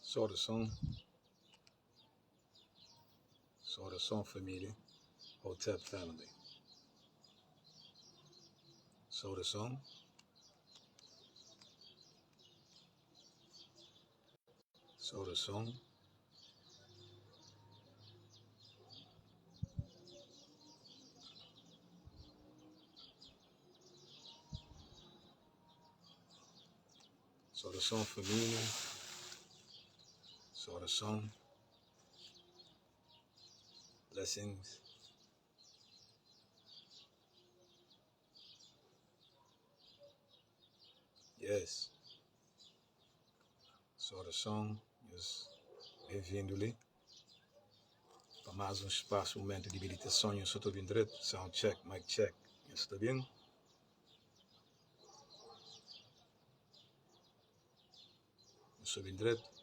Saudason, saudason família, Hotep family. Saudason, saudason. Saudason família, saudason, blessings. Yes, saudason, nhos ben-vindu li pa más un spasu, momentu di meditason. Nhos sa ta obi-m dretu? Sound check, mic check, nhos sta ben? Nhos sta obi-m dretu?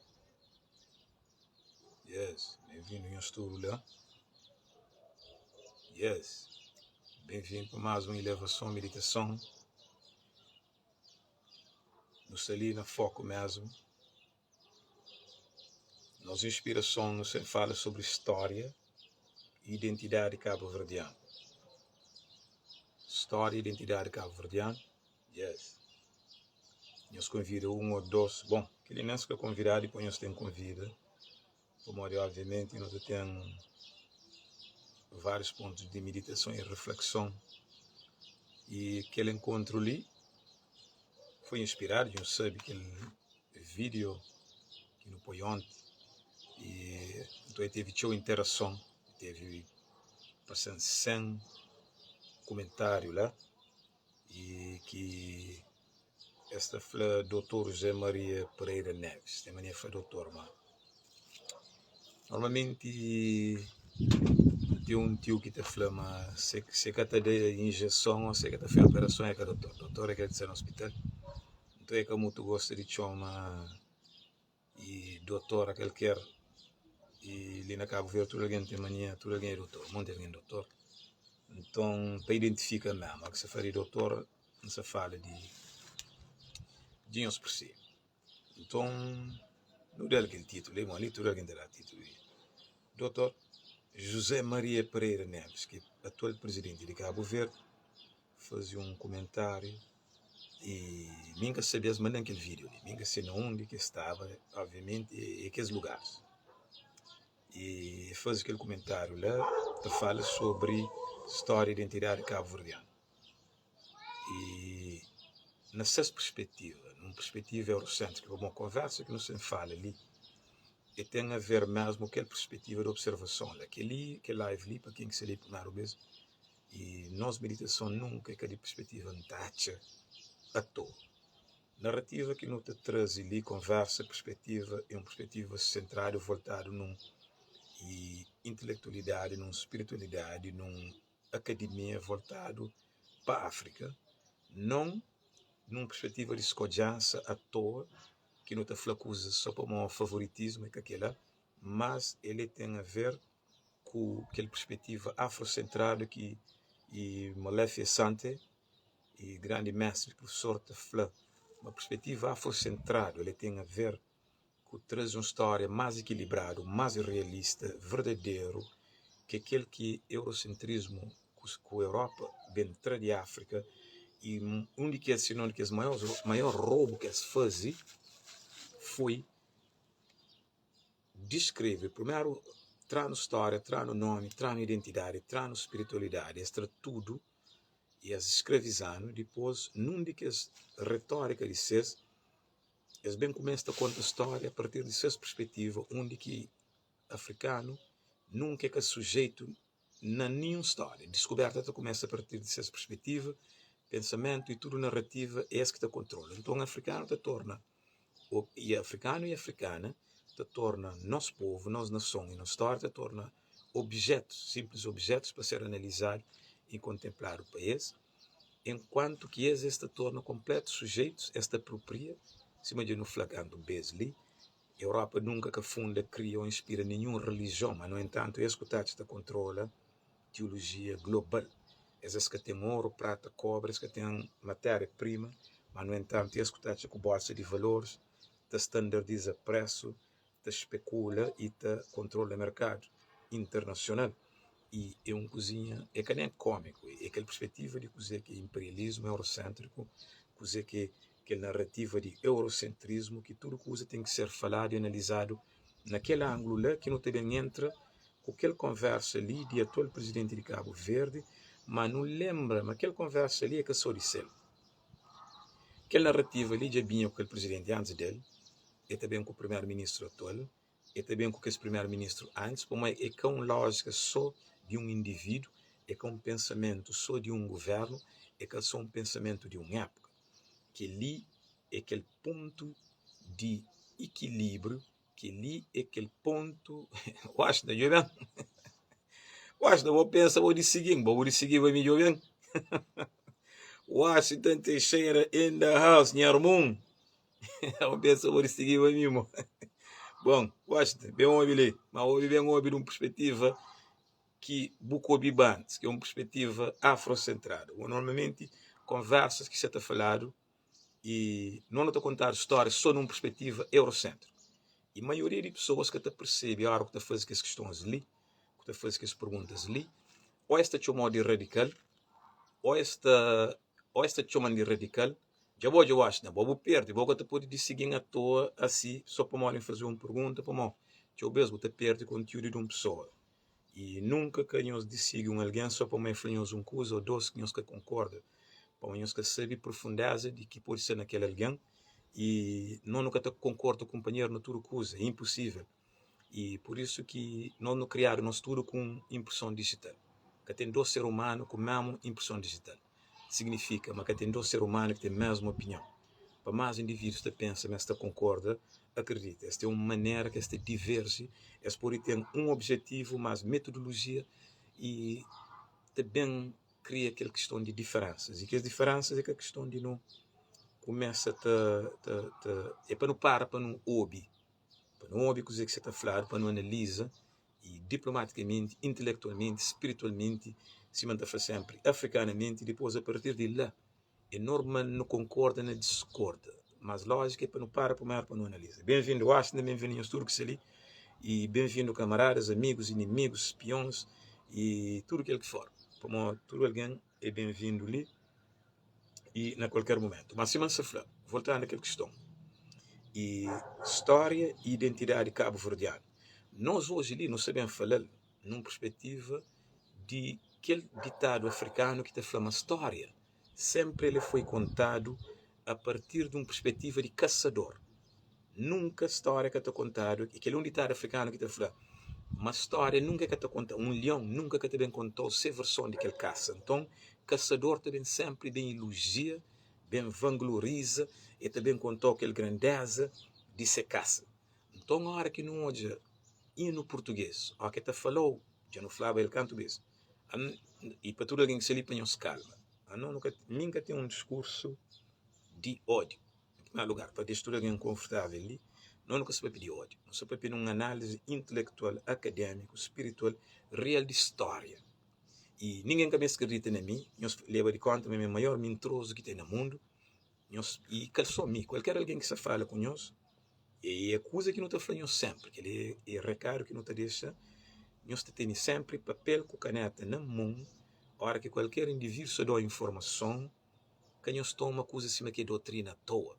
Yes, ben-vindu nhos tudu la. Yes, ben-vindu pa más un ilevason, meditason. Nu sta li na foku mesmu. Nos inspirason nu sen fala sobri stória i identidadi kabuverdianu. Stória i identidadi kabuverdianu, yes. Nhos konvida un ô dos, bon, kel-li nen si ka konvidadu dipôs nhos ten konvida, pamodi obviamenti nu ta ten várius pontus di miditason i riflekson i kel enkontru li foi inspiradu, nhos sabe kel video ki nu poi onti i nton e tevi txeu interason, tevi parse-m 100 kumentáriu la i ki es ta fla Dotor José Maria Pereira Neves, ten mania fla dotor ma normalmenti ten un tiu ki ta fla ma se ka ta da injeson o se ka ta fai operason e ka dotor, dotor e kel ki sta na ospital, nton e ka mutu gosta di txoma i dotor a kalker i li na Kabu Verdi tudu algen ten mania tudu algen é dotor monti algen é dotor nton pa identifika mésmu óras ki sa fla di dotor N sa fala di di nhos persebi nton nu da-l kel titulu li bon li tudu algen ta da titulu li dotor José Maria Pereira Neves ki é atual prizidenti di Kabu Verdi faze un kumentáriu i mi N ka sabe es manda-m kel vídiu li mi N ka se na undi ki es staba obviamenti é kes lugaris i el faze kel kumentáriu la ta fala sobri stória i identidadi kabuverdianu i na ses perspetiva nun perspetiva euroséntriku pamodi konversa ki nu sta ben fala li e ten a ver mesmu kel perspetiva di observason la kel-li kel live li pa ken ki sta li primeru bes I nos meditason nunka é ka di perspetiva N ta atxa atoa. Narativa ki nu ta traze li, konversa, perspetiva, é un perspetiva sentradu, voltadu nun intelektualidadi, nun spiritualidadi, nun akademia voltadu pa Afrika, non nun perspetiva di skodjensa atoa ki nu ta fla kuzas so pamodi favoritismu, é ka kila, mas el ten a ver ku kel perspetiva afrosentradu ki Molefi Asante i grandi mestri profesor ta fla ma perspetiva afrosentradu el ten a ver ku traze un stória más ikilibradu, más realista, verdaderu ki kel ki eurosentrismu ku Europa ben tra di Áfrika i un di kes, si non di kes maior robu ki es faze foi Diskreve, primeru, tra-nu stória, tra-nu nomi, tra-nu identidadi, tra-nu spiritualidadi, es tra tudu i es skraviza-nu. Dipôs, nun di kes retórika di ses, es ben kumesa ta konta stória a partir di ses perspetiva, undi ki afrikanu nunka é ka sujeitu na ninhun stória. Diskubérta ta kumesa a partir di ses perspetiva, pensamentu i tudu narativa é es ki ta kontrola. Nton, afrikanu ta torna i afrikanu i afrikana ta torna nos povu, nos nason i nos stória ta torna objetus, sinplis objetus pa ser analizadu i kontenpladu pa es, enkuantu ki es es ta torna konpletu sujeitus, es ta apropria, sima dja nu fla kantu bes li, Europa nunka ka funda, kria ô inspira ninhun relijion, ma nu entantu es ku ta atxa ta kontrola tiolojia global. Es es ka ten oru, prata, kobri, es ka ten matéria prima, ma nu entantu es ku ta atxa ku bolsa di valoris ta standardiza presu. ta spekula i ta kontrola merkadu internasional. I é un kuzinha, é ka nen kómiku, é kel perspetiva di kuzê ki é inperialismu euroséntriku, kuzê ki é kel narativa di eurosentrismu ki tudu kuza ten ki ser faladu i analizadu na kel angulu la ki nu ta ben entra ku kel konversa li di atual prizidenti di Kabu Verdi, ma nu lenbra ma kel konversa li é ka so di sel. Kel narativa li dja binha ku kel prizidenti antis del, e ta ben ku primeru-ministru atual, e ta ben ku kes primeru-ministru antis, pamodi é ka un lójika so di un indivídu, é ka un pensamentu so di un guvernu, é ka so un pensamentu di un épuka. Kel-li é kel pontu di ikilíbriu, kel-li é kel pontu. Washington, djobe ben. Washington, bo pensa bo disigi-m, bo bu disigiba mi, djobe ben. Washington Teixeira in the house, nha armun. Bo pensa bo disigiba mi, mo. Bon, Washington, ben obi li, ma obi ben obi di un perspetiva ki bu ka obiba antis, ki é un perspetiva afrosentradu. Normalmenti, konversas ki sa ta faladu i no nu ta kontadu stória sô nun perspetiva euroséntriku. I maioria di pesoas ka ta persebe óra ku ta faze kes kistons li, ku ta faze kes perguntas li, ô es ta txoma-u di radikal, ô es ta ô es ta txoma-m di radikal. Dja bo dja oxi, na bo bu perde, bo ka ta pode disigi-m atoa asi sô pamodi N faze-u un pergunta, pamodi txeu bês bu ta perde kontiúdu di un pesoa. I nunka ka nhos disigi un algen sô pamodi el fla nhos un kuza ô dôs ki nhos ka konkorda, pamodi nhos ka sabe profundéza di ki pode sta na kel algen. I nos nu ka ta konkorda ku kunpanheru na tudu kuza, é inposível. I pur isu ki nos nu kriadu nos tudu ku un inpreson dijital. Ka ten dôs ser umanu ku mésmu inpreson dijital. Signifika ma ka ten dôs ser umanu ki ten mésmu opinion. Pa más indivídus ta pensa ma es ta konkorda, akredita, es ten un manera ki es ta diverji, es pode ten un objetivu, mas metodolojia i ta ben kria kel kiston di diferensas. I kes diferensas é ka kiston di nu kumesa ta, ta, ta, é pa nu para pa nu obi, pa nu obi kuzê ki sa ta fladu, pa nu analiza i diplomaticamenti, intelektualmenti, spiritualmenti, sima N ta fla senpri, afrikanamenti, dipôs apartir di la é normal nu konkorda na diskorda, mas lójika é pa nu para primeru pa nu analiza. Benvindu Washington, benvindu nhos tudu ki sta li i benvindu kamaradas, amigus, inimigus, spions i tudu kel ki for, pamodi tudu algen é benvindu li i na kualker mumentu. Mas sima N sta fla, voltandu a kel kiston i stória i identidadi kabuverdianu, nos oji li nu sta ben fala-l nun perspetiva di kel ditadu afrikanu ki ta fla ma stória senpri el foi kontadu a partir di un perspetiva di kasador. Nunka stória ka ta kontadu, i kel un ditadu afrikanu ki ta fla ma stória nunka ka ta konta, un lion nunka ka ta ben konta-u se verson di kel kasa. Nton, kasador ta ben senpri ben ilojia, ben vangloriza, el ta ben konta-u kel grandeza di se kasa. Nton, óra ki nu odja inu purtugês, óki el ta fala-u, dja nu flaba el kantu bês, i pa tudu algen ki sta li, pa nhos kalma, ano nu ka, mi N ka ten un diskursu di ódiu. En primeru lugar, pa dexa tudu algen konfortável li, no nu ka sta papia di ódiu, nu sta papia di un análizi intelektual, akadémiku, spiritual, real di stória. I ningen ka meste kridita na mi, nhos leba di kónta ma mi é maior mintrozu ki ten na mundu, nhos, i ka sô mi, kualker algen ki sta fala ku nhos, E é kuza ki nu ta fla nhos sénpri, kel-li é rekadu ki nu ta dexa, nhos ta tene sénpri papel ku kaneta na mon, óra ki kualker indivídu sta da-u informason, ka nhos toma kuza sima ki é dotrina atoa.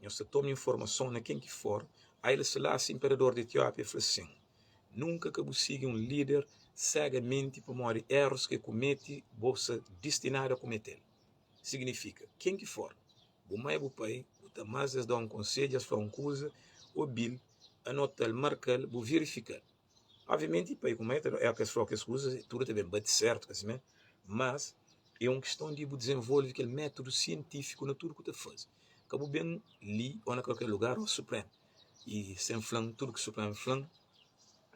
Nhos ta toma informason na ken ki for. Haile Selassie, inperador di Etiópia, fla sin, Nunka ka bu sigi un líder segamenti pamodi erus ki el kumete, bo sta distinadu a kumete-l. Signifika, ken ki for, bu mai bu pai, bu ta ama-s, es da-u un konsedju, es fla-u un kuza, obi-l, anota-l, marka-l, bu verifika-l. Obviamenti, pai ku mai ta da, é ki es fla-u kes kuza, tudu ta ben bati sértu, ka simé? Mas, é un kiston di bu dizenvolve kel métudu sientífiku na tudu ku ta faze. Ka bu ben li ô na kualker lugar ô Supremu i sen fla-m tudu ki Supremu fla-m,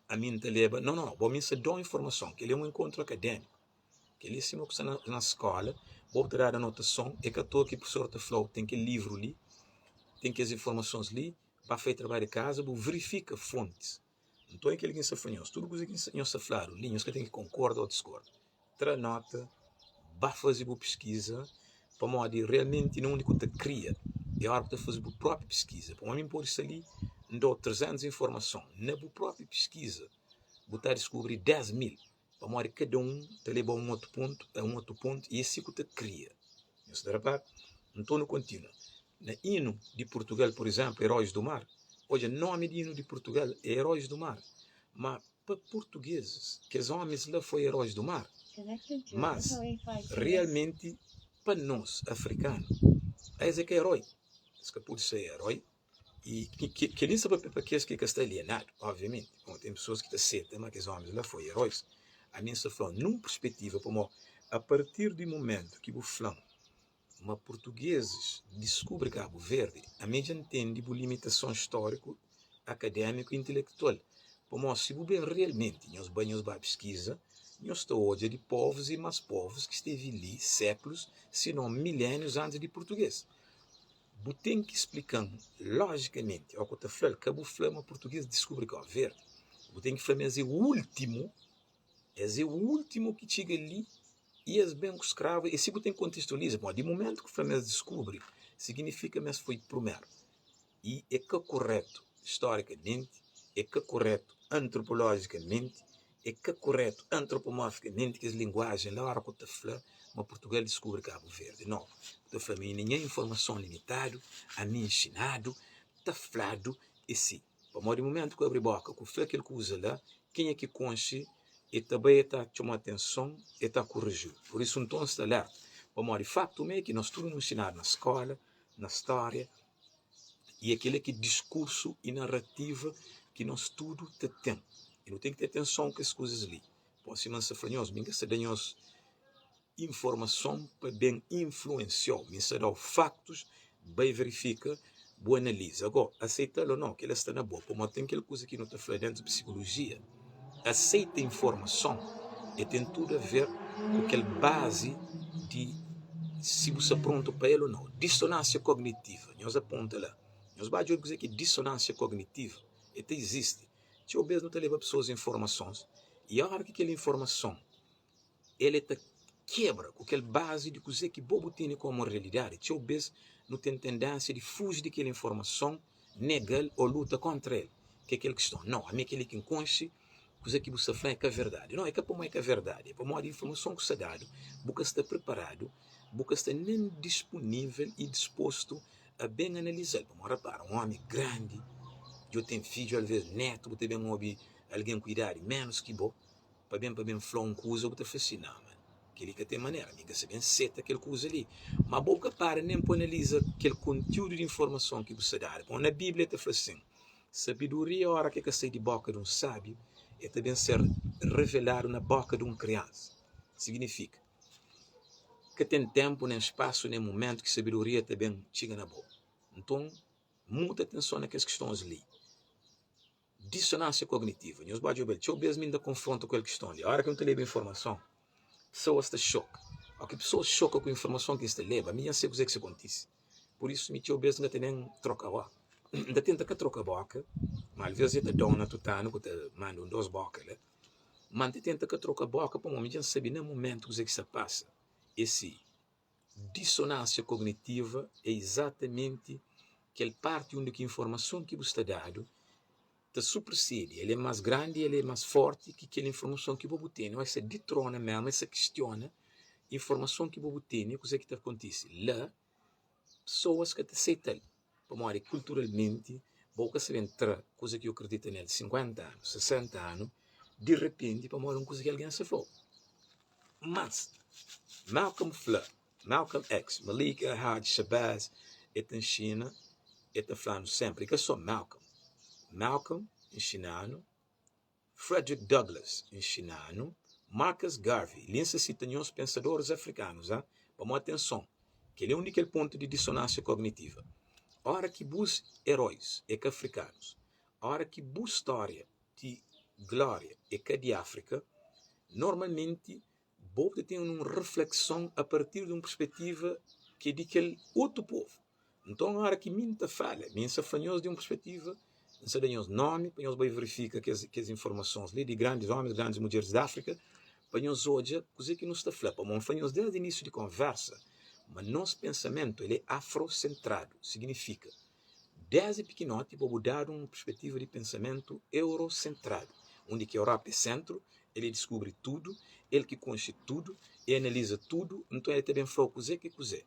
ami N ta leba. Nau, nau, bo mi N sta da-u informason. Kel-li é un enkontru akadémiku. Kel-li é sima ku sta na skóla, bo bu ta dadu anotason, é ka atoa ki profesor ta fla-u ten kel livru li, ten kes informasons li, ba fai trabadju di kaza, bu verifika fontis. Nton é kel-li ki N sta fla nhos, tudu kuza ki nhos sta fladu li, nhos ka ten ki konkorda ô diskorda. Tra nóta, ba faze bu piskiza, pamodi realmenti na undi ku ta kria é óra ku ta faze bu própi piskiza. Pamodi mi N pode sta li. N da-u 300 informason. Na bu própi piskiza, bu ta diskubri 10 mil. Pamodi kada un ta leba un otu pontu, a un otu pontu, i é si ku ta kria. Nhos ta repara? Nton nu kontinua. Na inu di Purtugal, pur izénplu, Heróis do Mar, odja, nómi di inu di Purtugal é Heróis do Mar. Má pa purtugezis, kes ómis la foi heróis do mar. Mas, realmenti, pa nos, afrikanu, es é ka herói. Es ka pode ser herói. I kel-li N sta papia pa kes ki ka sta alienadu, obviamenti. Pamodi ten pesoas ki ta seta ma kes ómis la foi heróis. Ami N sta fla-u nun perspetiva, pamodi apartir di mumentu ki bu fla-m ma purtugezis diskubri Kabu Verdi, ami dja ntende bu limitason stóriku, akadémiku i intelektual. Pamodi si bu ben realmenti nhos bai nhos ba piskiza, nhos ta odja di povus i más povus ki stevi li séklus, si non milénius antis di purtugês. Bu ten ki splika-m lojikamenti, ó ku ta fla-l, ka bu fla ma purtugês diskubri Kabu Verdi. Bu ten ki fla ma es é últimu Es é últimu ki txiga li i es ben ku skravu. É si bu ten kontestualiza. Bon, di mumentu ki fla ma es diskubri, siginifika ma es foi prumeru. I é ka kuretu storikamenti, é ka kuretu antropolojikamenti, é ka kuretu antropomorfikamenti kes linguajen la ora ku ta fla ma Purtugal diskubri Kabu Verdi. No, bu ta fla ma inda nha informason limitadu, ami nxinadu, ta fladu é si. Pamodi mumentu ku abri boka ku fla kel kuza la, kenha ki konxe e ta bai e ta txoma atenson, e ta koriji-u. Pur isu nton sta alerta, pamodi faktu mê ki nos tudu nu nxinadu na skola, na stória, i é kel-la ki diskursu i narativa ki nos tudu ta ten. I nu ten ki ten atenson ku es kuzas li. Pamodi sima N sta fla nhos, mi N ka sta da nhos informason pa ben influensiau, mi sta dau faktus, bai verifika, bu analiza. Ago, aseita-l o nau, kila sta na bo, pamodi ten kel kuza ki nu ta fla dentu di psikolojia, aseita informason e ten tudu a ver ku kel bazi di si bu sta prontu pa el o nau. Disonansia kognitiva, nhos aponta la, nhos ba djobe kuzê ki é disonansia kognitiva, e ta izisti. Txeu bes nu ta leba pesoas informasons i ora ki kel informason el é ta kebra ku kel bazi di kuzê ki bo bu tene komu realidadi. Txeu bês nu ten tendénsia di fuji di kel informason, nega-l ô luta kóntra el, ki é kel kiston, Nau, ami é kel-li ki N konxe, kuzê ki bu sta fla é ka verdadi. Nau, é ka pamodi é ka verdadi, é pamodi informason ki sta dadu, bu ka sta priparadu, bu ka sta nen dispunível i dispostu a ben analiza-l. Pamodi rapara, un ómi grandi, dja ten fidju, alvês nétu, bu ta ben obi algen ku idadi ménus ki bo, Pa ben pa ben fla un kuza bu ta fla si, Nau, man, kel-li ka ten manera, mi N ka sa ben seta kel kuza li. Má bo ka para nen pa analiza kel kontiúdu di informason ki bu sta dadu. Pamodi na Bíblia ta fla sin, Sabedoria óra ki el ka sai di bóka di un sábiu, el ta ben ser reveladu na bóka di un kriansa. Siginifika, ka ten ténpu, nen spasu, nen mumentu ki sabedoria ta ben txiga na bo. Nton, mutu atenson na kes kistons li. Disonansia kognitiva. Nhos ba djobe-l. Txeu bês mi N ta konfronta ku el kiston li. Óra ki N ta leba informason, pesoas ta xoka. Óki ki pesoas xoka ku informason ki N sta leba, ami dja N sabe kuzê ki sta kontise. Pur isu, mi txeu bês N ka ta nen troka bóka. N ta tenta ka troka bóka, má alvês dja ta da-u na tutanu ku ta manda un dôs bóka la. Má N ta tenta ka troka bóka pamodi mi dja N sabe na mumentu kuzê ki sta pasa. É si. Disonansia kognitiva é izatamenti kel parti undi ki informason ki bu sta dadu ta supersedi, el é más grandi, el é más forti ki kel informason ki bo bu tene, ô es ta ditrona mésmu, es ta kistiona informason ki bo bu tene, kuzê ki ta kontise la, pesoas ka ta seita-l, pamodi kulturalmenti bo ka sabe tra kuza ki bu kridita nel 50 anu, 60 anu, di repenti pamodi un kuza ki algen sta fla-u. Mas, Malcolm fla, Malcolm X, Malik El-Hajj Shabazz, el ta nxina, el ta fla-nu sénpri, i ka sô Malcolm, Malcolm nxina-nu, Frederick Douglass nxina-nu, Marcus Garvey, li N sta sita nhos pensadoris afrikanus, ha? Pamodi atenson, kel-li é un di kel pontu di disonansia kognitiva. Óra ki bus eróis é ka afrikanus, óra ki bu stória di glória é ka di Áfrika, normalmenti bo ta ten un reflekson a partir di un perspetiva ki é di kel otu povu. Nton, óra ki mi N ta fala, mi N sta fla nhos di un perspetiva, N sta da nhos nómi pa nhos bai verifika kes informasons li di grandis ómis, grandis mudjeris di Áfrika, pa nhos odja kuzê ki nu sta fla. Pamodi N fla nhos désdi inísiu di konversa ma nos pensamentu el é afrosentradu, siginifika. Désdi pikinoti bo bu dadu un perspetiva di pensamentu eurosentradu, undi ki Europa é sentru, el é diskubri tudu, el ki konxe tudu, e analiza tudu, nton el ta ben fla-u kuzê ki é kuzê.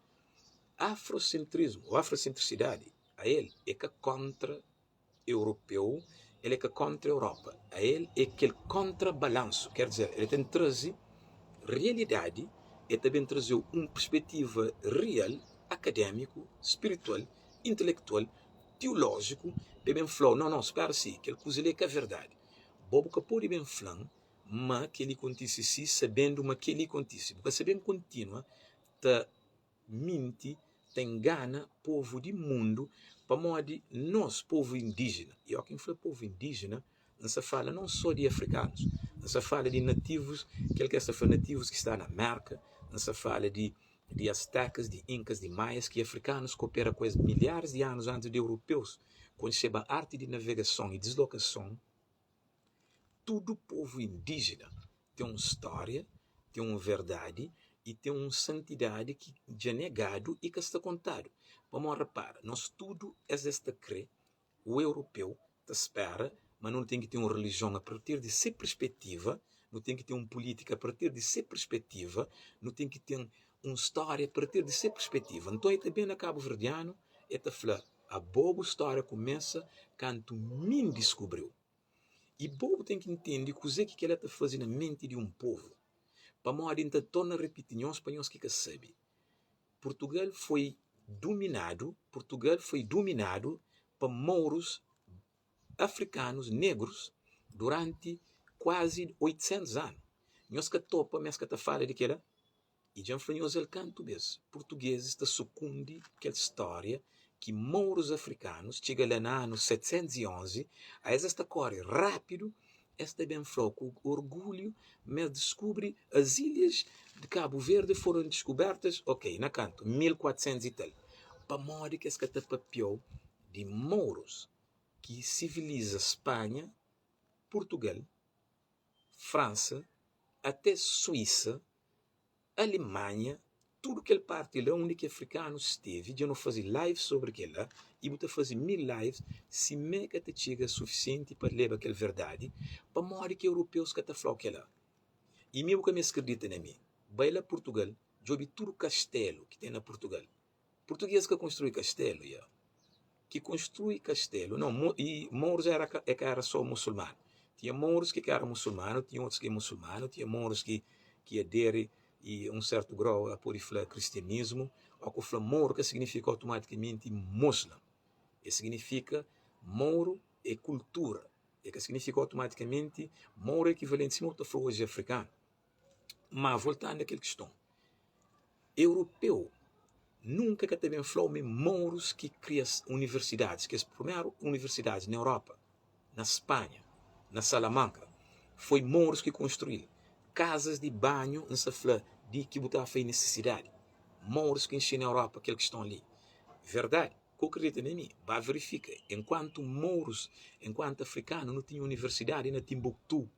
Afrosentrismu ô afrosentrisidadi ael é ka kóntra europeu, el é ka kóntra Europa, ael é kel kóntra-balansu, ker dizer, el ten traze realidadi, el ta ben traze-u un perspetiva real, akadémiku, spiritual, intelektual, teolójiku, pa el ben fla-u, nau, nau, spera si, kel kuza li é ka verdadi. Bo bu ka pode ben fla-m ma kel-li kontise si, sabendu ma kel-li kontise. Bu ka sa ben kontinua ta minti, ta ingana povu di mundu, pamodi nos, povu indíjena, i óki N fla povu indíjena, N sta fala non só di afrikanus, N sta fala di nativus, kel ki es ta fla nativus ki sta na Mérka, N sta fala di di astekas, di inkas, di maias, ki afrikanus kopera ku es milharis di anus antis di europeus konxeba arti di navegason i dislokason. Tudu povu indíjena ten un stória, ten un verdadi i ten un santidadi ki dja negadu i ka sta kontadu. Pamodi repara, nos tudu es es ta kre, o europeu ta spera ma nu ten ki ten un relijion a partir di se perspetiva, nu ten ki ten un pulítika a partir di se perspetiva, nu ten ki ten un stória a partir di se perspetiva. Nton e ta ben na kabuverdianu e ta fla, Abo bu stória kumesa kantu mi N diskubriu. I bo bu ten ki ntende kuzê ki kel-la ta faze na menti di un povu. Pamodi N ta torna ripiti nhos pa nhos ki ka sabe, Purtugal foi duminadu, Purtugal foi duminadu pa mourus afrikanus negrus duranti kuazi 800 anu. Nhos ka topa ma es ka ta fala di kel-la? I dja N fla nhos el kantu bês, purtugezis ta sukundi kel stória ki mourus afrikanus txiga la na anu 711, a es es ta kóre rápidu, es ta ben fla-u ku orgulhu ma es diskubri as ilhas de Cabo Verde foram descobertas, ok, na kantu? 1400 i tal. Pamodi ki es ka ta papia-u di mourus ki siviliza Spanha, Purtugal, Fransa, até Suísa, Alemanha, tudu kel parti la undi ki afrikanus stevi, dja nu fazi live sobri kela i bu ta fazi 1000 lives simé ka ta txiga sufisienti pa leba kel verdadi, pamodi ki europeus ka ta flau kela? I mi bu ka meste kridita na mi, bai la Purtugal djobi tudu kastelu ki ten na Purtugal, Purtuguês ka konstrui kastelu, ya. Ki konstrui kastelu, não, mo, i mouros era ka, é ka era só musulmanu. Tinha mouros ki ka era musulmanu, tinha otus ki é musulmanu, tinha mouros ki ki aderi i un sertu grau a pode fla kristianismu. Ó ku fla mouru ka signifika automatikamenti muslim. E signifika mouru é kultura. E ka signifika automatikamenti mouru é ekivalenti sima bu ta fla oji afrikanu. Má voltandu a kel kiston, europeu nunka ka ta ben fla-u ma é mourus ki kria universidadis, kes primeru universidadis na Europa, na Spanha, na Salamanka, foi mourus ki konstrui-l. Kazas di banhu, N sta fla di ki bu ta fla é nisisidadi. Mourus ki inxina Europa kel kiston li. Verdadi, ka bu kridita na mi, ba verifika. Enkuantu mourus, enkuantu afrikanu, nu tinha universidadi na Timbuktu.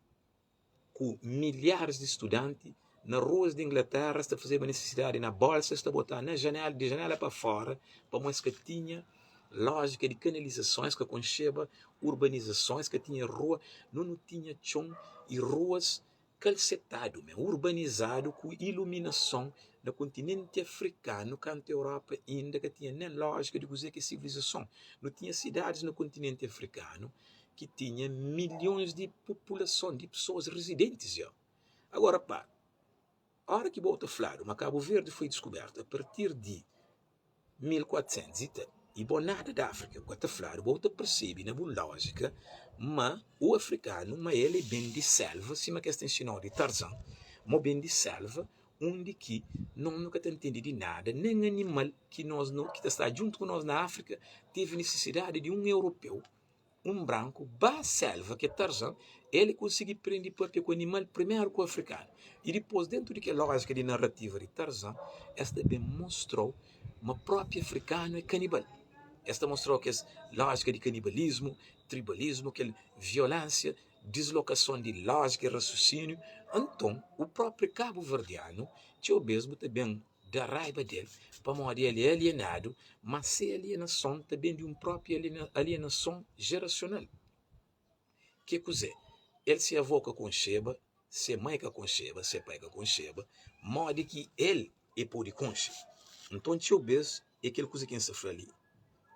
ku milharis di studanti na ruas di Inglaterra es ta fazeba nisisidadi na bolsa es ta botaba na janela di janela pa fora pamodi es ka tinha lójika di kanalizason es ka konxeba urbanizason es ka tinha rua no nu tinha txon i ruas kalsetadu me urbanizadu ku iluminason na kontinenti afrikanu kantu Europa inda ka tinha nen lójika di kuzê ki é sivilizason nu tinha sidadis na kontinenti afrikanu ki tinha milhons di populason, di pesoas rezidentis dja. Agora pa, ora ki bo ta fladu ma Kabu Verdi foi diskubertu a partir di 1400 i tal, i bo nada di Afrika, bu ka ta fladu, bo ta persebe na bu lojika ma o afrikanu ma el e ben di selva, sima ki es ta inxinau di Tarzan, ma o ben di selva undi ki nos nu ka ta ntende di nada, nen animal ki nos ki ta sta djuntu ku nos na Afrika tevi nisisidadi di un europeu Un branku ba selva ki é Tarzan, el konsigi prende papia ku animal primeru ku afrikanu. I dipôs, dentu di kel lójika di narativa di Tarzan, es ta ben mostra-u ma própi afrikanu é kanibal. Es ta mostra-u kes lójika di kanibalismu, tribalismu, kel violénsia, dislokason di lójika i rasusíniu. Anton, u própi kabuverdianu, txeu bês bu ta ben. da raiba del pamodi el é alienadu, ma se alienason ta ben di un própi alienason jerasional. Ki é kuzê? El se avó ka konxeba, se mai ka konxeba, se pai ka konxeba, modi ki el e pode konxe? Nton txeu bês é kel kuza ki N sta fla li.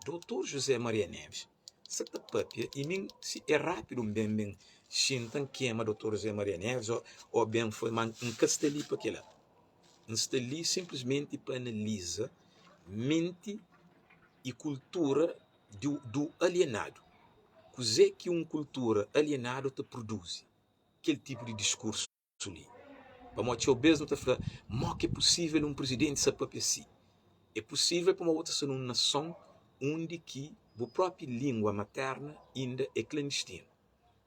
Dotor José Maria Neves sa ta papia i mi si é rápidu N ben ben xinta N kema Dotor José Maria Neves ô ben fla ma N ka sta li pa kila. N sta li sinplismenti pa analiza menti i kultura du alienadu. Kuzê ki un kultura alienadu ta produzi? Kel tipu di diskursu. li. Pamodi txeu bês nu ta fla, Mó ki é pusível un prizidenti sa pâpia si? É pusível pamodi bu ta sta nun nason undi ki bu própi língua matérna inda é klandistinu.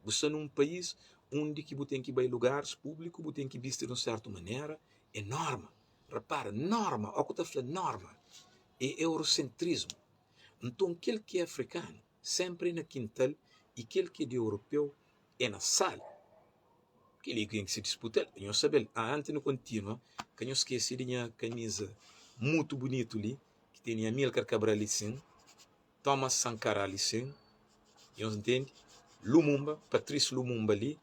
Bu sta nun país undi ki bu ten ki bai lugaris públiku, bu ten ki bisti di un sértu manera. É norma. Repara, norma, ó ku ta fla norma, é eurosentrismu. Nton, kel ki é afrikanu sénpri é na kintal i kel ki é di europeu é na sala. Kel-li ki ten ki ser disputa-l, nhos sabe-l. Ah, antis nu kontinua, ka nhos skese di nha kamiza mutu bunitu li, ki tene Amilcar Cabral li sin, Thomas Sankara li sin, nhos ntende? Lumumba, Patrice Lumumba li,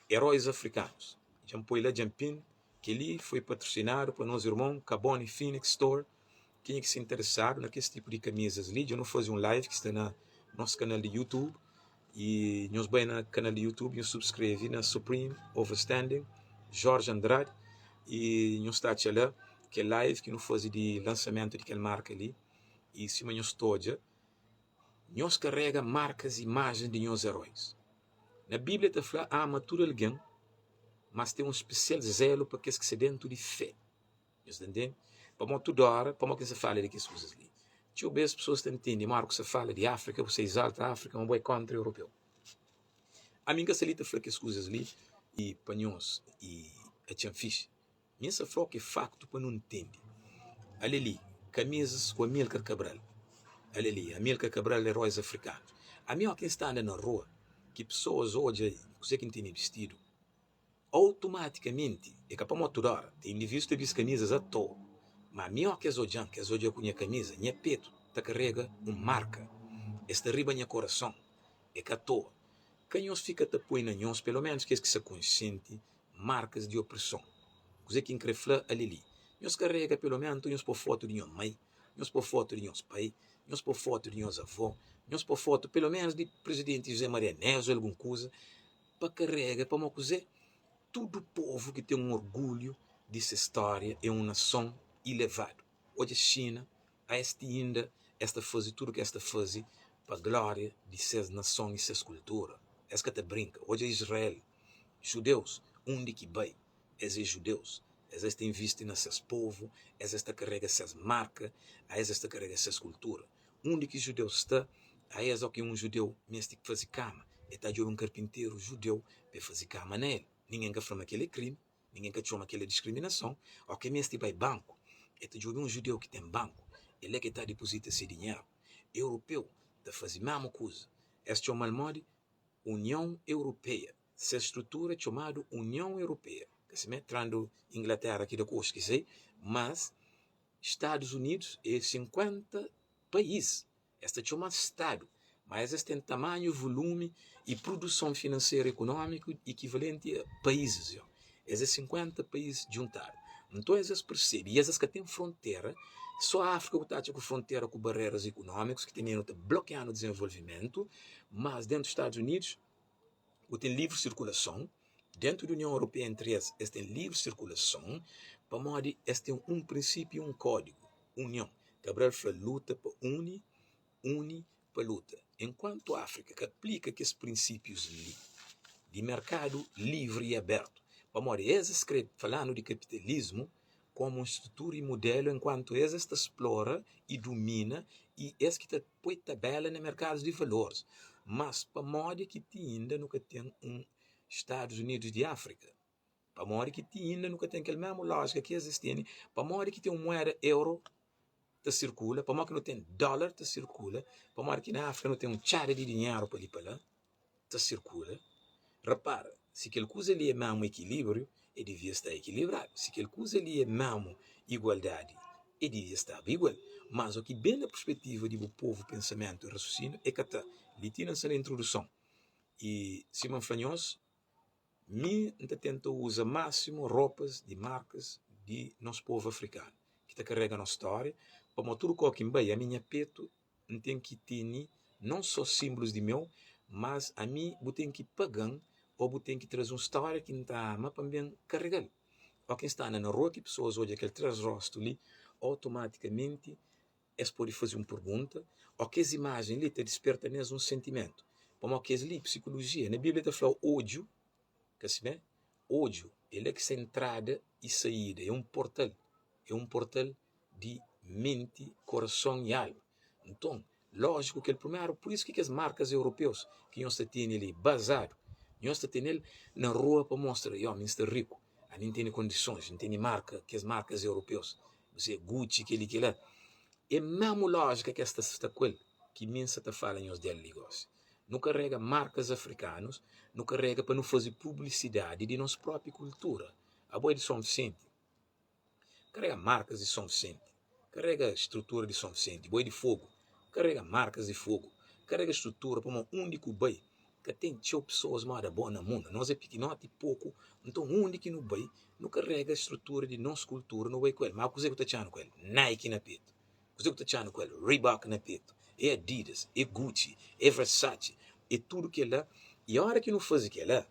Heróis Africanos. Dja N poi la, dja N pin. Kel-li foi patrosinadu pa nos irmon Caboni Phoenix Store. Kenha ki sta interesadu na kes tipu di kamizas li, dja nu faze un live ki sta na nos kanal di YouTube. I nhos bai na kanal di YouTube, nhos subskreve na Supreme Overstanding Jorge Andrade i nhos ta atxa la kel live ki nu faze di lansamentu di kel marka li. I sima nhos ta odja, nhos karega markas i imajen di nhos erois. Na Bíblia ta fla ama tudu algen, mas ten un spesial zelu pa kes ki sta dentu di fé. Nhos ta ntende? Pamodi tudu óra, pamodi ki N sta fala di kes kuzas li? Txeu bês pesoas ta ntende ma óras ki bu sta fala di Áfrika, bu sta izalta Áfrika, ma bo é kóntra europeu. Ami N ka sta li ta fla kes kuzas li i pa nhos i atxa-m fixi. Mi N sta fla-u ki é faktu pa nu ntende. Ale li, kamizas ku Amílcar Cabral. Ale li, Amílcar Cabral, Heróis Africanos. Ami óki N sta anda na rua, ki pesoas odja kuzê ki N tene bistidu, Autumatikamenti, é ka pamodi tudu óra, ten indivídus ta bisti kamizas atoa. Má mi óki es odja-m, ki es odja ku nha kamiza, nha petu ta karega un marka. Es sta riba nha korason. É ka atoa. Ka nhos fika ta poi na nhos, peloménus kes ki sta konsienti, markas di opreson. Kuzê ki N krê fla ali li? Nhos karega peloménus nhos poi fotu di nho mai, nhos poi fotu di nhos pai, nhos poi fotu di nhos avó, nhos poi fotu peloménus di prizidenti Juzé Maria Neves ô algun kuza. pa karega pamo kuze? Tudu povu ki ten un orgulhu di se stória é un nason ilevadu. Odja Xina, aes ti inda es ta faze tudu ki es ta faze pa glória di ses nason i ses kultura. Es ka ta brinka. Odja Israel, judeus undi ki bai es é judeus. Es es ta invisti na ses povu, es es ta karega ses marka, aes es ta karega ses kultura. Undi ki judeus sta, aes óki un judeu meste faze kama, el ta djobe un karpinteru judeu pa el faze kama na el. Ningen ka fla ma kel-la é krimi, ningen ka txoma kel-la diskriminason. Óki el meste bai banku, el ta djobe un judeu ki ten banku, é la ki el ta dipozita se dinheru. Europeu ta faze mésmu kuza. Es txoma-l modi? Union Europeia. Ses strutura txomadu Union Europeia. Ka simé? Trandu Inglatéra ki da koxi ki sai, mas Stadus Unidus é 50 país. Es ta txoma stadu, ma es es ten tamanhu, vulumi i produson finanseru ikunómiku ikivalenti a paízis. Es é 50 país djuntadu. Nton es es persebe, i es es ka ten frontera, só Áfrika ku ta atxa ku frontera ku bareras ikunómikus ki tene-nu ta blokia-nu dizenvolvimentu, mas dentu Stadus Unidus bu ten livri sirkulason, dentu di Union Europeia entri es, es ten livri sirkulason pamodi es ten un prinsipiu i un kódigu, union. Cabral fla luta pa uni, uni pa luta. Enkuantu Áfrika ka aplika kes prinsipius li di merkadu livri i abertu, pamodi es es kre fala-nu di kapitalismu komu un strutura i mudelu enkuantu es es ta splora i dumina i es ki ta poi tabela na merkadus di valoris. Mas pamodi ki ti inda nu ka ten un Stadus Unidus di Áfrika? Pamodi ki ti inda nu ka ten kel mésmu lójika ki es es tene? Pamodi ki ten un muéda euro ta sirkula? Pamodi ki nu ten dólar ta sirkula? Pamodi ki na Áfrika nu ten un txada di dinheru pa li pa la ta sirkula? Repara, si kel kuza li é mésmu ekilíbriu. E divia sta ekilibradu. Si kel kuza li é mésmu igualdadi, e divia staba igual. Mas o ki ben na perspetiva di bu povu, pensamentu i rasusíniu, e ka ta. Li ti na sta na intruduson. I sima N fla nhos, Mi N ta tenta uza másimu ropas di markas di nos povu afrikanu ki ta karega nos stória, pamodi tudu kau ki N bai ami nha petu N ten ki tene non só sínbulus di meu, mas ami bu ten ki paga-m ô bu ten ki traze un stória ki N ta ama pa N ben karega-l. Ó ki N sta anda na rua ki pesoas odja kel 3 rostu li, otomatikamenti es pode faze un pergunta ô kes imajen li ta disperta nes un sentimentu. Pamodi kes li, psikolojia, na Bíblia ta fla odju, ka simé? Odju é la ki sta entrada i saída, é un portal, é un portal di menti, korason i alma. Nton, lójiku kel primeru, pur isu ki kes markas europeus ki nhos ta tene li bazadu, nhos ta tene-l na rua pa mostra, yo, mi N sta riku, ami N tene kondisons, N tene marka, kes markas europeus. Você Gucci kel-li kel-la. É mésmu lójika ki es ta sta ku el ki mi N sa ta fala nhos del li gósi. Nu karega markas afrikanus, nu karega pa nu faze publisidadi di nos própi kultura. Abo é di Son Visenti, karega markas di Son Visenti, karega strutura di Son Visenti. Bo é di Fogu, karega markas di Fogu, karega strutura pamodi undi ku bai Ka ten txeu pesoas moda bo na mundu. Nos é pikinoti i poku, nton undi ki nu bai, nu karega strutura di nos kultura nu bai ku el. Má kuzê ku ta txanu ku el? Nike na petu. Kuzê ku ta txanu ku el? Reebok na petu. É Adidas, é Gucci, é Versace, é tudu kel-la. I óra ki nu faze kel-la,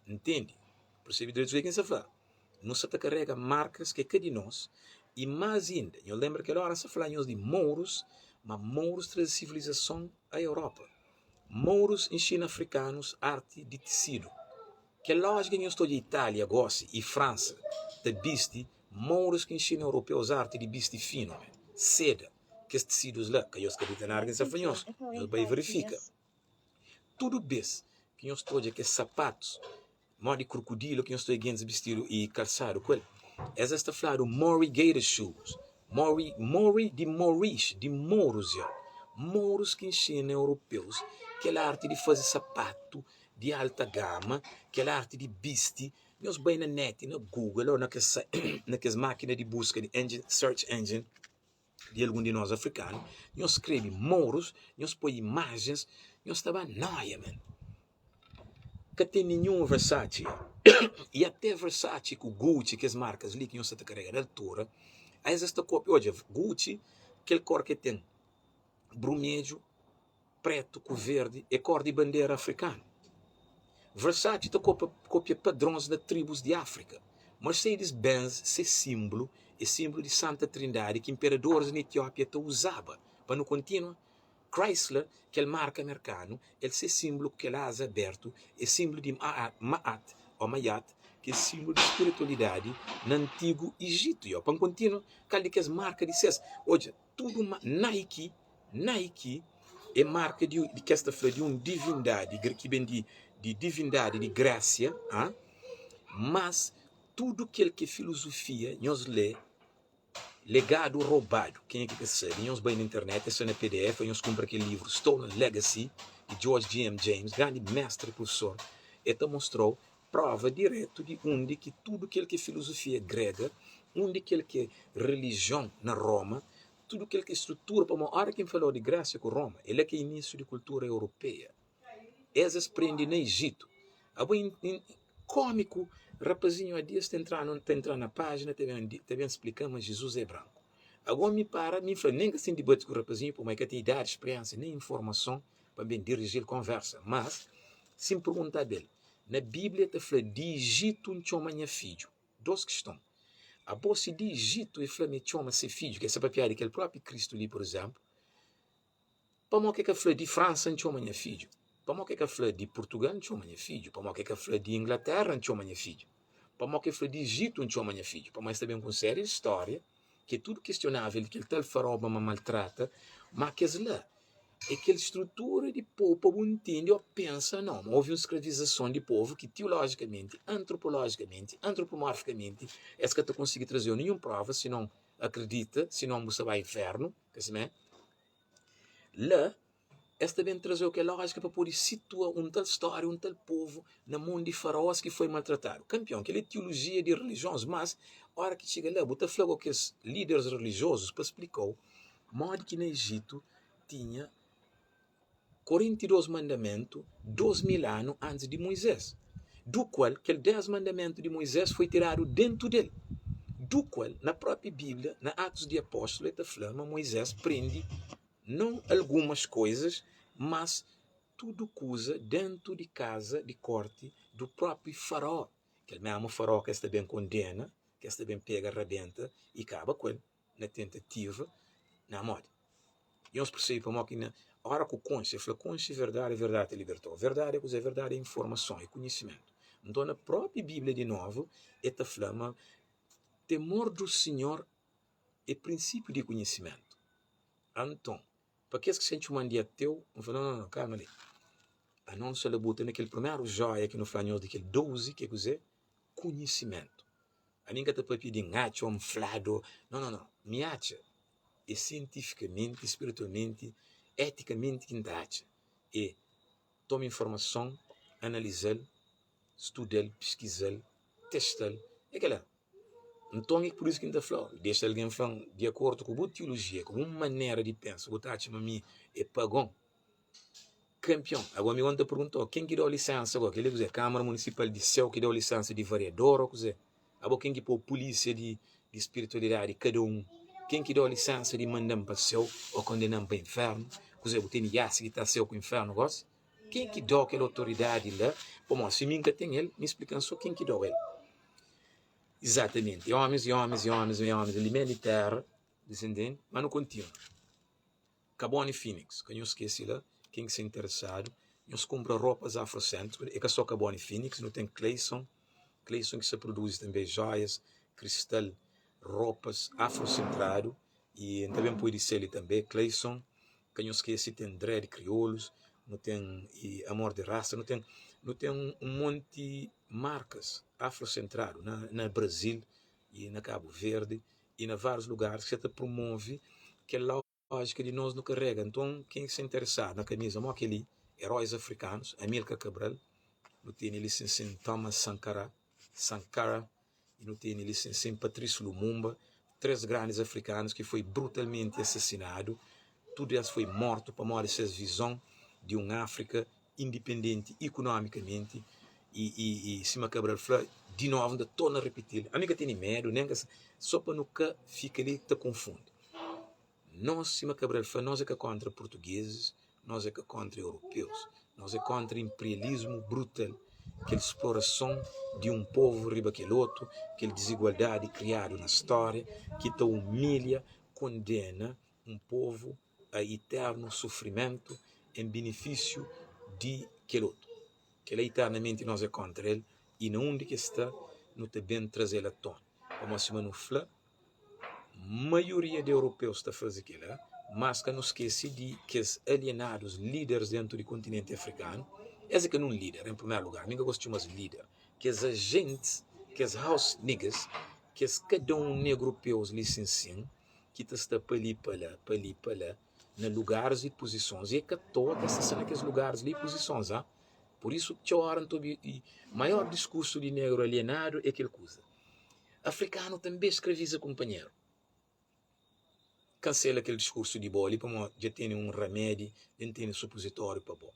ntende, persebe dretu kuzê ki N sta fla, nu sta ta karega markas ki é ka di nos. I más inda, nhos lenbra kel óra N sta fla nhos di mourus, ma mourus traze sivilizason a Europa. Mourus inxina afrikanus arti di tisidu. Kel lójika ki nhos ta odja Itália gósi i Fransa ta bisti, mourus ki inxina europeus arti di bisti finu, seda, kes tisidus la, ka nhos kridita na argen sa fla nhos, nhos bai verifika. Tudu bês ki nhos ta odja kes sapatus Modi krokodilu ki nhos ta gentis bistidu i kalsadu ku el. Es es ta fladu Mori Gator Shoes. Mori, Mori di Moorish, di Mourus yo. Mourus ki inxina europeus kel arti di faze sapatu di alta gama, kel arti di bisti. Nhos bai na net, na Google o na kes na kes makina di buska di engine, search engine di algun di nos afrikanu, nhos skrebe Mourus, nhos poi imajens, nhos ta ba noia man. Ka ten ninhun Versace i até Versace ku Gucci kes markas li ki nhos sa ta karega na altura es es ta kopia odja Gucci kel kor ki ten brumedju pretu ku verdi é kor di bandera afrikanu Versace ta kopia padrons na tribus di Afrika Mercedes Benz se sinblu é sinblu di Santa Trindadi ki inperadoris na Etiópia ta uzaba pa nu kontinua Chrysler, kel marka merkanu, el se sinblu ku kel aza abertu é sinblu di Ma'at ô Mayat, ki é sinblu di spiritualidadi na antigu Ijitu. I pa N kontinua, kal di kes marka di ses? Odja, tudu ma Nike, Nike é marka di di kes ta fla di un divindadi ki ben di di divindadi di Grésia, ah, mas tudu kel ki é filozofia, nhos lé Legadu Robadu, kenha ki ka sabe, nhos bai na internet, es sta na pdf, nhos kunpra kel livru Stolen Legacy di George GM James, grandi mestri prufesor, el ta mostrau prova diretu di undi ki tudu kel ki é filozofia grega, undi kel ki é relijion na Roma, tudu kel ki é strutura, pamodi ora ki N falau di Grésia ku Roma, el la ki é inísiu di kultura europeia. Es es prende na Ijitu. Abo é kómiku rapazinhu a dias ta entra ta entra na pájina ta ben ta ben splika ma Jizus é branku. Ago mi para mi fla nen ka sin dibati ku rapazinhu pamodi el ka ten idadi, spriensa nen informason pa ben diriji-l konversa. Mas si N perguntaba el, na Bíblia ta fla di Ijitu N txoma nha fidju. Dos kiston. Abo si di Ijitu el fla ma el txoma se fidju, ke sa papiadu di kel própi Kristu li, pur izénplu, Pamó ke ka fla di Fransa N txoma nha fidju? Pamó ke ka fla di Purtugal N txoma nha fidju? Pamó ke ka fla di Inglaterra N txoma nha fidju? Pamó ke fla di Ijitu N txoma nha fidju? Pamó es ta ben ku un série di stória ki é tudu kistionável di kel tal faraó ma maltrata, má kes la é kel strutura di povu pa bu ntende ô pensa no ma houve un skravizason di povu ki tiolojikamenti, antropolojikamenti, antropomorfikamenti es ka ta konsigi traze-u ninhun prova sinon akridita, sinon bu sta bai infernu. Ka simé? La, Es ta ben traze-u kel lójika pa pode situa un tal stória, un tal povu na mon di faraós ki foi maltratadu. Kanpion, kel-li é tiolojia di relijions, mas óra ki txiga la, bu ta fla ku kes líderis relijiozus pa splika-u modi ki na Ejitu tinha 42 mandamentu 2000 anu antis di Muizés, du kual kel 10 mandamentu di Muizés foi tiradu dentu del, du kual na propi Bíblia, na Atus di Apóstulu, el ta fla ma Muizés prende non algumas koizas, mas tudu kuza dentu di kaza di korti du propi Faraó, kel mésmu Faraó ki es ta ben kondena, ki es ta ben pega, rabenta i kaba ku el. na tentativa na modi. Nhos persebe pamodi ki na ora ku konxe, el fla konxe verdadi, verdadi ta libertau. Verdadi é kuzê? Verdadi é informason, é konhisimentu. Nton na propi Bíblia di novu el ta fla ma temor du Sinhor é prinsípiu di konhisimentu. Anton, pa kes ki sta txoman di ateu, N fla, no, no, no, kalma li. Anon sta la buta na kel primeru joia ki nu fla nhos di kel 12, ki é kuzê? Konhisimentu. Ami N ka ta papia di N atxa ô N fladu ô. No, no, no. Mi atxa é sientifikamenti, spiritualmenti, etikamenti ki N ta atxa. É toma informason, analiza-l, studa-l, piskiza-l, testa-l. É kel-la. Nton é pur isu ki N ta fla-u, dexa algen fla-m di akordu ku bu tiolojia, ku bu manera di pensa, bu ta atxa ma mi é pagon. Kanpion, ago mi ta perguntou, ken ki dau lisensa go? Kel-li kuzê? Kamara Munisipal di Séu ki dau lisensa di variador ô kuzê? Abo ken ki pô pulísia di di spiritualidadi di kada un? Ken ki dau lisensa di manda-m pa séu ô kondena-m pa infernu? Kuzê, bu tene iasi ki ta séu ku infernu gosi? Ken ki dau kel otoridadi la? Pamodi si mi N ka ten el, mi splika-m sô ken ki dau el. Izatamenti, ómis i ómis i ómis i ómis li mé di téra, disendenti, má nu kontinua. Caboni Phoenix, ka nhos skese la, ken ki sta interesadu, nhos kunpra ropas afrosentriku, e ka so Caboni Phoenix, nu ten Clayson, Clayson ki sta produzi tanbe joias, kristal, ropas afrosentradu, y N ta ben poi di sel li tanbe, Clayson, ka nhos skese ten Dread Crioulos, nu ten Amor di Rasta, nu ten nu ten un monti markas afrosentradu na na Brazil y na Cabo Verde y na várius lugaris ki sa ta promove kel lójika di nos nu karega. Nton, ken ki sta interesadu na kamiza mo kel-li, Heróis Africanos, Amílcar Cabral, nu tene li sin-sin Thomas Sankara, Sankara, y nu tene li sin-sin Patrice Lumumba, três grandis afrikanus ki foi brutalmenti asasinadu, tudu es foi mortu pamodi ses vizon di un Áfrika indipendenti ikunomikamenti y, y, y sima Cabral fla, di novu N ta torna ripiti-l, ami ka tene medu, nen ka, so pa nu ka fika li ta konfundi. Nos, sima Cabral fla, nos é ka kontra purtugezis, nos é ka kontra europeus, nos é kontra inperialismu brutal, kel splorason di un povu riba kel otu, kel dizigualdadi kriadu na stória ki ta umilha, kondena un povu a iternu sufrimentu en binifisiu di kel otu. Kel-la iternamenti nos é kóntra el i na undi ki el sta nu ta ben traze-l a tona. Pamodi sima nu fla, maioria di europeus ta faze kel-la, mas ka nu skese di kes alienadus líderis dentu di kontinenti afrikanu. Es é ka nun líder, en primeru lugar, mi ka gosta txoma-s líder. Kes ajentis, kes house niggas, kes kada un negrupeus li sin sin, ki ta sta pa li pa la, pa li pa la, na lugaris i puzisons. I é ka toa ki es ta sta na kes lugaris li i puzisons, ha? Pur isu, txeu óra N ta obi i maior diskursu di negru alienadu é kel kuza, Afrikanu tanbê skraviza kunpanheru. Kansela kel diskursu di bo li pamodi dja tene un ramedi, dja N tene supuzitóriu pa bo.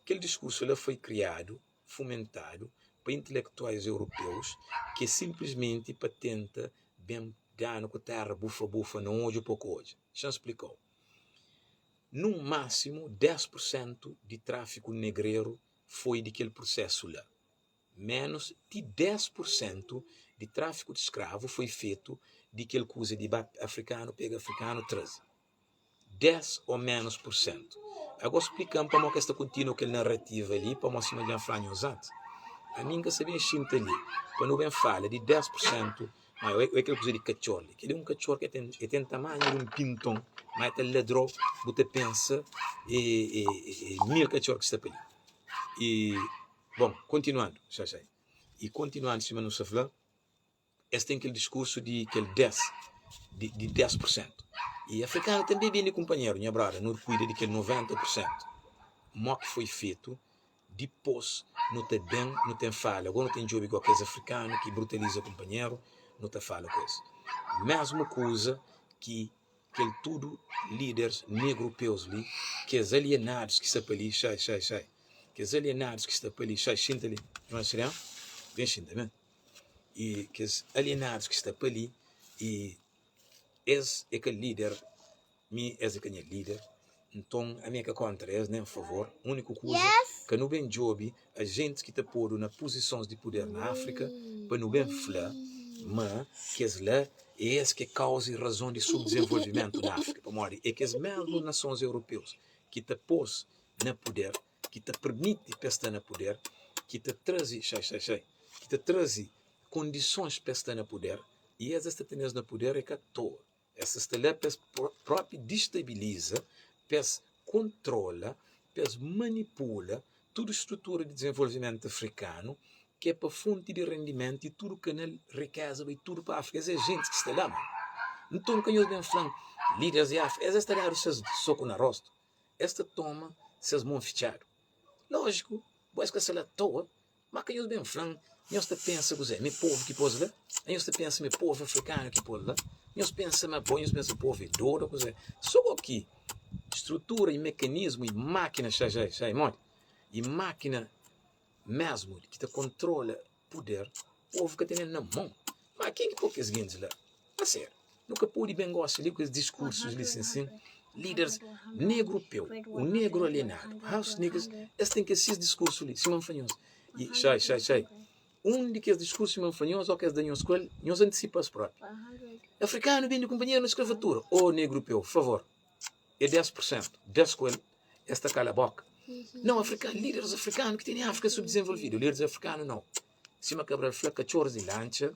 Kel diskursu la foi kriadu, fumentadu pa intelektuais europeus ki é sinplismenti pa tenta ben danu ku terra bufa bufa na odju pa ku odja. Xa-m splika-u. Nun másimu 10 pur sentu di tráfiku negreru foi di kel prusésu la. Ménus ti 10 pur sentu di tráfiku di skravu foi fetu di kel kuza di ba afrikanu pega afrikanu traze. 10 ô ménus pur sentu. Agó splika-m pamodi ki es ta kontinua kel narativa li, pamodi sima dja N fla nhos antis, ami N ka sa ben xinta li pa nu ben fala di 10 pur sentu, ma é kel kuza di katxor li. Kel-li é un katxor ki el ten tamanhu di un pinton, ma el ta ladra-u, bu ta pensa é mil katxor ki sta pa li. I, bon, kontinuandu, xaxai, i kontinuandu sima nu sta fla. es ten kel diskursu di kel 10, di, di 10 pur sentu. I afrikanu tanbe bende kunpanheru, nha brother, nu kuida di kel 90 pur sentu. mo ki foi fetu, dipôs nu ta ben nu ten fala. Agora nu ten djobe ku kes afrikanu ki brutaliza kunpanheru, nu ta fala ku es. Mesmu kuza ki kel tudu líderes negrupeus li, kes alienadus ki sta pa li, xai, xai, xai, kes alienadus ki sta pa li, xai, xinta li, ben xinta, ben. I kes alienadus ki sta pa li, i es é ka líder, mi es é ka nha líder, nton ami é ka kóntra es nen favor. Úniku kuza, ka nu ben djobe ajentis ki ta podu na puzisons di puder na Áfrika pa nu ben fla ma kes la é es ki é kauza i razon di subdizenvolvimentu na Áfrika, pamodi é kes mésmu nasons europeus ki ta pô-s na puder, ki ta permiti pa es sta na puder, ki ta traze, xai, xai, xai, ki ta traze kondisons pa es sta na puder, i es es ta tene-s na puder é ka atoa. Es ta sta la pa es propi distabiliza, pa es kontrola, pa es manipula tudu strutura di dizenvolvimentu afrikanu ki é pa fonti di rendimentu i tudu kanal rikeza bai tudu pa Afrika. Es é ajentis ki sta la, mano. Nton ka nhos ben fla-m lideris di Afrika, es es ta dadu ses soku na rostu, es ta toma ses mon fitxadu. Lójiku, bo es ka sta la atoa. Má ka nhos ben fla-m, nhos ta pensa kuzê? Ma é povu ki pô-s la? Nhos ta pensa ma é povu afrikanu ki pô-l la? Nhos pensa ma bo, nhos pensa povu é dodu ô kuzê? Sô bo ki strutura i mekanismu i mákina xa xa xa modi? I mákina mésmu ki ta kontrola puder, povu ka tene-l na mon. Má ken ki pô kes gentis la? A sériu, nu ka pode ben gosi li ku es diskursus li sin sin. Líderes negrupeu, o negru alienadu, house niggas, es ten kes sis diskursu li, sima N fla nhos. I, xai, xai, xai, un di kes diskursu sima N fla nhos, ó kes da nhos ku el, nhos antisipa-s propi. Afrikanu bende kunpanheru na skravatura. Ó, negrupeu, favor, é 10 pur sentu, da-s ku el, es ta kala boka. Nau, afrikanu, líderes afrikanu ki tene Áfrika subdizenvolvidu, líderes afrikanu nau. Sima Cabral fla, katxorus di lantxa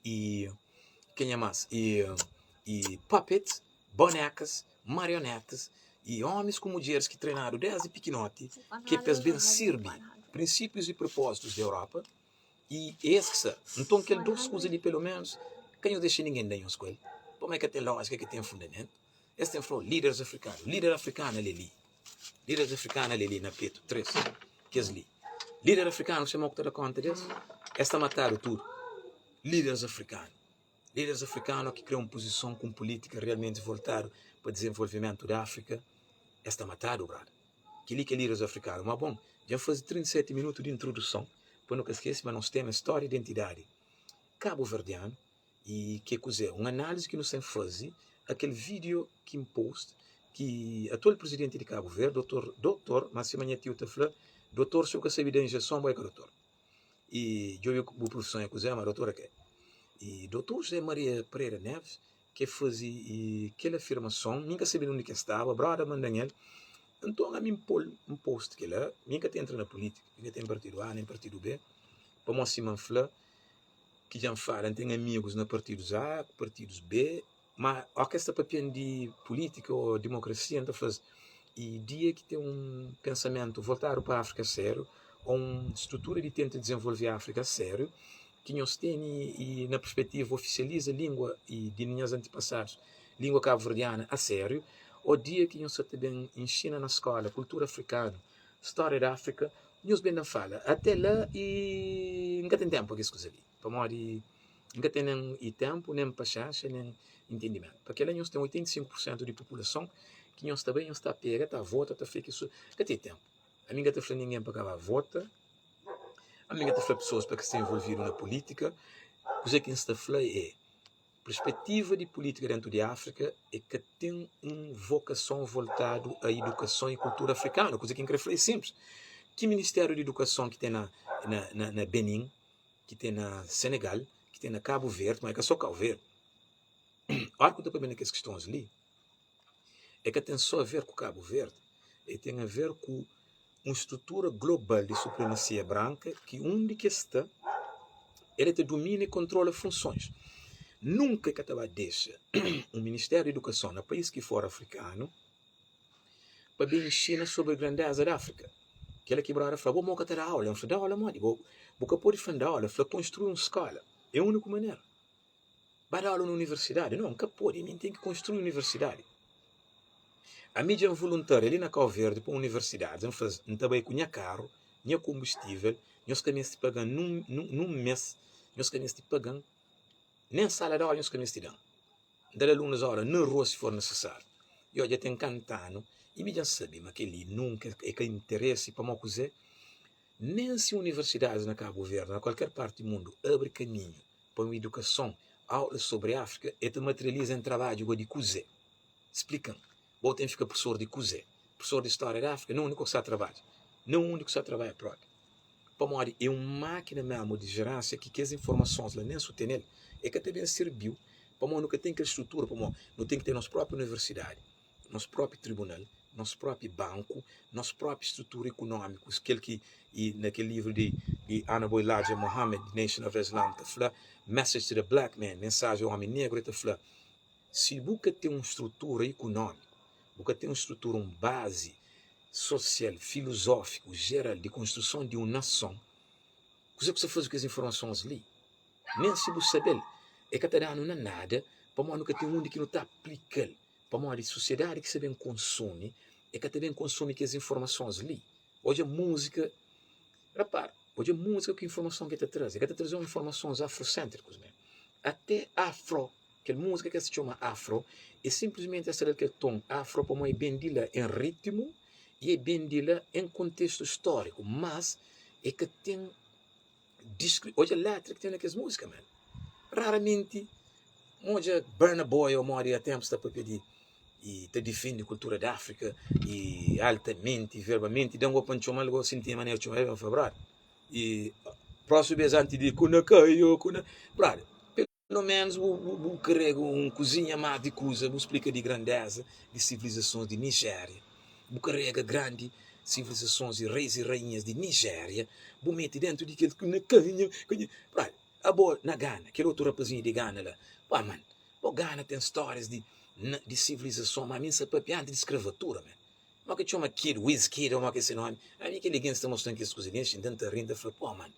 i kenha más? I i puppets, bonekas, marionetas i ómis ku mudjeris ki trenadu désdi pikinoti ki é pa es ben sirbi prinsípius i propósitus di Europa i é es ki sta. Nton kel dôs kuza li peloménus ka nhos dexa ningen da nhos ku el, pamodi ka ten lójika, ka ten fundamentu. Es ten fla-u líderis afrikanu, líder afrikanu ale li, líderis afrikanu ale li na petu, 3, kes li. Líder afrikanu, se mau ku ta da konta des, es ta matadu tudu. Líderis afrikanu, líderis afrikanu ki kre un puzison ku un pulítika realmenti voltadu pa dizenvolvimentu di Áfrika, es ta matadu, brada. Kel-li ki é líderis afrikanu. Ma bon, dja N faze 37 minutu di introduson, pa nu ka skese ma nos tema é stória i identidadi kabuverdianu. I ke kuzê? Un análise ki nu sen faze a kel vídeo ki N post ki atual prizidenti di Kabu Verdi, dotor, dotor, ma sima nha tiu ta fla, dotor si bu ka sabe da injeson bo é ka dotor. I djobe bu profison é kuzê, ma dotor é ke? I dotor José Maria Pereira Neves ke faze i kel afirmason, mi N ka sabe na undi ke staba, broda manda-m el, nton ami N pô-l, N post kila, mi N ka ta entra na pulítika, mi N ka ten partidu A nen partidu B, pamodi sima N fla, ki dja N fala, N ten amigus na partidus A ku partidus B, ma óki es ta papia-m di pulítika ô dimokrasia, N ta fla-s, i dia ki ten un pensamentu voltadu pa Áfrika sériu, ô un strutura di tenta dizenvolve Áfrika sériu, ki nhos tene i na perspetiva ofisializa língua i di nhas antipasadus, língua kabuverdiana a sériu, ô dia ki nhos sa ta ben inxina na skóla kultura afrikanu, stória di Áfrika, Nhos ben da fala ate la i N ka ten tenpu pa kes kuza li, pamodi N ka ten nen i tenpu, nen paxénxa, nen intendimentu. Pa kel-la nhos ten 85 pur sentu di populason ki nhos ta bai, nhos ta pega, ta vota, ta fla ki su. Ka ten tenpu. Ami N ka ta fla ningen pa ka ba vota, ami N ka ta fla pesoas pa ka sta involvidu na pulítika. Kuzê ki N sta fla é. Perspetiva di pulítika dentu di Áfrika é ka ten un vokason voltadu a idukason i kultura afrikanu. Kuze ki N kre fla é sinplis. Ki ministériu di idukason ki ten na na na Benin, ki ten na Senegal, ki ten na Kabu Verdi, ma é ka so Kau Verdi. Ora ki nu ta papia na kes kistons li, é ka ten so a ver ku Kabu Verdi, é ten a ver ku un strutura global di supremasia branka ki undi ki es sta, el ta dumina i kontrola funsons. Nunka el ka ta ba dexa un Ministériu di Idukason na país ki for afrikanu pa ben inxina sobri grandeza di Afrika. Kel-la ki brother fla, bo mo ka ta da aula. N fla, da aula modi? Bo bu ka pode fla-m da aula. El fla, konstrui un skola. É úniku manera. Ba da aula na universidadi? Nau, N ka pode. Mi N ten ki konstrui universidadi. Ami dja N voluntaria li na Kau Verdi pa un universidadi. N fla-s, N ta bai ku nha karu, nha konbustível, nhos ka meste paga-m nun mês, nhos ka meste paga-m nen sala di aula nhos ka meste da-m. N ta da alunus aula na rua si for nisisáriu. I odja ten kanta anu i mi dja N sabe ma kel-li nunka é ka interesi pamodi kuzê? Nen si universidadis na Kabu Verdi, na kualker parti di mundu, abri kaminhu pa un idukason, aulas sobri Áfrika, el ta materializa en trabadju gó di kuzê? Splika-m. Bo ten fika profesor di kuzê? Profesor di stória di Áfrika? Na undi ku sa trabadja? Na undi ku sa trabadja propi? Pamodi é un mákina mésmu di jeransia ki kes informasons la nen su ten el, e ka ta ben sirbi-u pamodi nu ka ten kel strutura, pamodi nu ten ki ten nos propi universidadi, nos propi tribunal, nos propi banku, nos propi strutura ikunómiku, kel ki i na kel livru di di Honorable Elijah Muhammad, Nation of Islam, ta fla, Message to the Black Man, Mensajen ao Homem Negro, el ta fla, si bu ka ten un strutura ikunómiku, bu ka ten un strutura, un bazi sosial, filozófiku, jeral di konstruson di un nason, kuzê ku sta faze ku es informasons li? Nen si bu sabe-l, e ka ta da-nu na nada, pamodi nu ka ten undi ki nu ta aplika-l. Pamodi sosiedadi ki sta ben konsumi, e ka ta ben konsumi kes informasons li. Odja múzika, rapara, odja múzika ku informason ki e ta traze. E ka ta traze informasons afrosentrikus me. Ate afro, kel múzika ki es ta txoma afro, e sinplismenti es ta da-l kel ton afro pamodi e ben di la en ritmu i e ben di la en kontestu stóriku, mas e ka ten Diskri odja letra ki ten na kes múzika man. Raramenti N odja Burna Boy ô modi a ténpu sta papia di i ta difende kultura di Áfrika i altamenti, verbalmenti da-m go pa N txoma-l go si N tinha manera di txoma-l N fla brother i prósimu bês antis di kuna kaio kuna brother Pelo menus bu bu karega un kuzinha más di kuza, bu splika di grandeza di sivilizasons di Nijéria, bu karega grandi sivilizasons di reis i rainhas di Nijéria, bu mete dentu di kel na kanha kanha brother abo na Gana, kel otu rapazinhu di Gana la, pá man, bo Gana ten stórias di di sivilizason, má mi N sa papia antis di skravatura man. Mo ki txoma Kid, Wiz Kid ô mo ki é se nomi, ami kel algen sta mostra-m kes kuza li, N xinta N ta ri, N ta fla, pô man,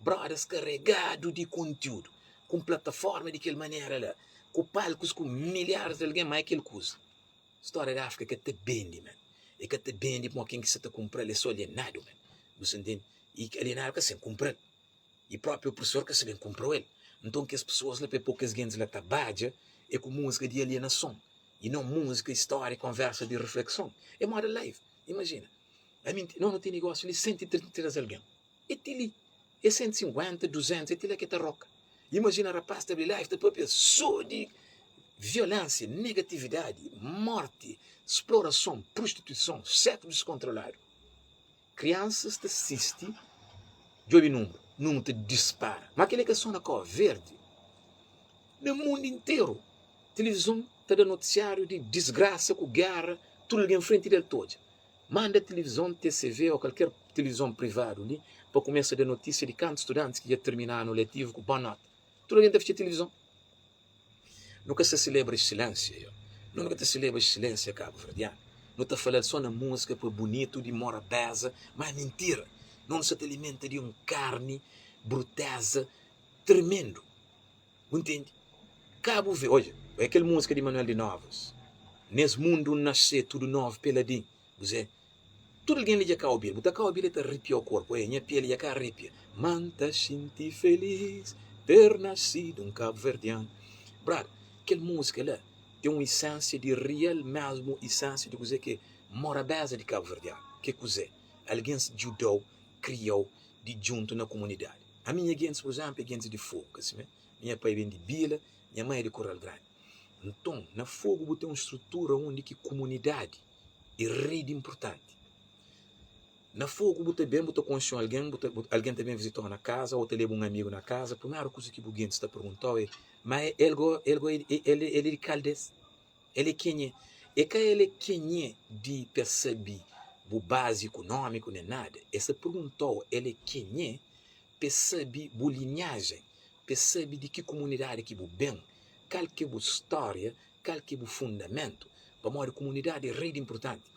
brodas karegadu di kontiúdu, ku un plataforma di kel manera la, ku palkus ku milharis di algen, má é kel kuza. Stória di Áfrika ka ta bende, man. E ka ta bende pamodi ken ki sa ta kunpra-l é sô alienadu, man. Bu sa ntende? I alienadu ka sen kunpra-l. I própi opresor ka sa ben kunpra-u el. Nton kes pesoas la, pa e pô kes gentis la ta badja, é ku múzika di alienason. I non múzika, stória, konversa di reflekson. É moda live. Imajina, ami N no ten negósiu li 133 algen. É ti li. É 150, 200, é ti la ki ta roka. Imajina rapaz ta abri live ta papia sô di violénsia, negatividadi, morti, splorason, prostituison, séksu diskontroladu. Kriansas ta sisti, djobe nunbru, nunbru ta dispara. Má kel-li é ka sô na Kau Verdi. Na mundu interu, tilivizon ta da notisiáriu di disgrasa ku géra, tudu algen frenti di el ta odja. Manda tilivizon, TCV ô kalker tilivizon privadu li pa kumesa da notísia di kantu studantis ki dja tirmina anu letivu ku bon nota. Tudu algen ta fitxa tilivizon. Nu ka sta selebra exselensia yo. Nu ka ta selebra exselensia kabuverdianu. Nu ta fala-l so na múzika pa bunitu di morabeza, ma é mintira. No nu sa ta alimenta di un karni bruteza tremendu. Bu ntende? Kabu Verdi, odja, é kel múzika di Manuel di Novas, Nes mundu N nasê tudu novu peladin. Bu ze, tudu algen li dja ka obi-l. Bu ta ka obi-l e ta ripia-u korpu. Ei, nha peli dja ka ripia. Ma N ta xinti felis ter nasidu un kabuverdianu. Brada, kel múzika la ten un isensia di real mesmu isensia di kuzê ki é morabeza di kabuverdianu. Ki é kuzê? Algens djuda-u, kria-u di djuntu na kumunidadi. Ami nha gentis, pur izénplu, é gentis di Fogu, ka simé? Nha pai ben di Bila, nha mai é di Koral Grandi. Nton, na Fogu bu ten un strutura undi ki kumunidadi é rei di inpurtanti. Na Fogu bu ta ben, bu ta konxe un algen, bu ta, algen ta ben vizita-u na kaza ô ta leba un amigu na kaza, primeru kuza ki bu gentis ta pergunta-u é, Ma el go, el go, el el é di kal des? El é kenhe? É ka el é kenhe di pa es sabe bu bazi ikunómiku nen nada. Es ta pergunta-u el é kenhe pa es sabe bu linhajen, pa es sabe di ki kumunidadi ki bu ben, kal ki é bu stória, kal ki é bu fundamentu. Pamodi kumunidadi é rei di inpurtanti.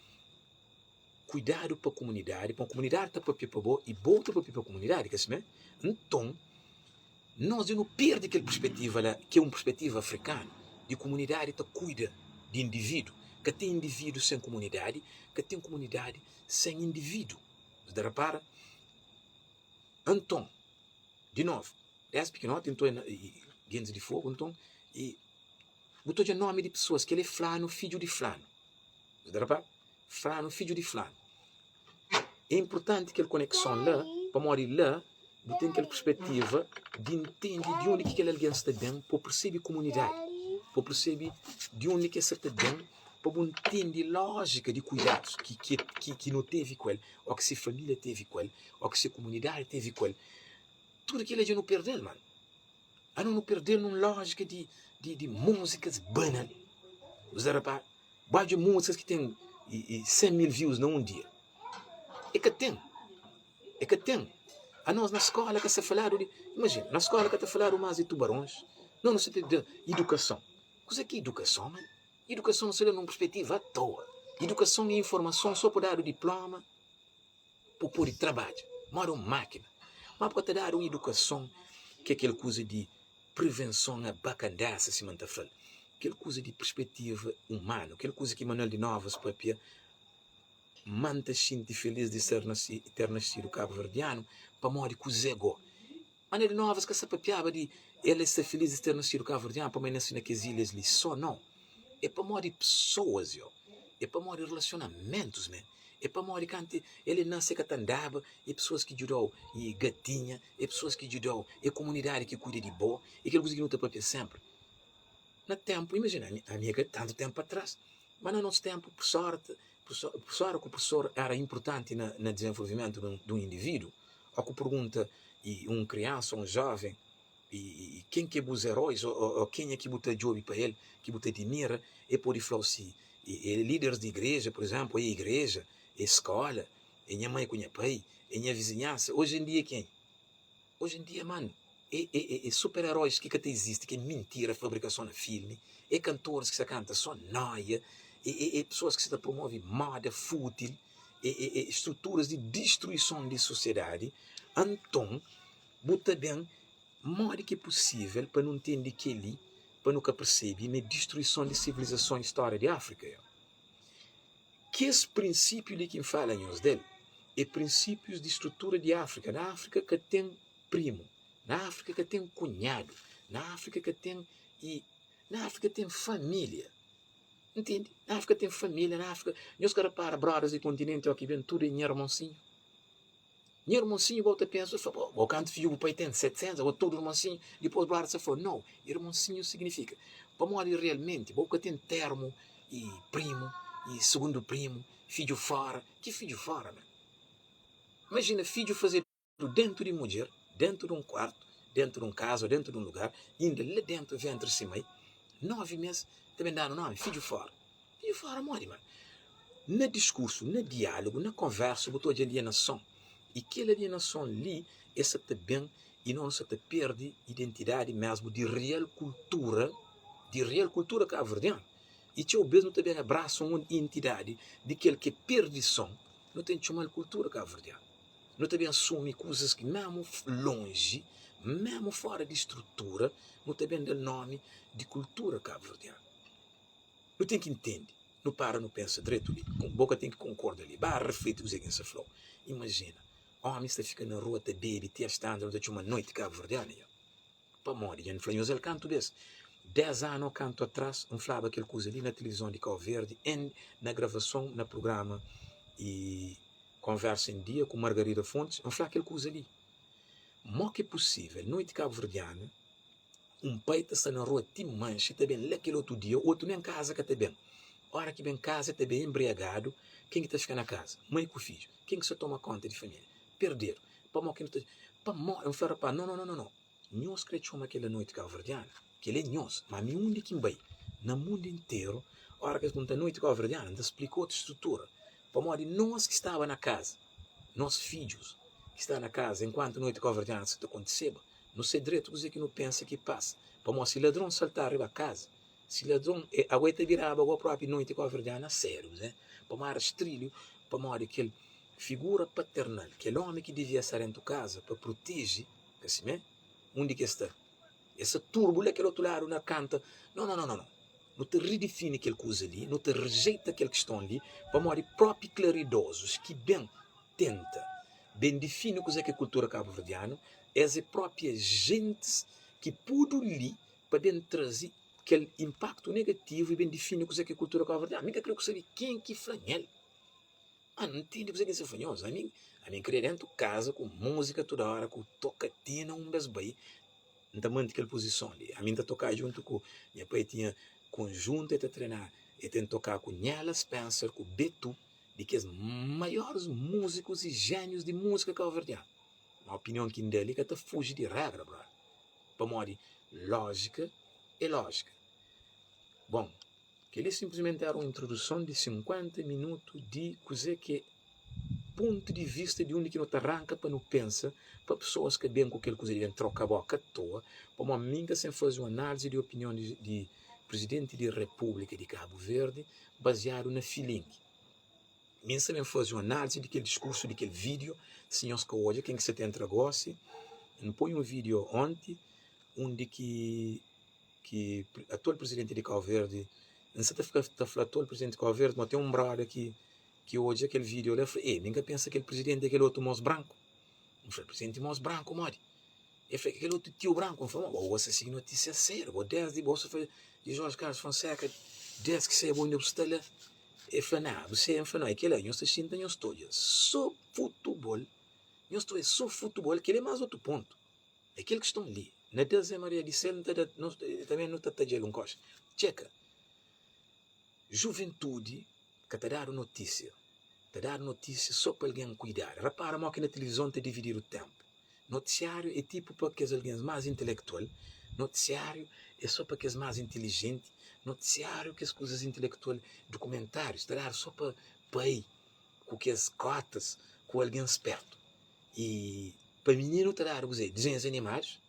Kuidadu pa kumunidadi, pamodi kumunidadi ta papia pa bo i bo ta papia pa kumunidadi, ka simé? Nton, nos dja nu perde kel perspetiva la, ki é un perspetiva afrikanu, di kumunidadi ta kuida di individu. Ka ten indivídu sen kumunidadi, ka ten kumunidadi sen indivídu. Bu ta repara? Anton, di novu, es pikinoti nton e gentis di Fogu nton e bu ta odja nomi di pesoas, kel é flanu fidju di flanu. Bu ta repara? Flanu fidju di flanu. É inportanti kel konekson la, pamodi la bu ten kel perspetiva di ntende di undi ki kel algen sta ben, pa bu persebe kumunidadi, pa bu persebe di undi ki el sta ta ben, pa bu ntende lójika di kuidadus ki ki ki no tevi ku el, ô ki se família tevi ku el, ô ki se kumunidadi tevi ku el. Tudu kel-la dja nu perde-l, mano. Anu nu perde-l nun lójika di di di múzikas banal. Bu sta repara? Badju é múzikas ki ten 100 mil views na un dia. É ka ten. É ka ten. Anos na skóla ka sta faladu di. Imajina, na skóla ka ta faladu más di tubarons. No, no sta ta da idukason. Kuzê ki é idukason, man? Idukason sta da nun perspetiva atoa. Idukason é informason sô pa dadu diploma pa pode trabadja moda un mákina. Má bu ka ta dadu un idukason ki é kel kuza di Prevenson a bakandesa, sima N ta fla-l. Kel kuza di perspetiva umanu, kel kuza ki Manuel di Novas papia, ma N ta xinti felis di ser ter nasidu kabuverdianu, pamodi kuzê go? Manuel di Novas ka sa papiaba di el sta felis di ter nasidu kabuverdianu pamodi el nasi na kes ilhas li sô, nau. É pamodi pesoas, yo. É pamodi relasionamentus, man. É pamodi kantu el nase el ka ta andaba, é pesoas ki djuda-u i gatinha. É pesoas ki djuda-u, é komunidadi ki kuida di bo, é kel kuza ki nu ta papia sénpri. Na ténpu, imajina, ami é ka tantu ténpu pa tras, má na nos ténpu, pursor pursora ku pursor éra inpurtanti na na dizenvolvimentu di un indivídu. Ó ku pergunta un kriansa, un jóven, i ken ki é bus eróis ô kenha ki bu ta djobe pa el, ki bu ta adimira, el pode fla-u si é líderis di igreja, pur izénplu, é igreja, é skóla, É nha mai ku nha pai, é nha vizinhansa. Oji en dia é ken? Oji en dia, manu, é é é super eróis ki ka ta izisti, ki é mintira, fabrikason na filmi, é kantoris ki sa kanta só noia, é é é pesoas ki sa ta promove moda fútil, é é é struturas di distruison di sosiedadi. Anton, bu ta ben, modi ki é pusível pa nu ntende kel-li, pa nu ka persebe ma é distruison di sivilizason i stória di Áfrika? Kes prinsípiu li ki N fala nhos del é prinsípius di strutura di Áfrika. Na Áfrika ka ten primu, na Áfrika ka ten kunhadu, na Áfrika ka ten i na Áfrika ten família. Ntende? Na Áfrika ten família, na Áfrika nhos ka repara brodas di kontinenti ó ki ben tudu é nha irmonsinhu. Nha irmonsinhu bo ta pensa, fla, bo, bo kantu fidju bu pai ten? 700, abo tudu irmonsinhu? Dipôs brother sa fla, no, irmonsinhu signifika pamodi realmenti bo ka ten termu i primu i sugundu primu, fidju fora, ki fidju fora man? Imajina fidju fazedu dentu di mudjer, dentu di un kuartu, dentu di un kaza, dentu di un lugar, inda la dentu ventri si mai, 9 mes ta ben danu nomi fidju fora. Fidju fora modi man? Na diskursu, na diálogu, na konversa bu ta odja alienason. I kel alienason li e sa ta ben i no sa ta perde identidadi mesmu di real kultura, di real kultura kabuverdianu. I txeu bes nu ta ben abrasa un identidadi di kel ki é perdison, nu ten txoma-l kultura kabuverdianu. Nu ta ben asumi kuzas ki mesmu lonji, mesmu fora di strutura, nu ta ben da-l nomi di kultura kabuverdianu. Nu ten ki ntende, nu para nu pensa dretu li, bo ka ten ki konkorda li, ba rifliti kuzê ki N sta fla-u. Imajina, ómis ta fika na rua ta bebe ti as tantas, nu ta txoma noiti kabuverdianu nha. Pamodi? Dja N fla nhos el kantu bês, des anu ô kantu atras, N flaba kel kuza li na tilivizon di Kauverdi, N na gravason na prugrama i Konversa em Dia ku Margarida Fontes, N fla kel kuza li. Mó ki é pusível noiti kabuverdianu Un pai ta sta na rua ti manxe, ta ben la kel otu dia, otu nen kaza ka ta ben. Ora ki ben kaza, ta ben enbriagadu, ken ki ta fika na kaza? Mai ku fidju. Ken ki sta toma konta di familia? Perdedu. Pamó ki nu ta. Pamó? N fla rapaz, no, no, no, no, no. Nhos kre txoma kel la noiti kauverdiana? Kel é nhos, ma mi undi ki N bai? Na mundu interu, ora ki es pergunta noiti kauverdiana, N ta splika otu strutura. Pamodi nos ki staba na kaza, nos fidjus ki sta na kaza enkuantu noiti kauverdiana sa ta kontiseba, Nu sai dretu kuzê ki nu pensa ki pasa. Pamodi si ladron saltá riba kaza, si ladron e ago e ta biraba go propi noiti koverdianu a sériu, kuzê? Pamodi era strilhu, pamodi kel figura paternal, kel omi ki divia sta dentu kaza pa proteje, ka simé? Undi ki e sta? E sta turbu la kel otu ladu na kanta. No, no, no, no, no. Nu ta ridifini kel kuza li, nu ta rejeita kel kiston li, pamodi propi klaridozus ki ben tenta ben difini kuzê ki é kultura kabuverdianu, es é propi ajentis ki pudu li pa ben traze kel inpaktu negativu i ben difini kuzê ki é kultura kabuverdianu. Mi ka kre ku sabe ken ki fla nhel. Ah, N ntende kuzê ki N sta fla nhos. Ami, ami N kria dentu kaza ku múzika tudu óra, ku tokatina un bes bai, N ta mante kel puzison li. Ami N ta toka djuntu ku nha pai tinha konjuntu, el ta trena, el ten toka ku Nela Spencer, ku Betu, di kes maiores múzikus i jénius di múzika kauverdianu. Ma opinion ki N da li ka ta fuji di régra, brother. Pamodi lójika é lójika. Bon, kel-li sinplismenti éra un introduson di 50 minutu di kuzê ki é pontu di vista di undi ki nu ta ranka pa nu pensa pa pesoas ka ben ku kel kuza di ben troka boka atoa, pamodi mi N ka sen faze un análise di opinion di Prizidenti di Repúblika di Kabu Verdi baziadu na filingi. Mi N sta ben faze un análise di kel diskursu di kel vídeo, si nhos ka odja, ken ki sta ta entra gósi, N poi un vídeo onti undi ki ki atual prizidenti di Kau Verdi, N sta ta fika ta fla atual prizidenti di Kau Verdi, ma ten un broda ki ki odja kel vídeo la, el fla, Ê, mi N ka pensa kel prizidenti é kel otu mos branku. N fla, prizidenti mos branku modi? El fla, kel otu tiu branku. N fla, ma bo gosta di sigi notísia sério, bo desdi bo sta fla di Jorge Carlos Fonseca, desdi ki sai bo inda bu sta la. El fla, na, bu sai. N fla, no, é kel-la, nhos ta xinta nhos ta odja so futubol, nhos ta odja so futubol, kel-li é más otu pontu. É kel kiston li. Na da Zé Maria di sel, N ta da, nos tanbe nu ta tadja-l un koxa. Txeka, juventudi ka ta dadu notísia. Ta dadu notísia so pa algen ku idadi. Rapara mo ki na tilivizon ta divididu tenpu. Notisiáriu é tipu pa kes algen más intelektual, notisiáriu é so pa kes más intilijenti, notisiáriu kes kuzas intelektual, dukumentárius ta dadu so pa pai ku kes kotas ku algen spertu. I pa mininu ta dadu kuzê? Dizenhus animadus.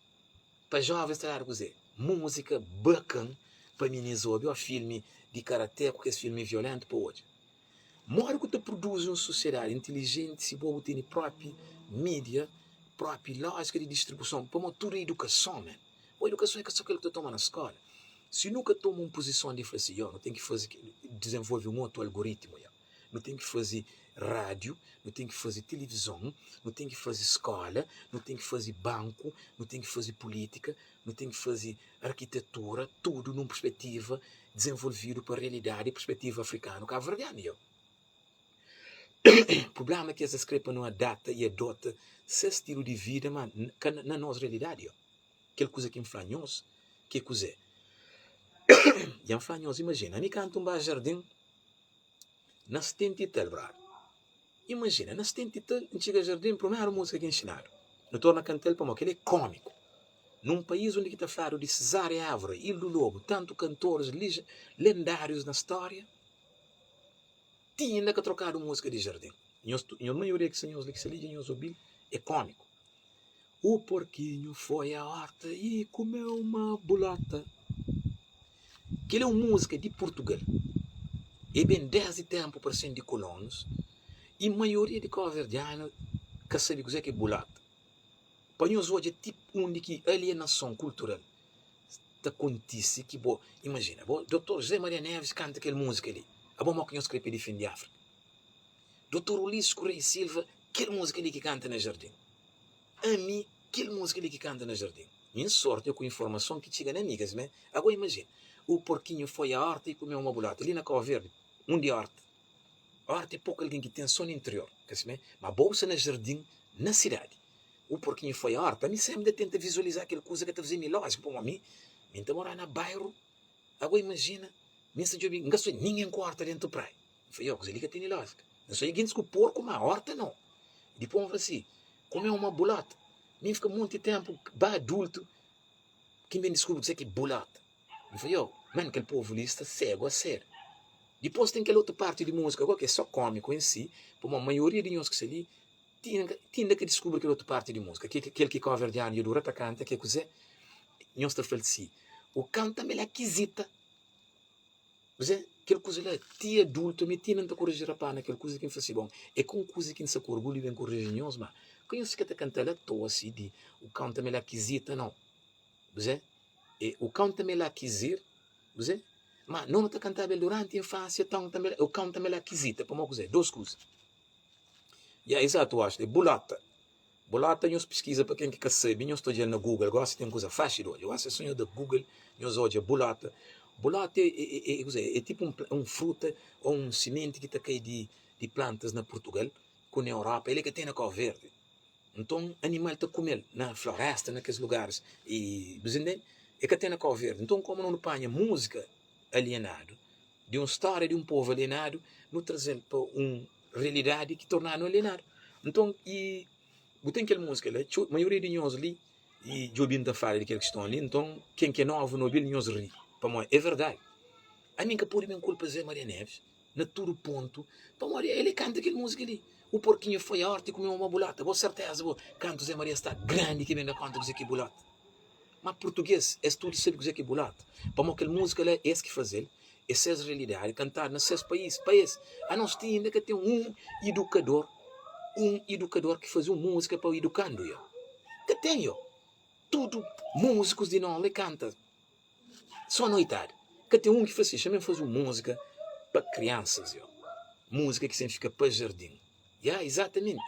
Pa jovens ta dadu kuzê? Múzika bakan pa minis obi ô filmi di karaté ku kes filmi violentu pa odja. Modi ku ta produzi un sosiedadi intilijenti si bo bu tene propi mídia, propi lójika di distribuison? Pamodi tudu é idukason, man. Bo idukason é ka sô kel ki ta toma na skóla. Si nu ka toma un puzison di fla si, yo, nu ten ki faze, dizenvolve un otu algoritmu, yo. Nu ten ki faze rádiu, nu ten ki faze tilivizon, nu ten ki faze skóla, nu ten ki faze banku, nu ten ki faze pulítika, nu ten ki faze arkitetura, tudu nun perspetiva dizenvolvidu pa realidadi i perspetiva afrikanu kabuverdianu. Yo. Prubléma ki es krê pa nu adapta i adota ses stilu di vida, ma ka na nos realidadi. Yo. Kel kuza ki N fla nhos ki é kuzê? Dja N fla nhos, imajina, ami kantu N ba jardin, Na stenti tal, brother. Imajina, na stenti tal, N txiga jardin, primeru múzika ki N nxinadu. Nu torna kanta-l pamodi kel-li é kómiku. Nun país undi ki ta fladu di Cesária Évora, Ildo Lobo, tantu kantoris lendárius na stória, ti inda ka trokadu múzika di jardin. Nhos, nhos maioria ki sta nhos li ki sta li dja nhos obi-l, é kómiku. O porquinho foi à horta e comeu uma bolota. Kel é un múzika di Purtugal. E ben desdi ténpu parsen di kolonus i maioria di kauverdianu ka sabe kuzê ki é bulota. Pa nhos odja ti undi ki alienason kultural ta kontise ki bo imajina bo Dotor José Maria Neves kanta kel múzika li abo mo ki nhos kre pa e difende Áfrika? Dotor Ulisses Correia e Silva kel múzika li ki kanta na jardin. Ami kel múzika li ki kanta na jardin. Mi N sorti ku informason ki txiga na mi ka simé? Ago imajina, o porquinho foi à horta e comeu uma bolota. Li na Cabo Verde, undi horta? Horta é poku algen ki ten so na interior, ka simé? Ma bo bu sta na jardin na sidadi. O porquinho foi à horta. Ami sempri N ta tenta vizualiza kel kuza ka ta faze mi lójika, pamodi mi mi N ta mora na bairu. Ago imajina, mi N sta djobe, N ka sta ningen ku horta dentu praia. N fla, yo, kuza li ka tene lójika. N sonha gentis ku porku, ma horta nau. Dipôs N fla si, kume uma bulota. Mi N fika monti ténpu ba adultu ki N ben diskubri kuzê ki é bulota. N fla, yo, man, kel povu li sta ségu asériu. Dipôs ten kel otu párti di múzika gó ki é só kómiku en si, pamodi maioria di nhos ki sta li ti inda ka diskubri kel otu párti di múzika, ki é kel ki kóverdianu dja dura ta kanta, ki é kuzê? Nhos ta fla-l si, O kanta melá kizita. Kuzê? Kel kuza la, ti adultu, ami ti N ta koriji rapá na kel kuza ki N fla si, bon, é ka un kuza ki N sta ku orgulhu di ben koriji nhos, má ka nhos fika ta kanta-l atoa si di o kau ta me la kizita, nau. Kuzê? É o kau ta me la kizir, kuzê? Ma no nu ta kantaba el duranti infansia ton tanbe o kau tanbe la kizita pamo kuze dos kuza. Ya izatu Washington é bulota. Bulota nhos piskiza pa ken ki ka sabe nhos ta odja-l na Google gosi ten kuza faxi di odja gosi é so nhos da Google nhos odja bulota. Bulota é é é kuze é tipu un un fruta o un simenti ki ta kai di di plantas na Purtugal ku na Europa el é ka ten na Kau Verdi. Nton animal ta kume-l na floresta na kes lugaris i bu ntende? E ka ten na Kau Verdi. Nton komu no panha múzika alienadu di un stória di un povu alienadu nu traze-l pa un realidadi ki torna-nu alienadu. Nton i bu ten kel múzika la txeu maioria di nhos li i dja obi-m ta fala di kel kiston li nton ken ki é novu na obi-l nhos ri pamodi é verdadi. Ami N ka pode ben kulpa Zé Maria Neves na tudu pontu pamodi el é kanta kel múzika li o porquinho foi à horta e comeu uma bolota bo serteza bo kantu Zé Maria sta grandi ki ben da konta kuzê ki é bolota ma purtugês es tudu sabe kuzê ki é bolota pamodi kel múzika la es ki faze-l é ses realidadi kantadu na ses país pa es anos ti inda ka ten un idukador un idukador ki faze un múzika pa idukandu yo ka ten yo tudu múzikus di nos li kanta Só noitada. Ka ten un ki fla si, Xa-m faze un múzika pa kriansas yo. Múzika ki sen fika pa jardin. Ya, izatamenti.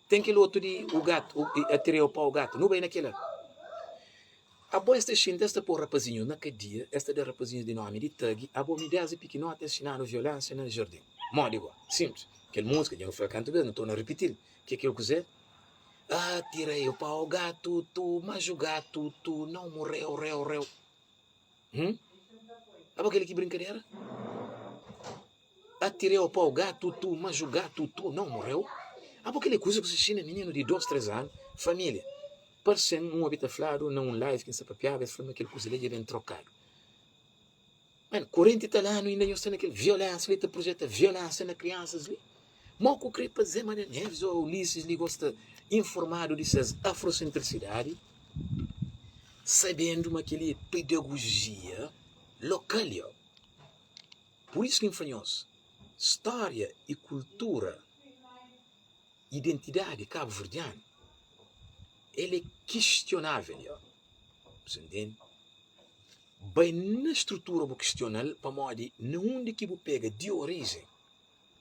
Ten kel otu di o gatu, o atirei o pau gatu. Nu bai na kela. Abo es ta xinta, es ta pô rapazinhus na kadia, es ta da rapazinhus di nomi di tagi. Abo mi desdi pikinoti es xinanu violénsia na jardin. Modi go? Sinplis. Kel múzika, dja nu fla kantu bes, nu torna ripiti-l. Ke kel kuzê? Atirei o pau gatu tu, mas o gatu tu não morreu, reu, reu. Hum? Aba kel ki brinkadera? Atirei o pau gatu tu, mas o gatu tu não morreu. Aba kel kuza ku se xina mininu di 2, 3 anu, família. Parse-m un obi ta fladu na un live ki N sta papiaba, es fla ma kel kuza li dja ben trokadu. Man, 40 i tal anu inda nhos sta na kel violensia li ta projeta violensia na kriansas li. Mo ku kre pa Zé Maria Neves o Ulisses li gosta informadu di ses afrosentrisidadi, sabendu ma keli é pedagogia lokal yo. Pur isu ki N fla nhos, stória i kultura, identidadi kabuverdianu, el é kistionável yo. Bu ntende? Bai na strutura bu kistiona-l pamodi na undi ki bu pega di orijen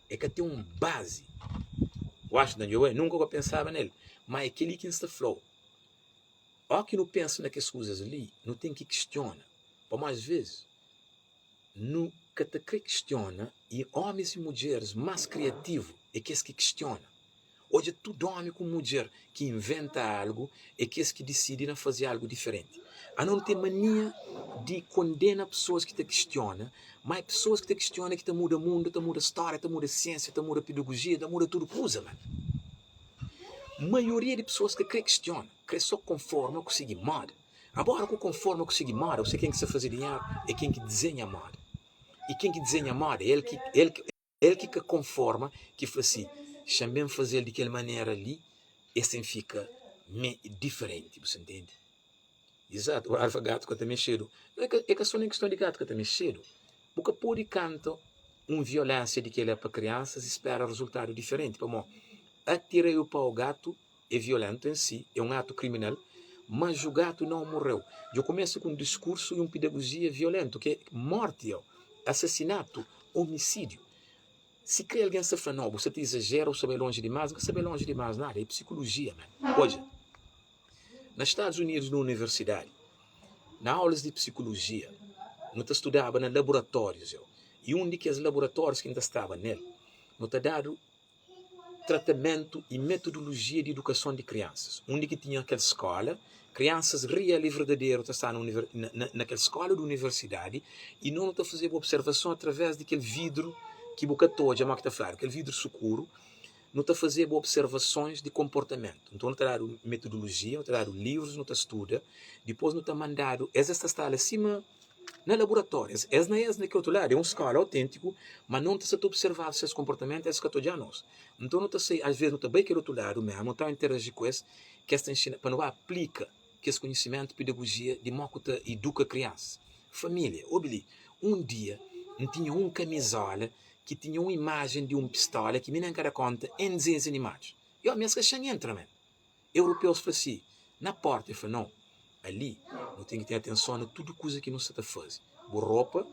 e ka ten un bazi. Washington djobe, nunka ku pensaba nel, ma é kel-li ki N sta fla-u. Óki ki nu pensa na kes kuzas li, nu ten ki kistiona pamodi asves nu ka ta kre kistiona i ómis i mudjeris más kriativu é kes ki kistiona. Odja tudu ómi ku mudjer ki inventa algu é kes ki disidi na faze algu diferenti. Anos nu ten mania di kondena pesoas ki ta kistiona, má é pesoas ki ta kistiona ki ta muda mundu, ta muda stória, ta muda siénsia, ta muda pedagojia, ta muda tudu kuza. Man, maioria di pesoas ka krê kistiona, krê sô konforma ku sigi móda. Agora ku konforma ku sigi móda, bu sabe ken ki sta faze dinheru? É ken ki dizenha móda. I ken ki dizenha móda é el ki el ki. El ki ka konforma, ki fla si, Xa-m ben faze-l di kel manera li, es ten fika me diferenti. Bu sa ntende? Izatu, Alfa gatu ka ta mexedu. No, e ka so nen kiston di gatu ka ta mexedu. Bu ka pode kanta un violensia di kel-la pa kriansas i spera rezultadu diferenti. Pamó, atirei o pau gatu é violentu en si, é un atu kriminal, mas o gatu não morreu. Dja kumesa ku un diskursu i un pedagojia violentu, ki é morti, asasinatu, omisídiu. Si kre algen sta fla, no, bu sta ta izajera, bu sta bai lonji dimás, N ka sta bai lonji dimás nada, é psikolojia, man. Odja, na Stadus Unidus, na universidadi, na aulas di psikolojia, nu ta studaba na laboratórius, i un di kes laboratórius ki N ta staba nel, nu ta dadu tratamentu i metodolojia di idukason di kriansas. Undi ki tinha kel skola, kriansas real i verdaderu ta sta na kel skola di universidadi i no nu ta fazeba observason atraves di kel vidru ki bu ka ta odja ma ki ta fladu, kel vidru sukuru, nu ta fazeba observasons di konportamentu. Nton nu ta dadu metodolojia, nu ta dadu livrus, nu ta studa, dipôs nu ta mandadu, es es ta sta la sima Na laboratóriu, es na es na ki otu ladu é un skóla auténtiku, ma no ta sa ta observaba ses konportamentu, es ka ta odja nos. Nton nu ta sai, asves nu ta bai kel otu ladu mésmu, nu ta interaji ku es, ki es ta inxina, pa nu ba aplika kes konhisimentu, pedagojia di mo ku ta iduka kriansas. Família, obi li, un dia N tinha un kamizóla ki tinha un imajen di un pistóla ki mi nen ka da kónta, N dizes animadus, Yo, mi es ka xa-m entra, man. Europeus fla si, na porta, el fla, Nau, ali nu ten ki ten atenson na tudu kuza ki nu sta ta faze. Bu ropa.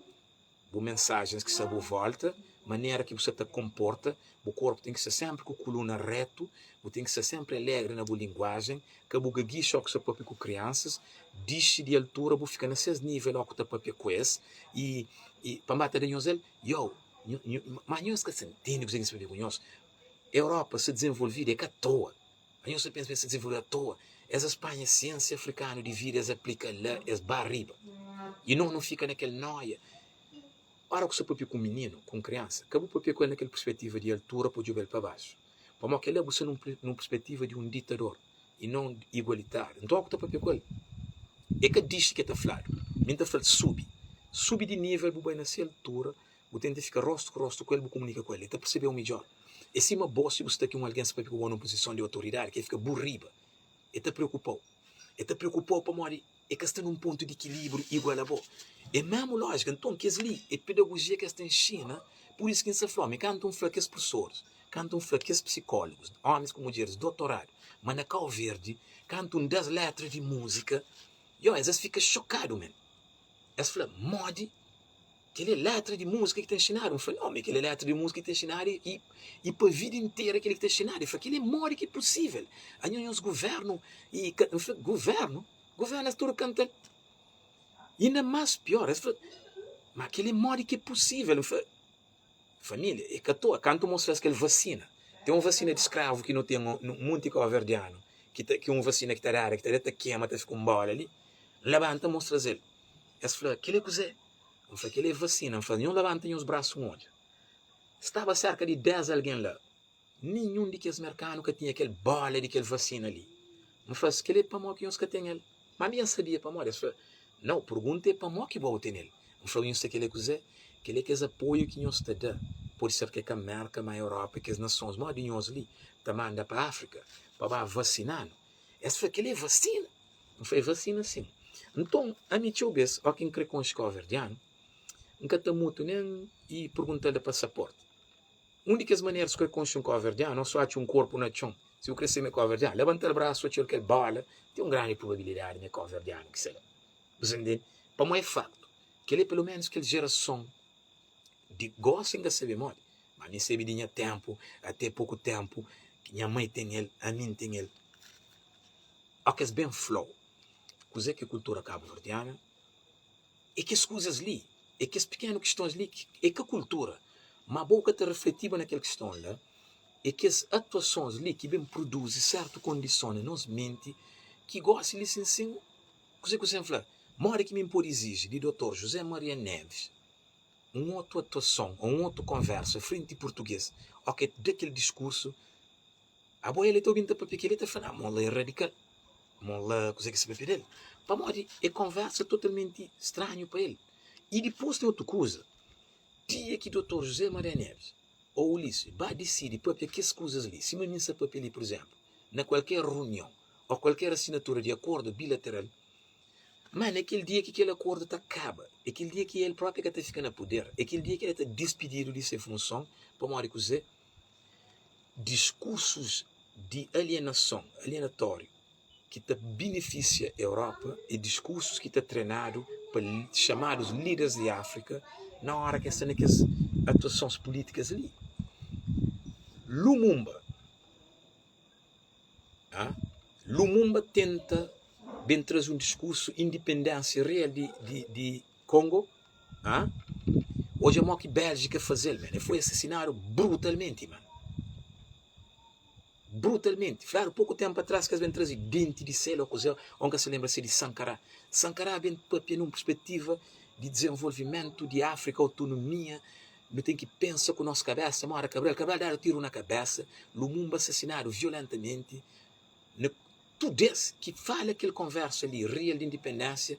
Bu mensajens ki sta bu volta, manera ki bu sta ta konporta, bu korpu ten ki sta senpri ku kuluna retu, bu ten ki sta senpri alegri na bu linguajen, ka bu gagixa óki sta papia ku kriansas, dixi di altura bu fika na ses nivel óki bu ta papia ku es, i i pa N ba ta da nhos el, yow, ma nhos ka sta ntende kuzê ki N sta papia ku nhos, Europa sta dizenvolvidu é ka atoa. Anhos ta pensa ma es ta dizenvolve atoa? Es es panha siensia afrikanu di vida es aplika la, es ba riba. I nos nu fika na kel noia. Ora ku sta papia ku un mininu, ku un kriansa, ka bu papia ku el na kel perspetiva di altura pa djobe-l pa baxu. Pamodi kel-la bu sta nun perspetiva di un ditador i non igualitariu. Nton ora ku ta papia ku el, e ka dixi ki e ta fladu. Mi N ta fla-l subi. Subi di nivel bu bai na se altura, bu tenta fika rostu ku rostu ku el, bu kumunika ku el. E ta persebe-u midjor. É sima bo si bu sta ki un algen sta papia ku bo na un puzison di otoridadi ki el fika bu riba, el ta preokupa-u. El ta preokupa-u pamodi el ka sta na un pontu di ikilíbriu igual a bo. É mésmu lójika. Nton, kes-li é pedagojia ki es ta inxina. Pur isu ki N sta fla-u, mi kantu N fla kes prusoris, kantu N fla kes psikólogus, ómis ku mudjeris dotoradu, ma na Kauverdi, kantu N da-s létra di múzika, yo, es es fika xokadu, men. Es fla, Modi? Kel-li é létra di múzika ki ta inxinadu. N fla, Nau, mi kel-li é létra di múzika ki ta inxinadu i i pa vida intera kel-li ki ta inxinadu. El fla, Kel-li é modi ki é pusível? Anho nhos govérnu i ka. N fla, Govérnu? Govérnu es tudu kanta-l. Inda más piór, es fla, Ma kel-li é modi ki é pusível? N fla, Família, é ka toa. Kantu mostra-s kel vasina, ten un vasina di skravu ki nu ten nu monti kauverdianu, ki ta ki un vasina ki ta dadu, ki ta da ta kema, ta fika un bóla li. N labanta N mostra-s el. Es fla, Kel-li é kuzê? N fla, Kel-li é vasina. N fla, Nhos labanta nhos brasu N odja. Staba serka di 10 algen la. Ninhun di kes merkanu ka tinha kel bóla di kel vasina li. N fla-s, Kel-li é pamodi ki nhos ka ten el? Má mi N sabia pamodi. Es fla, Nau, pergunta é pamodi ki bo ten el. N fla, Nhos ta kel-li é kuzê? Kel-li é kes apoiu ki nhos ta da. Pode ser ki é ka Mérka, má Europa i kes nasons modi nhos li ta manda pa Áfrika pa ba vasina-nu. Es fla, Kel-li é vasina? N fla, é vasina sin. Nton, ami txeu bês, óki N krê konxe kauverdianu, N ka ta mutu nen i pergunta-l da pasaporti. Un di kes maneras ku krê konxe un kauverdianu, ô so atxa un korpu na txon, si bu krê sabe ma é kauverdianu, labanta-l brasu, atxa-l kel bóla, ten un grandi probabilidadi ma é kauverdianu ki sta la. Bu sa ntende? Pamodi é faktu, kel-li é peloménus kel jerason di gósi N ka sabe modi, ma mi N sabe di nha ténpu, até poku ténpu, ki nha mai ten el, ami N ten el. Ó kes ben fla-u kuzê ki é kultura kabuverdiana, é kes kuzas li, é kes pikenu kistons li ki é ka kultura, má bo ka ta refletiba na kel kiston la, é kes atuasons li ki ben produzi sertu kondison na nos menti ki gósi li sin sin, kuzê ku sen fla? Modi ki mi N pode iziji di Dotor José Maria Neves un otu atuason ô un otu konversa frenti purtugês ó ke da kel diskursu Abo el ta obi-m ta papia kel-li, el ta fla, Nau, mo la é radikal. Mo la kuzê ki sta papia del? Pamodi é konversa totalmenti stranhu pa el. I dipôs ten otu kuza, dia ki Dotor José Maria Neves ô Ulisses ba disidi papia kes kuzas li, sima mi N sta papia li, pur izénplu, na kualker runion ô kualker asinatura di akordu bilateral, má na kel dia ki kel akordu ta kaba, é kel dia ki el própi ka ta fika na puder, é kel dia ki el ta dispididu di se funson, pamodi kuzê? Diskursus di alienason, alienatóriu, ki ta binifisia Europa é diskursus ki ta trenadu pa xamadus líderes di Áfrika na óra ki es sta na kes atuasons pulítikas li. Lumumba, ah, Lumumba tenta ben traze un diskursu indipendénsia real di, di, di Kongo, ah, odja mo ki Béljika faze-l, man, el foi asasinadu brutalmenti, man. Brutalmenti. Fladu poku ténpu atrás ki es ben traze denti di sel ô kuzê, ô N ka sta lenbra si é di Sankara. Sankara ben papia nun perspetiva di dizenvolvimentu di Áfrika, autonomia, nu ten ki pensa ku nos kabésa, móda Cabral. Cabral dadu tiru na kabésa, Lumumba asasinadu violentamenti. Na tudu es ki fala kel konversa li real di indipendénsia,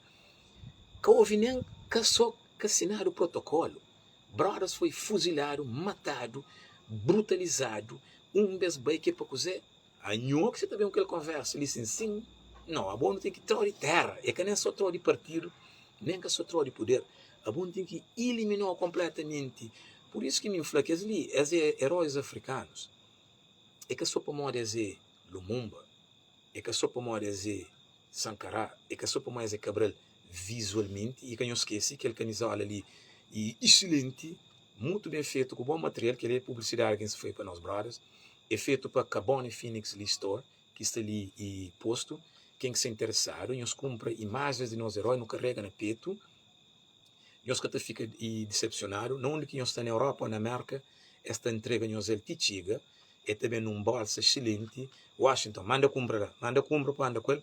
ka ovi nen ka so ka sinadu protokolu. Brodas foi fuziladu, matadu, brutalizadu, un bes bai ke pa kuze? Anho ki sa ta ben ku kel konversa li sin sin? No, abo nu ten ki trau di tera, e ka nen so trau di partidu, nen ka so trau di puder, abo nu ten ki iliminau konpletamenti. Pur isu ki mi N fla kes li, es e erois afrikanus. É ka so pamodi es é Lumumba, é ka so pamodi es é Sankara, é ka so pamodi es é Cabral vizualmenti, i ka nhos skese kel kamizola li E excelenti, mutu ben fetu, ku bon material, kel-li é publisidadi ki N sta faze pa nos brothers. É fetu pa Cabone Phoenix Lee Store, ki sta li e postu. Ken ki sta interesadu, nhos kunpra imajens di nos eroi, nu karega na petu. Nhos ka ta fika e disepsionadu. Na undi ki nhos sta, na Europa o na Merka, es ta ntrega nhos el ti txiga. E ta ben nun bolsa excelenti. Washington, manda kunpra la, manda kunpra pa anda ku el.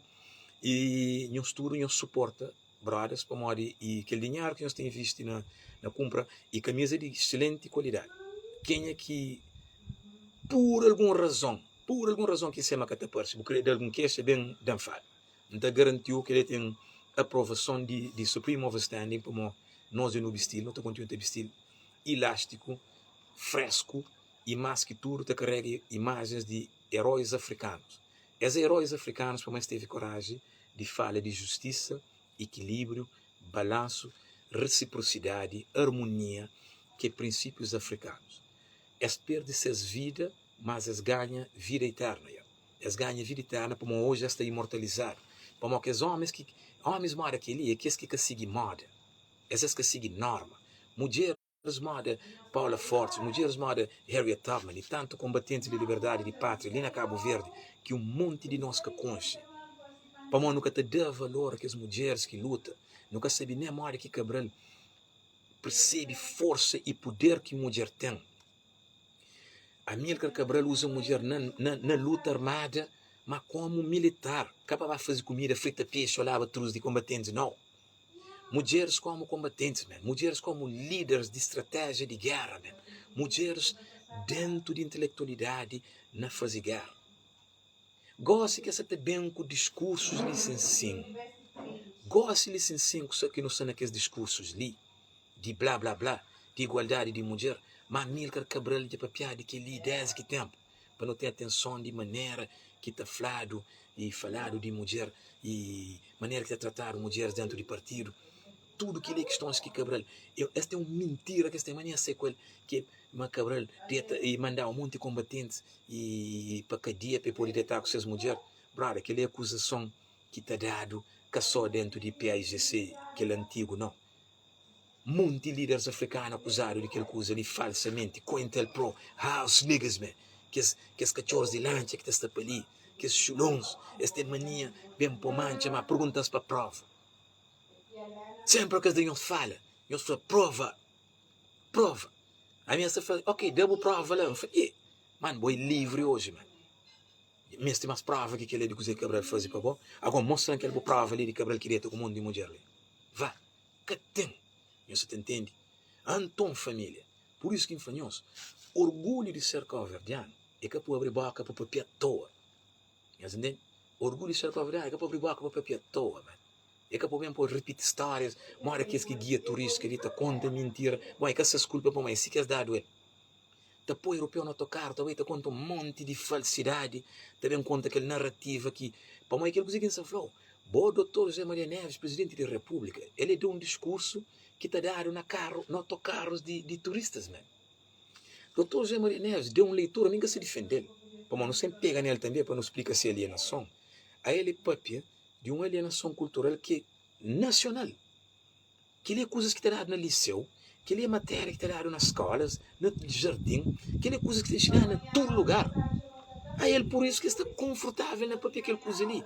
E nhos tudu nhos suporta brothers pamodi e kel dinheru ki nhos ta invisti na na kunpra e kamiza di excelenti kualidadi. Kenha ki pur algun razon, pur algun razon ki sema ka ta parse, bu kre da algun kexa, ben dan fala. N ta garantiu kel-li ten aprovason di di Supreme Overstanding pamo nos dja nu bistil, nu ta kontinua ta bistil ilástiku, fresku i más ki tudu ta karega imajens di eróis afrikanus. Es é eróis afrikanus pamo es tevi koraji di fala di justisa, ikilíbriu, balansu, resiprosidadi, armonia, ki é prinsípius afrikanus. Es perde ses vida, mas es ganha vida iterna. Ya, es ganha vida iterna pamo oji es sta imortalizadu. Pamo kes omis ki omis moda kel-li é kes ki ka sigi moda, es es ka sigi norma. Mudjer. Mudjeris moda Paula Fortes, mudjeris moda Harriet Tubman y tantu konbatentis di liberdadi di pátria li na Kabu Verdi ki un monti di nos ka konxe. Pamodi nu ka ta da valor a kes mudjeris ki luta, nu ka sabe nen modi ki Cabral persebe forsa y puder ki mudjer ten. Amílcar Cabral uza mudjer na, na, na luta armada, ma komu militar, ka pa ba faze kumida, frita pexi o laba trus di konbatentis, nau. Mudjeris komu konbatentis man, mudjeris komu líderes di stratéjia di géra man, mudjeris dentu di intelektualidadi na faze géra. Gósi ki es sa ta ben ku diskursus li sin sin, gósi li sin sin ku ki nu sta na kes diskursus li di bla bla bla di igualdadi di mudjer, má Amílcar Cabral dja papiá di kel-li désdi ki ténpu. Pa nu ten atenson di manera ki ta fladu i faladu di mudjer i manera ki ta tratadu mudjeris dentu di partidu. Tudu kel-li é kistons ki Cabral, es ten un mintira ki es ten mania sai ku el, ki ma Cabral deta i manda un monti konbatentis i pa kadia pa e pode deta ku ses mudjer. Brother, kel-li é akuzason ki ta dadu ka so dentu di PAIGC, kel antigu, nau. Monti líderes afrikanu akuzadu di kel kuza li falsamenti, Cointelpro, house niggas man, kes kes katxorus di lantxa ki ta sta pa li, kes xulons, es ten mania ben po mantxa, ma pergunta-s pa prova. Senpri kes da nhos fala, nhos fla prova, prova. Ami es ta fla, ok, da bu prova la. N fla, e, man, bo é livri oji, man. Meste mas prova ki kel-la di kuzê ki Cabral faze pa bo? Agora mostra-m kel bu prova li di Cabral ki deta ku monti di mudjer li. Va! Ka ten! Nhos sa ta ntende? Anton família, pur isu ki N fla nhos, orgulhu di ser kauverdianu é ka pa abri boka pa papia atoa. Nhos ntende? Orgulhu di ser kauverdianu é ka pa abri boka pa papia atoa, man. É ka pa ben pa ripiti stórias moda kes ki gia turístika li ta konta mintira. Bon, é ka ses kulpa pamodi é si ki es dadu el. Ta poi europeu na otokaru, ta bai ta konta un monti di falsidadi, ta ben konta kel narativa ki, pamodi kel kuze ki N sta fla-u, bo Dotor José Maria Neves, Prizidenti di Repúblika, el e da un diskursu ki ta dadu na karu, na otokarus di, di turistas men. Dotor José Maria Neves da un leitura, mi N ka sta difende-l, pamodi nu sen pega nel tanbe pa nu splika se alienason, a el e papia di un alienason kultural ki é nasional. Kel-li é kuzas ki ta dadu na liseu, kel-li é matéria ki ta dadu na skólas, na jardin, kel-li é kuzas ki ta inxinadu na tudu lugar. A el pur isu ki el sta konfortável na pâpia kel kuza li.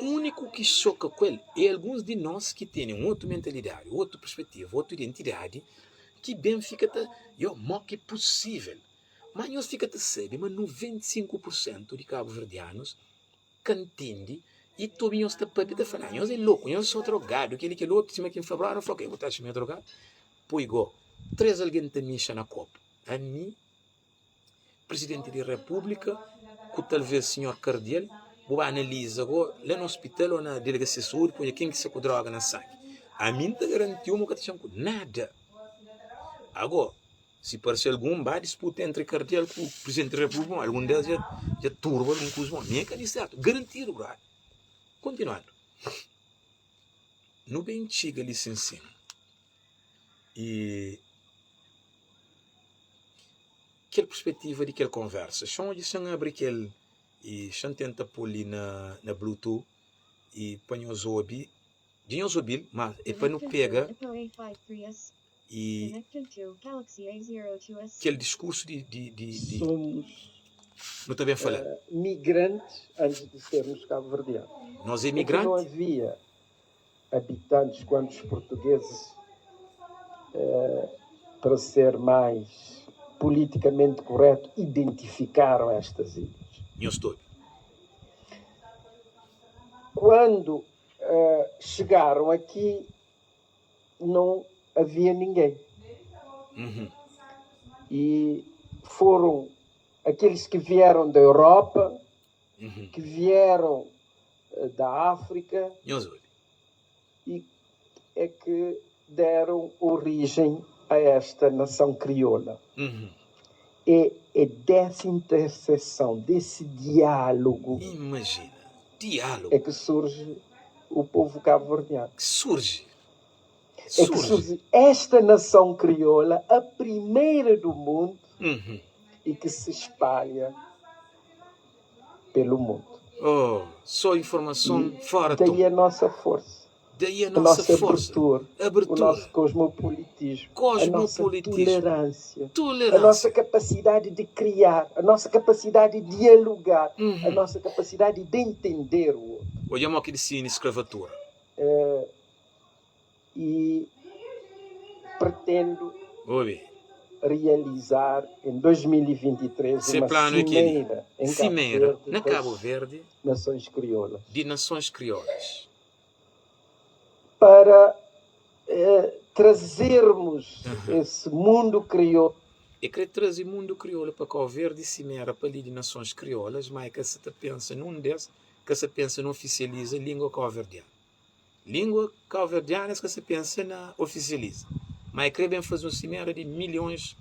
Úniku ki xoka ku el é alguns di nos ki tene un otu mentalidadi, otu perspetiva, otu identidadi ki ben fika ta, yo, mó ki é pusível? Má nhos fika ta sabe ma 95 pur sentu di kabuverdianus ka ntende i ta obi nhos ta papia ta fla nhos é loku nhos é so drogadu keli kel otu sima ki N fla brother N fla ok bu ta atxa mi é drogadu poi go 3 algen ta mixa na kopu ami presidenti di repúblika ku talvez sinhor kardial bu ba analiza go la na ospital o na delegasia di saúdi pa odja ken ki sta ku droga na sangi ami N ta garantiu ma bu ka ta txan ku nada ago Si parse algun ba disputa entri kardial ku prizidenti di repúblika, bon, algun des dja, dja turba algun kuza, bon, mi é ka di sertu, garantidu, brother. Kontinuandu, nu ben txiga li sin sin i kel perspetiva di kel konversa, xa odja xa N abri kel i xa N tenta pô li na, na bluetooth i pa nhos obi, dja nhos obi-l, ma é pa nu pega. I kel diskursu di di di di Somos nu ta ben fala-l. migrantes antes de sermos cabo-verdianos. Nos é Aqui não migranti. havia habitantes quando os portugueses, para ser mais politicamente correto, identificaram estas ilhas. Nhos ta obi. Quando chegaram aqui, não havia ninguém. E foram aqueles que vieram da Europa, que vieram da África, Nhos obi. e é que deram origem a esta nação crioula. É, é dessa interseção, desse diálogo, Imajina, diálogu. é que surge o povo cabo-verdiano. Ki surji. É que Surji. surge esta nação crioula, a primeira do mundo, e que se espalha pelo mundo. Oh, só informason E fora daí tom. a nossa força. Daí a A nossa nossa força. abertura, o Abertura. nosso cosmopolitismo, a nossa Cosmopolitismo. tolerância, a Tolerância. nossa capacidade de criar, a nossa capacidade de dialogar, a nossa capacidade de entender o outro. Odja mo ki disini skravatura. E pretendo Obi. realizar em 2023 Se uma planu é kel-li. cimeira em Cabo Cimeira Verde na Cabo das Verde nações crioulas. di nasons kriolas. Para trazermos esse mundo crioulo. E kre traze mundu kriolu pa Kau Verdi, simera pa li di nasons kriolas, ma e ka sa ta pensa nun des, ka sa pensa na ofisializa lingua kauverdianu. Lingua kauverdianu es ka sa pensa na ofisializa, ma e kre ben faze un simera di milhons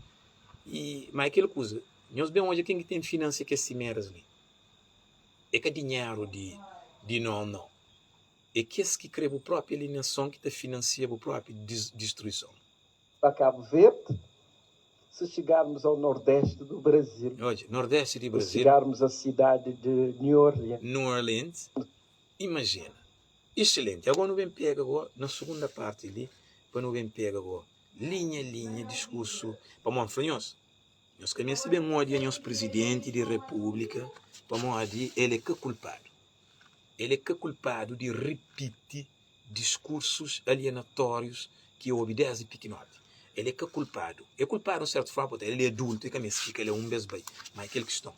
i ma e kel kuza, nhos ben odja ken ki ten finansia kes simeras li. E ka dinheru di di no no. É kes ki kre bu propi alienason ki ta finansia bu propi distruison. Pa Cabo Verde, se chegarmos ao Nordeste do Brasil. Odja, Nordeste di Se Brasil. chegarmos à cidade de New Orleans. New Orleans, imajina. Excelente. Agora nu ben pega go na segunda parte li, pa nu ben pega go linha linha diskursu, pamodi N fla nhos, nhos ka meste ben odia nhos presidenti di repúblika, pamodi el é ka kulpadu. El é ka kulpadu di ripiti diskursus alienatórius ki e obi desdi pikinoti. El é ka kulpadu. É kulpadu un sertu forma, purtantu, el é adultu, e ka meste fika la un bes bai. Ma é kel kiston.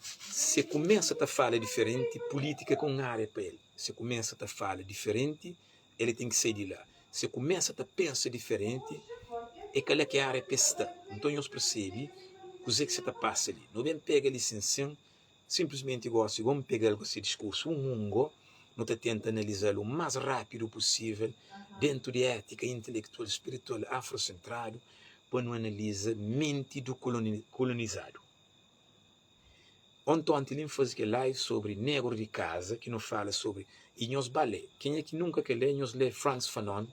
Se kumesa ta fala diferenti, pulítika é ka un ária pa el. Se kumesa ta fala diferenti, el ten ki sai di la. Se kumesa ta pensa diferenti, é ka la ki ária pa el sta. Nton nhos persebe kuzê ki sa ta pasa li. Nu ben pega li sin sin. Sinplismenti gósi go N pega-l ku se diskursu un un go, nu ta tenta analiza-l u más rápidu pusível dentu di étika intelektual spiritual afrosentradu pa nu analiza menti du kolonizadu. Ontonti li N faze kel live sobri negru di kaza ki nu fala sobri i nhos ba lé. Kenha ki nunka ka lé nhos lé Frantz Fanon,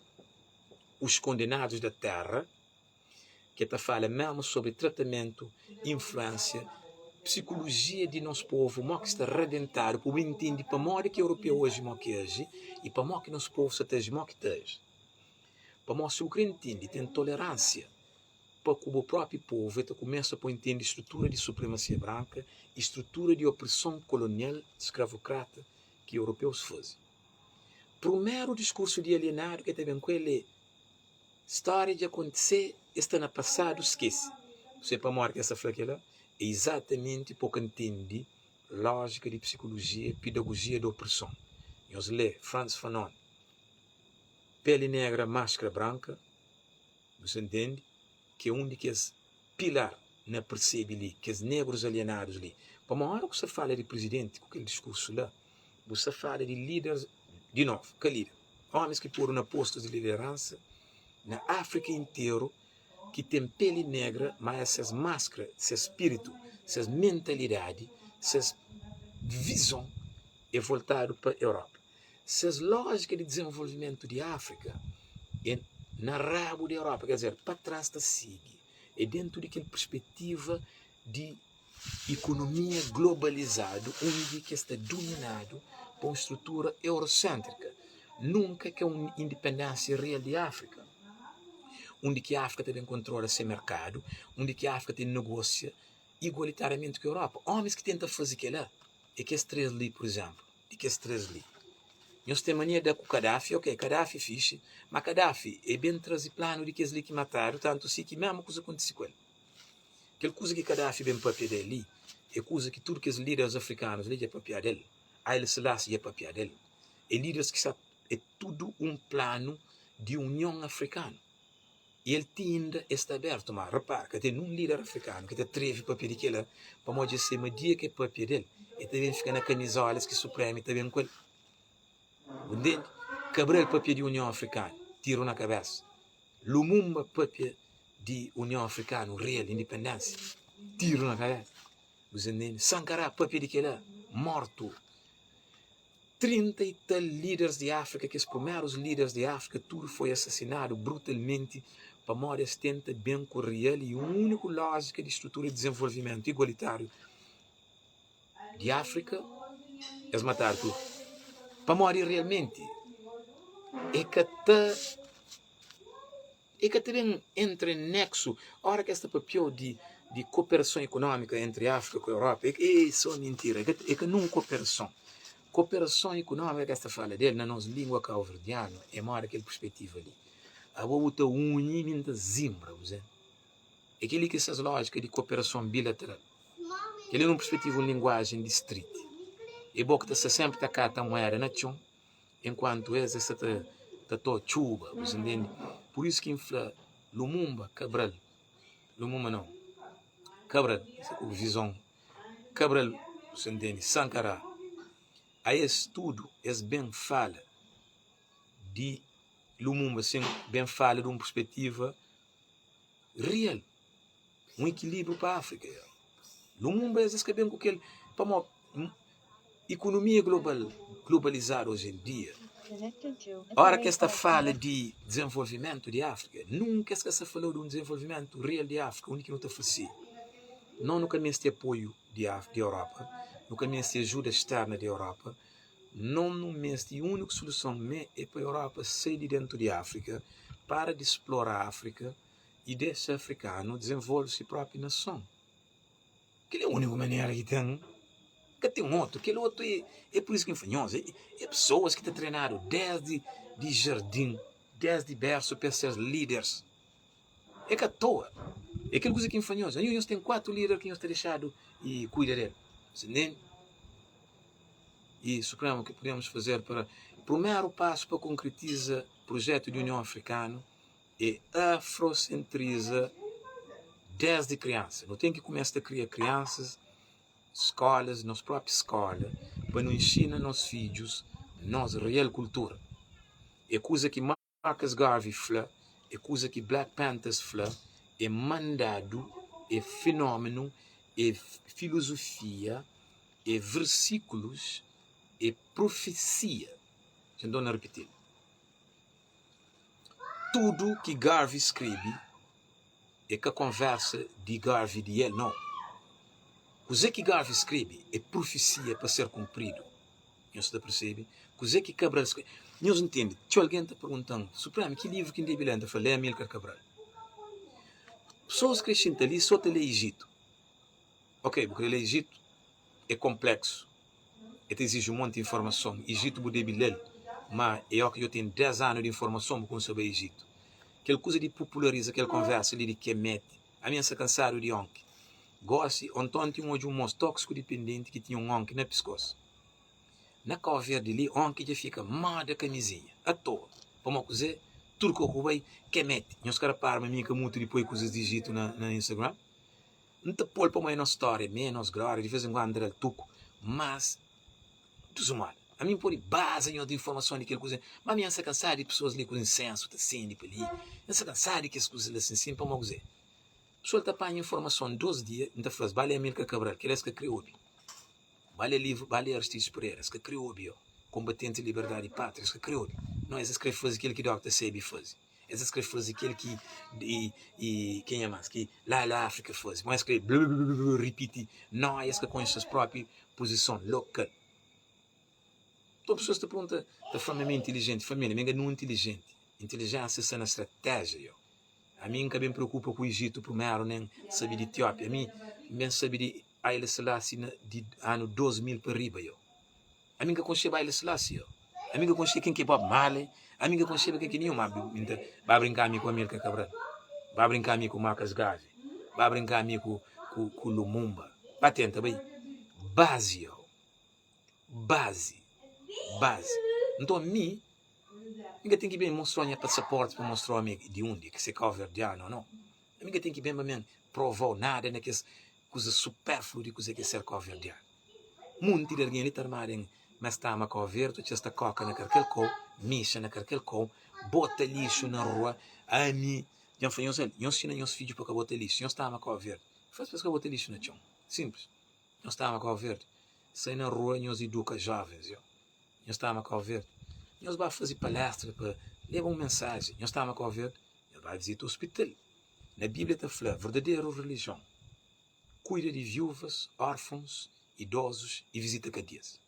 Os Condenados da Terra. ki el ta fala mesmu sobri tratamentu, influensia, psikulujia di nos povu mo ki sta rabentadu pa bu intendi pamodi ki europeu aji mo ki aji i pamodi ki nos povu sa ta aji mo ki ta aji. Pamodi si bu kre intendi ten toleransia pa ku bu propi povu el ta kumesa pa bu intendi strutura di supremasia branka i strutura di opreson kolonial skravokrata ki europeus fazi. Prumeru diskursu di alienadu ki el ta ben ku el é. Stória dja kontise, e sta na pasadu, skese. Bu sabe pamodi ki el sta fla kel-la? É izatamenti pa bu ka ntende lójika di psikolojia, pedagojia di opreson. Nhos lé Frantz Fanon, Pele Negra, Máscara Branca, bu sta ntende? Ki é un di kes pilar na persebe li, kes negrus alienadus li. Pamodi óra ku bu sta fala di prizidenti ku kel diskursu la, Bu sta fala di líderes, di novu, ka líder, ómis ki podu na postus di lideransa na Áfrika interu ki ten peli negra, má es ses maskra, ses spiritu, ses mentalidadi, ses vizon é voltadu pa Europa. Ses lójika di dizenvolvimentu di Áfrika é na rabu di Europa, ker dizer, pa tras ta sigi, é dentu di kel perspetiva di ikonomia globalizadu undi ki es sta duminadu pa un strutura eurosentrika. Nunka ka un indipendensia real di Afrika. Undi ki Áfrika ta ben kontrola se merkadu, undi ki Áfrika ta negosia igualitariamenti ku Europa. Omis ki tenta faze kela é kes 3 li, pur izenplu, di kes 3 li. Nhos ten mania da ku Kadafi, ok, Kadafi fixi, ma Kadafi é ben traze planu di kes li ki matadu, tantu si ki mesmu kuza kontise ku el. Kel kuza ki Kadafi ben papia del li é kuza ki tudu kes líderes afrikanus li dja papia del, Haile Selassie dja papia del. É líderes ki sta é tudu un planu di Union Afrikanu. I el ti inda es sta abertu. Ma repara, ka ten nun lider afrikanu ki ta trevi papia di kela, pamodi dja se ma dia ki e papia del, e ta ben fika na kamizolas ki Supremi ta ben ku el. Bu ntende? Cabral papia di Union Afrikanu, tiru na kabesa. Lumumba papia di Union Afrikanu real, indipendensia, tiru na kabesa. Bu ntende? Sankara papia di kela, mortu. 30 i tal líderes di Áfrika, kes primerus líderes di Áfrika, tudu foi asasinadu brutalmenti pamodi es tenta ben ku real i úniku lójika di strutura di dizenvolvimentu igualitáriu di Áfrika, es matadu tudu. Pamodi realmenti e ka ta E ka ta ben entra en neksu ora ki es ta papiau di di koperason ikunómika entri Áfrika ku Europa. E e so mintira, e ka e ka nun koperason. Koperason ikunómika ki es ta fala del na nos lingua kauverdianu e moda kel perspetiva li. Abo bu ta uni mi N ta zinbra, bu ze. E kel-li ki é ses lójika di koperason bilateral. Kel-li nun perspetiva un linguajen di street. E bo ki ta sta senpri ta kata mueda na txon. Enkuantu es, es sa ta ta to txuba, bu sa ntende? Pur isu ki N fla Lumumba, Cabral, Lumumba nau, Cabral, ku vizon, Cabral, bu sa ntende, Sankara, a es tudu es ben fala di Lumumba, sin, ben fala di un perspetiva real, un ekilibriu pa Afrika. Lumumba es ka ben ku kel, pamodi ikonomia global, globalizadu oji en dia, ora ki es ta fala di dizenvolvimentu di Afrika, nunka es ka sta fala di un dizenvolvimentu real di Afrika, undi ki nu ta fasi. No nu ka meste apoiu di di Europa, nu ka meste ajuda externa di Europa, no nu meste uniku soluson me é pa Europa sai di dentu di Afrika, para di splora Afrika i dexa afrikanu dizenvolve si propi nason. Kel é úniku manera ki ten. Ka ten otu. Kel otu é é pur isu ki N fla nhos, é é pesoas ki ta trenadu desdi di jardin, desdi bersu pa es ser líders. É ka toa. É kel kuza ki N fla nhos, anho nhos ten 4 líder ki nhos ta dexadu i kuida del. Você ntende? E Supremo, ki podemos fazer para Primeru pasu pa konkretiza projetu di Union Afrikanu é afrosentriza desdi kriansa. Nu ten ki kumesa ta kria kriansas, skolas, nos propi skola, pa nu inxina nos fidjus nos real kultura. É kuza ki Marcus Garvey fla, é kuza ki Black Panthers fla, é mandadu, é fenómenu, é filozofia, é versíkulus, é profesia. Dja N torna ripiti-l. Tudu ki Garvey skrebe é ka konversa di Garvey di el, nau. Kuzê ki Garvey skrebe é profesia pa ser kunpridu. Nhos ta persebe? Kuzê ki Cabral skrebe? Nhos ntende? Txeu algen ta pergunta-m, Supremo, ki livru ki N debe lé? N ta fla, lé Amílcar Cabral. Pesoas krê xinta li sô ta lé Ijitu. Ok, bu krê lé Ijitu? É konpleksu. E ta iziji un monti informason. Ijitu bu debe lé-l, má é óki dja ten 10 anu di informason bu kumsa bai Ijitu. Kel kuza di populariza kel konversa li di Kemet, ami N sta kansadu di ónki. Gósi, ontonti N odja un mos tóksiku-dipendenti ki tinha un ónki na piskós. Na Kau Verdi li, ónki dja fika moda kamizinha, atoa. Pamodi kuzê? Tudu kau ku bai, Kemet. Nhos ka rapara ma mi N ka mutu di poi kuzas di Ijitu na Instagram? N ta pô-l pamodi é nos stória mi é nos glória di vez en kuandu N ta da-l tuku mas dizumadu ami N pode baza nhos di informason di kel kuza ma ami N sta kansadu di pesoas li ku insensu ta sende pa li N sta kansadu di kes kuzas la sin sin pamodi kuzê pesoal ta panha informason dos dia N ta fla-s ba lé Amilcar Cabral kel-la es ka kre obi ba lé livru ba lé Aristides Pereira es ka kre obi o Kombatentes di Liberdadi i Pátria es ka kre obi no es es kre faze kel ki Doctor Sebi faze. Es es kre faze kel ki i i kenha mas ki la la Afrika faze. Bon es kre blulululu ripiti noi es ka konxe ses propi puzison lokal. Nton pesoas ta pergunta ta fla ma mi é intilijenti. Família mi é ka nu intilijenti. Intilijensia sta na stratéjia yo. Ami N ka ben preokupa ku Ijitu primeru nen sabe di Etiópia. Ami N ben sabe di Haile Selassie na di anu 2000 pa riba yo. Ami N ka konxeba Haile Selassie yo. Ami N ka konxe ken ki é Bob Marley. Ami N ka konxeba ken ki ninhun ma N ta ba brinka ami ku Amilcar Cabral. Ba brinka ami ku Marcus Garvey. Ba brinka ami ku ku ku Lumumba. Ba tenta bai bazi yo. Bazi. Bazi. Nton mi N ka ten ki ben mostra-u nha pasaporti pa mostra-u ami di undi, ki se kauverdianu o no. Ami ka ten ki ben pa mi prova-u nada na kes kuza superflu di kuze ki é ser kauverdianu. Munti di algen li ta armadu en ma es ta ama Kauverdi, ta txeu es ta koka na karkel kou, mixa na karkel kou, bota lixu na rua. Ami dja N fla nhos el, nhos xina nhos fidju pa ka bota lixu. Si nhos ta ama Kauverdi, fla-s pa es ka bota lixu na txon. Sinplis. Nhos ta ama Kauverdi, sai na rua nhos iduka jovens. Yo. Nhos ta ama Cabo Verde? Nhos ba faze palestra pa leba un mensajen. Nhos ta ama Cabo Verde? Nhos ba vizita ospital. Na Bíblia ta fla, verdaderu relijion kuida di viúvas, órfons, idozus i vizita kadias.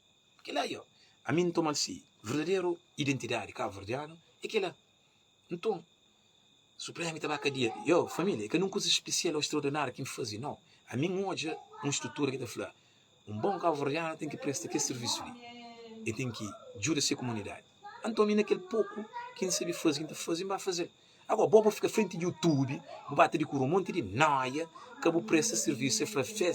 Kel-la yo. Ami N toma-l si. Verdaderu identidadi kabuverdianu é kel-la. Nton, Supremu ta ba kadia. Yo, família, é ka nun kuza spesial ô straordináriu ki N faze, nau. Ami N odja un strutura ki ta fla, Un bon kabuverdianu ten ki presta kes sirvisu li. El ten ki djuda se kumunidadi. Anton, mi na kel poku ki N sabe faze, ki N ta faze, N ba faze-l. Agora, bo bu fika frenti di YouTube, bu ba ta dikura un monti di noia, ka bu presta sirvisu. El fla, Fé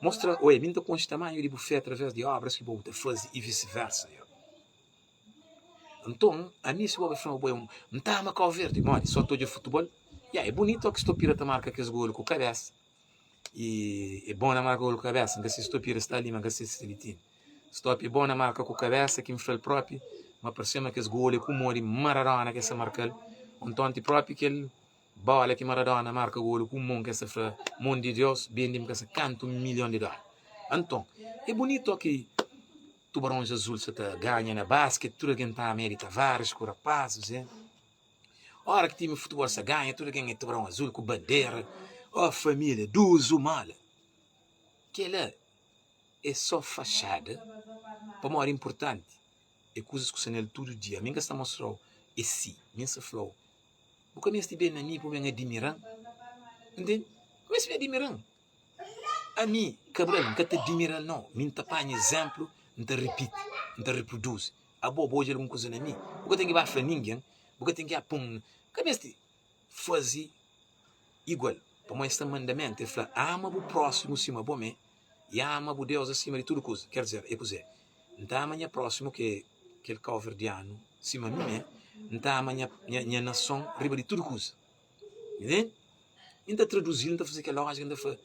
mostra, oe, mi N ta konxe tamanhu di bu fé através di obras ki bo bu ta faze i visi-versa. Nton, ami si bo bai fla ma bo é un N ta ama Kau Verdi, modi? So ta odja futibol? Ya, é bunitu oki Stopira ta marka kes golu ku kabesa i é bon na marka golu ku kabesa. N ka si Stopira sta li, ma N ka si sta li tini. Stop é bon na marka ku kabesa ki N fla-l propi ma parse ma kes golu é ku modi Maradona ki es ta marka-l. Nton, ti propi kel Bola ki Maradona marka golu ku mon ki es ta fla mon di Deus bende-m ka sa kantu milhon di dóla. Anton, é bunitu oki Tubarões Azul sa ta ganha na basket, tudu algen ta ama Edy Tavares ku rapazis e. Ora ki timi futibol sa ganha, tudu algen é Tubarão Azul ku bandera. Oh família, duzu mola! Kela é só faxada pamodi inpurtanti é kuzas ku sta nel tudu dia. Mi N ka sta mostra-u é si, mi N sta fla-u Bu ka meste ben na mi pa bu ben adimira-m. Ntende? Bu ka meste ben adimira-m. Ami, Cabral, N ka ta adimira-l nau. Mi N ta panha izénplu, N ta ripiti, N ta riproduzi. Abo, bu odja algun kuza na mi, bu ka ten ki ba fla ningen, bu ka ten ki pô-m. Ka meste faze igual. Pamodi es sta mandamentu, el fla, Ama bu prósimu sima bo mê i ama bu Deus asima di tudu kuza. Ker dizer, é kuzê? N ta ama nha prósimu, ki é kel kauverdianu, sima mi mê. N ta ama nha, nha, nha nason riba di tudu kuza. Entende? Mi N ta traduzi-l, N ta faze kel lójika, N ta fla,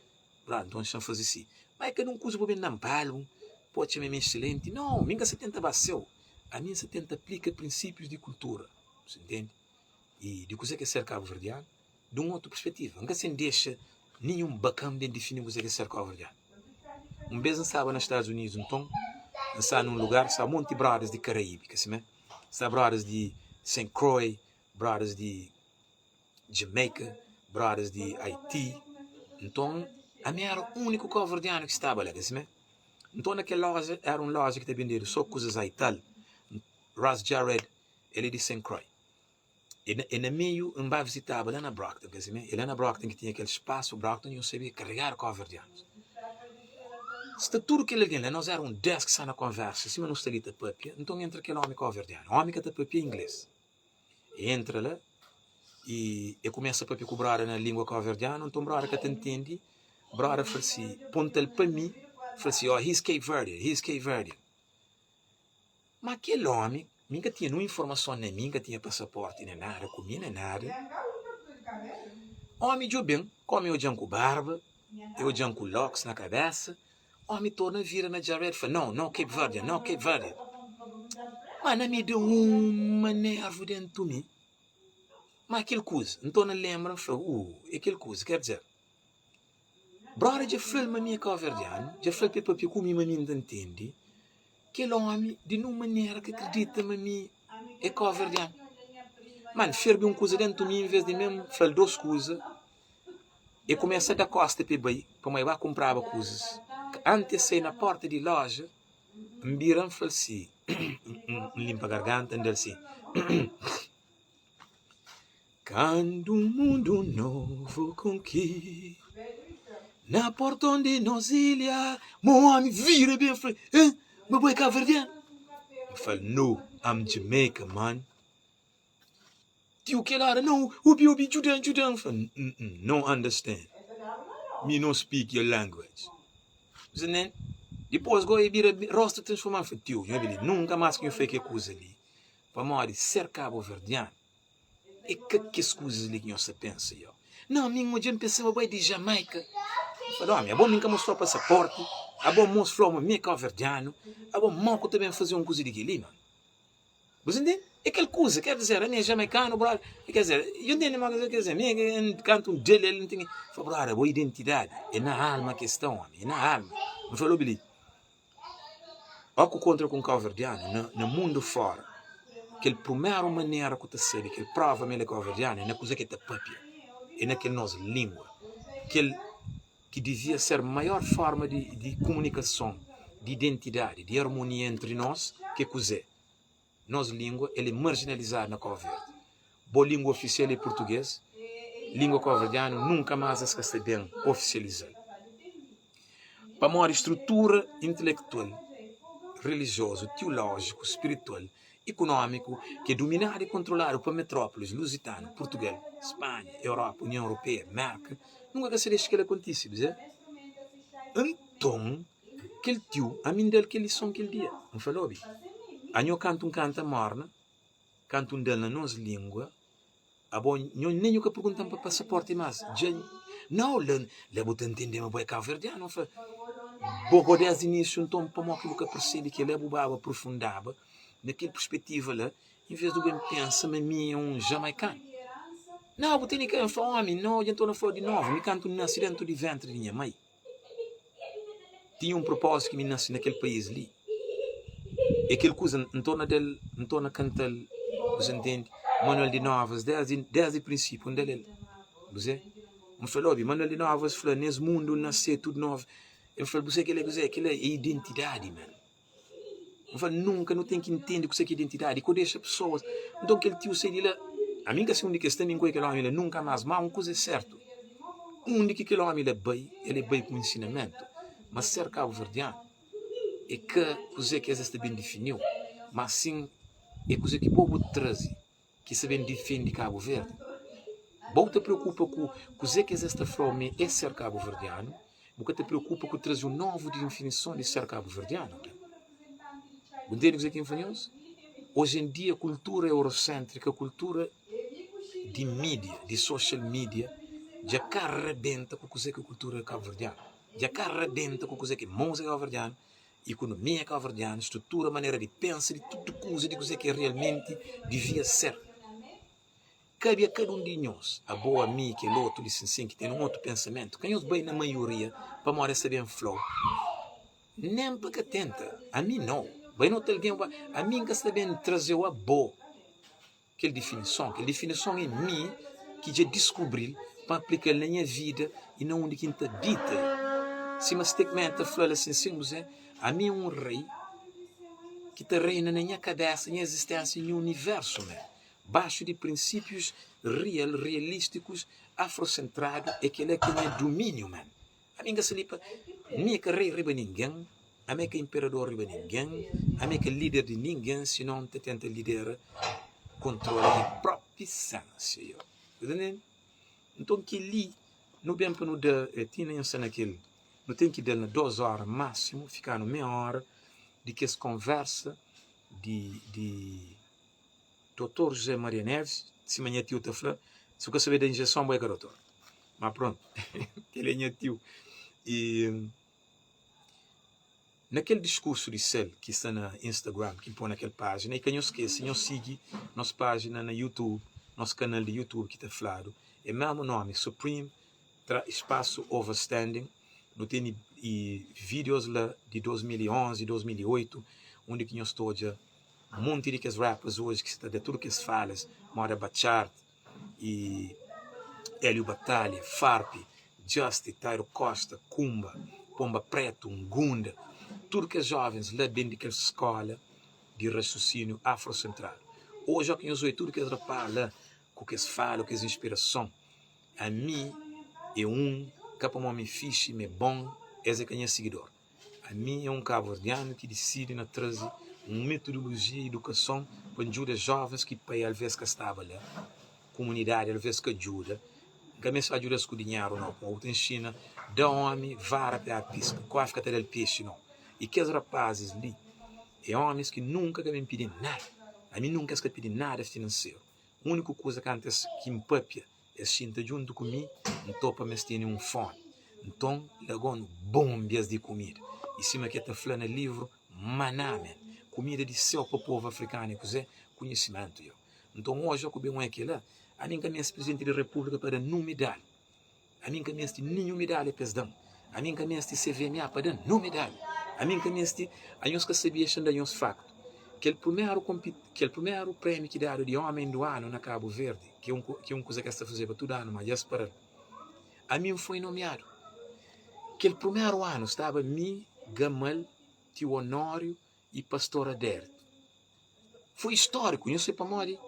Bra, nton xa N faze si. Má é kada un kuza pa ben da-m palu, pa atxa ma mi é exselenti. Nau, mi N ka sa tenta ba séu. Ami N sa tenta aplika prinsípius di kultura. Bu ntende? I di kuzê ki é ser kabuverdianu di un otu perspetiva. N ka sen dexa ninhun bakan ben difini kuzê ki é ser kabuverdianu. Un bês N staba na Stadus Unidus, nton N sta nun lugar, staba monti brothers di Karaíbi, ka simé? Staba brothers di Saint Croix, brothers di Jamaica, brothers di Haiti. Nton, ami éra úniku kabuverdianu ki staba la, ka simé? Nton, na kel loja, éra un loja ki ta bendedu sô kuzas aital. Ras Jared, el é di Saint Croix. E na meiu N ba vizitaba la na Brockton, ka simé? E la na Brockton ki tinha kel spasu Brockton i N sabia karregadu kóverdianus. Sta tudu kel algen la, nos éra un des ki sta na konversa, sima nu sta li ta pâpia, nton entra kel ómi kóverdianu. Ómi ka ta pâpia inglês. E entra la i e kumesa pâpia ku bróda na língua kóverdianu, nton bróda ka ta ntende, bróda fla si, ponta-l pa mi, fla si, Oh, he's Cape Verdean, he's Cape Verdean. Ma kel ómi, mi ka tinha nun informason na mi, N ka tinha pasaporti nen nada ku mi, nen nada. Ómi djobe-m, kómu e odja-m ku barba, e odja-m ku locks na kabésa, ómi torna vira na Jared fla, No, no Cape Verdean, no Cape Verdean. Ma na mi da uma nervu dentu mi. Ma kel kuza, N torna lenbra, N fla, Uh, é kel kuza, ker dizer, Brother dja fla-l ma mi é kauverdianu, dja fla-l pa el papia ku mi ma mi N ta ntende. Kel ómi di nun manera ka kridita ma mi é kauverdianu. Man, ferbi un kuza déntu mi, envês di mêm fla-l dôs kuza, el kumesa da kósta pa el bai, pamodi el ba kunpraba kuzas. Antis el sai na pórta di lója, N bira N fla-l si, N linpa garganta, N da-l si. Kandu un mundu novu konki Na porton di nos ilha Mo omi vira ben fla Eh, ma bo é kabuverdianu? N fla, No, I'm Jamaica, man Tiu kel ora, No, obi, obi, djuda-m, djuda-m N fla, No understand Me no speak your language Dipôs go e bira rostu transforma N fla, Tiu, nho obi li, nunka más ki nho fla kel kuza li Pamodi ser kabuverdianu É ka kes kuzas li ki nhos ta pensa yo. Não, mi N odja N pensa ma bo é di Jamaika. N fla, Omi, abo mi N ka mostra-u pasaporti, abo mos fla-u ma mi é kauverdianu, abo mo ku ta ben faze un kuza di kel-li, mano? Bu sa ntende? É kel kuza, ker dizer, ami é jamaikanu, brother, ker dizer, yo ntende ma ker dizer, mi é kantu un del el N ten, fla, brother, bo identidadi é na alma ki es sta, omi, é na alma. N fla-l, obi li. Ó ku kontra ku un kauverdianu na na mundu fora, kel prumeru manera ku ta sabe kel prova ma el é kauverdianu é na kuze ki el ta papia, é na kel nos lingua, kel ki divia ser maior forma di di kumunikason, di identidadi, di armonia entri nos, ki é kuze? Nos lingua el é marjinalizadu na Kau Verdi. Bo lingua ofisial é purtugês, lingua kauverdianu nunka más es ka sta ben ofisializa-l. Pamodi strutura intelektual, rilijiozu, tiulójiku, spiritual, ikunómiku ki é duminadu i kontroladu pa metrópolis luzitanu, Purtugal, Spanha, Europa, Union Europeia, Merka, nunka ka sta dexa kel-la kontise. Nton. Kel tiu, ami N da-l kel lison kel dia. N fla-l, Obi, anho kantu N kanta morna, kantu N da-l na nos lingua, abo nho nen nho ka pergunta-m pa pasaporti mas. Dja Nau, la, la bu ta ntende ma bo é kauverdianu. N fla, Bo go desdi inisiu, nton pamodi ki bu ka persebe kel-la? Bu baba aprofundaba na kel perspetiva la, enves di bu ben pensa ma mi é un jamaikanu. Nau, bu tene ki. N fla, Omi, nau, dja N torna fla-u di novu, mi kantu N nase dentu di ventri di nha mai, Tinha un propósitu ki mi nase na kel país li. É kel kuza, N torna da-l, N torna kanta-l, bu sa ntende? Manuel di Novas, désdi, désdi prinsípiu N da-l el. Bu se? N fla-l, obi, Manuel di Novas fla, nes mundu N nase tudu novu. El fla-l, bu se kel-la é kuzê? Kel-la é identidadi, man. N fla, nunka nu ten ki ntende kuzê ki é identidadi, ka dexa pesoas. Nton kel tiu sai di la. Ami N ka sai undi ki es sta, mi N ka oia kel ómi la nunka más. Má un kuza é sértu, undi ki kel ómi la bai, el é bai ku ensinamentu. Ma ser kabuverdianu é ka kuzê ki es ta ben difini-u, má sin é kuzê ki bo bu traze ki sta ben difende Kabu Verdi. Bo ta preokupa ku kuzê ki es ta fla-u ma é ser kabuverdianu, bu ka ta preokupa ku traze un novu difinison di ser kabuverdianu. Bu ntende kuzê ki N fla nhos? Oji en dia kultura eurosentrika, kultura di mídia, di social media, dja ka rabenta ku kuzê ki kultura kabuverdianu, dja ka rabenta ku kuzê ki múzika kabuverdianu, Ikonomia kauverdianu strutura manera di pensa di tudu kuza di kuzê ki realmenti divia ser. Kabe a kada un di nhos, abo, ami, kel otu li sinsin ki ten un otu pensamentu, ka nhos bai na maioria pamodi es ta ben fla-u nen pa ka tenta. Ami nau. Bai na otu algen, ami N ka sta ben traze-u abo. Kel difinison, kel difinison é mi ki dja diskubri-l pa aplika-l na nha vida i na undi ki N ta abita. Sima Stickman ta fla-l asin, sin José, ami é un rei ki ta reina na nha kabésa, nha izisténsia i nha universu mé, baxu di prinsípius real, realístikus, afrosentradu, é kel-la ki é nha dumíniu mé. Ami N ka sta li pa. Mi é ka rei riba ningen, ami é ka inperador riba ningen, ami é ka líder di ningen, sinon N ta tenta lidera, kontrola nha própi sénsia. Yo. Ta ntende? Nton kel-li nu ben pa nu da, é ti na sta na kel, nu ten ki da-l na dos óra másimu, fika-nu meia óra di kes konversa di di. Dotor José Maria Neves, sima nha tiu ta fla, si bu ka sabe da injeson bo é ka dotor. Ma prontu, kel é nha tiu. I na kel diskursu di sel ki sta na Instagram, ki N poi na kel pájina, i ka nhos skese, nhos sigi nos pájina na YouTube, nos kanal di YouTube ki ta fladu, é mésmu nómi, Supreme tra spasu Overstanding, nu tene vídios la di 2011, 2008, undi ki nhos ta odja Munti di kes rappers oji ki sta da tudu kes falas moda Batchart y Hélio Batalha, Farpy, Justy, Tairo Costa, Kumba, Pomba Preto, Ngunda, tudu kes jovens la ben di kel skola di rasiosíniu afrosentradu. Oji o ki nhos obi tudu kes rapaz la. Ku kes fala, ku kes inspirason. Ami é un ka pamodi mi é fixi, mi é bon, es é ka nha sigidor. Ami é un kabuverdianu ki disidi na traze un metodolojia i idukason pa N djuda jovens ki pai alvês ka staba la, kumunidadi alvês ka djuda. N ka meste ba djuda-s ku dinheru nau, pamodi bu ta inxina da omi vara pa el piska, kuazi ka ta da-l pexi nau. I kes rapazis li é omis ki nunka ka ben pidi-m nada. Ami nunka es ka pidi-m nada finanseru. Úniku kuza kantu es ki N pâpia, es xinta djuntu ku mi, N topa ma es tene un fómi. Nton, lago-nu bonbias di kumida. I sima ki el ta fla na livru Maná, men, kumida di séu pa povu afrikanu é kuzê? Konhisimentu, yo. Nton, oji, ó ku ben oia kel-la, ami N ka meste Prizidenti di Repúblika pa da-m nun medalha. Ami N ka meste ninhun medalha pa es da-m. Ami N ka meste CVMA pa da-m nun medalha. Ami N ka meste. Anhos ka sabia xa N da nhos faktu. Kel primeru kel primeru prémiu ki dadu di Ómen du Anu na Kabu Verdi, ki é un ki é un kuza ki es ta fazeba tudu anu, ma dja es para-l. Ami N foi nomiadu. Kel primeru anu staba mi, Gamal, Tio Onóriu i Pastor Adérito. Foi istóriku, nhos sabe pamodi?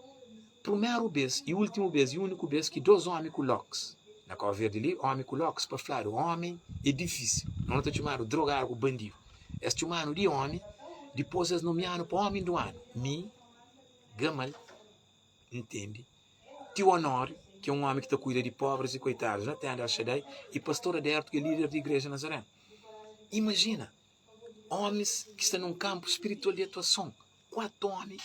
Prumeru bes i últimu bes i úniku bes ki dos ómi ku loks, na Kau Verdi li, ómi ku loks, pa fladu ómi é difísil, nos nu ta txumadu drogadu ku bandidu. Es txumanu di ómi, dipôs es nomianu pa ómi du anu. Mi, Gamal, ntende, Tio Onóriu, ki é un ómi ki ta kuida di pobris i koitadus na tenda El Shaddai, i Pastor Adérito, ki é líder di Igreja Nazareno. Imajina! Ómis ki sta na un kanpu spiritual di atuason. 4 ómi,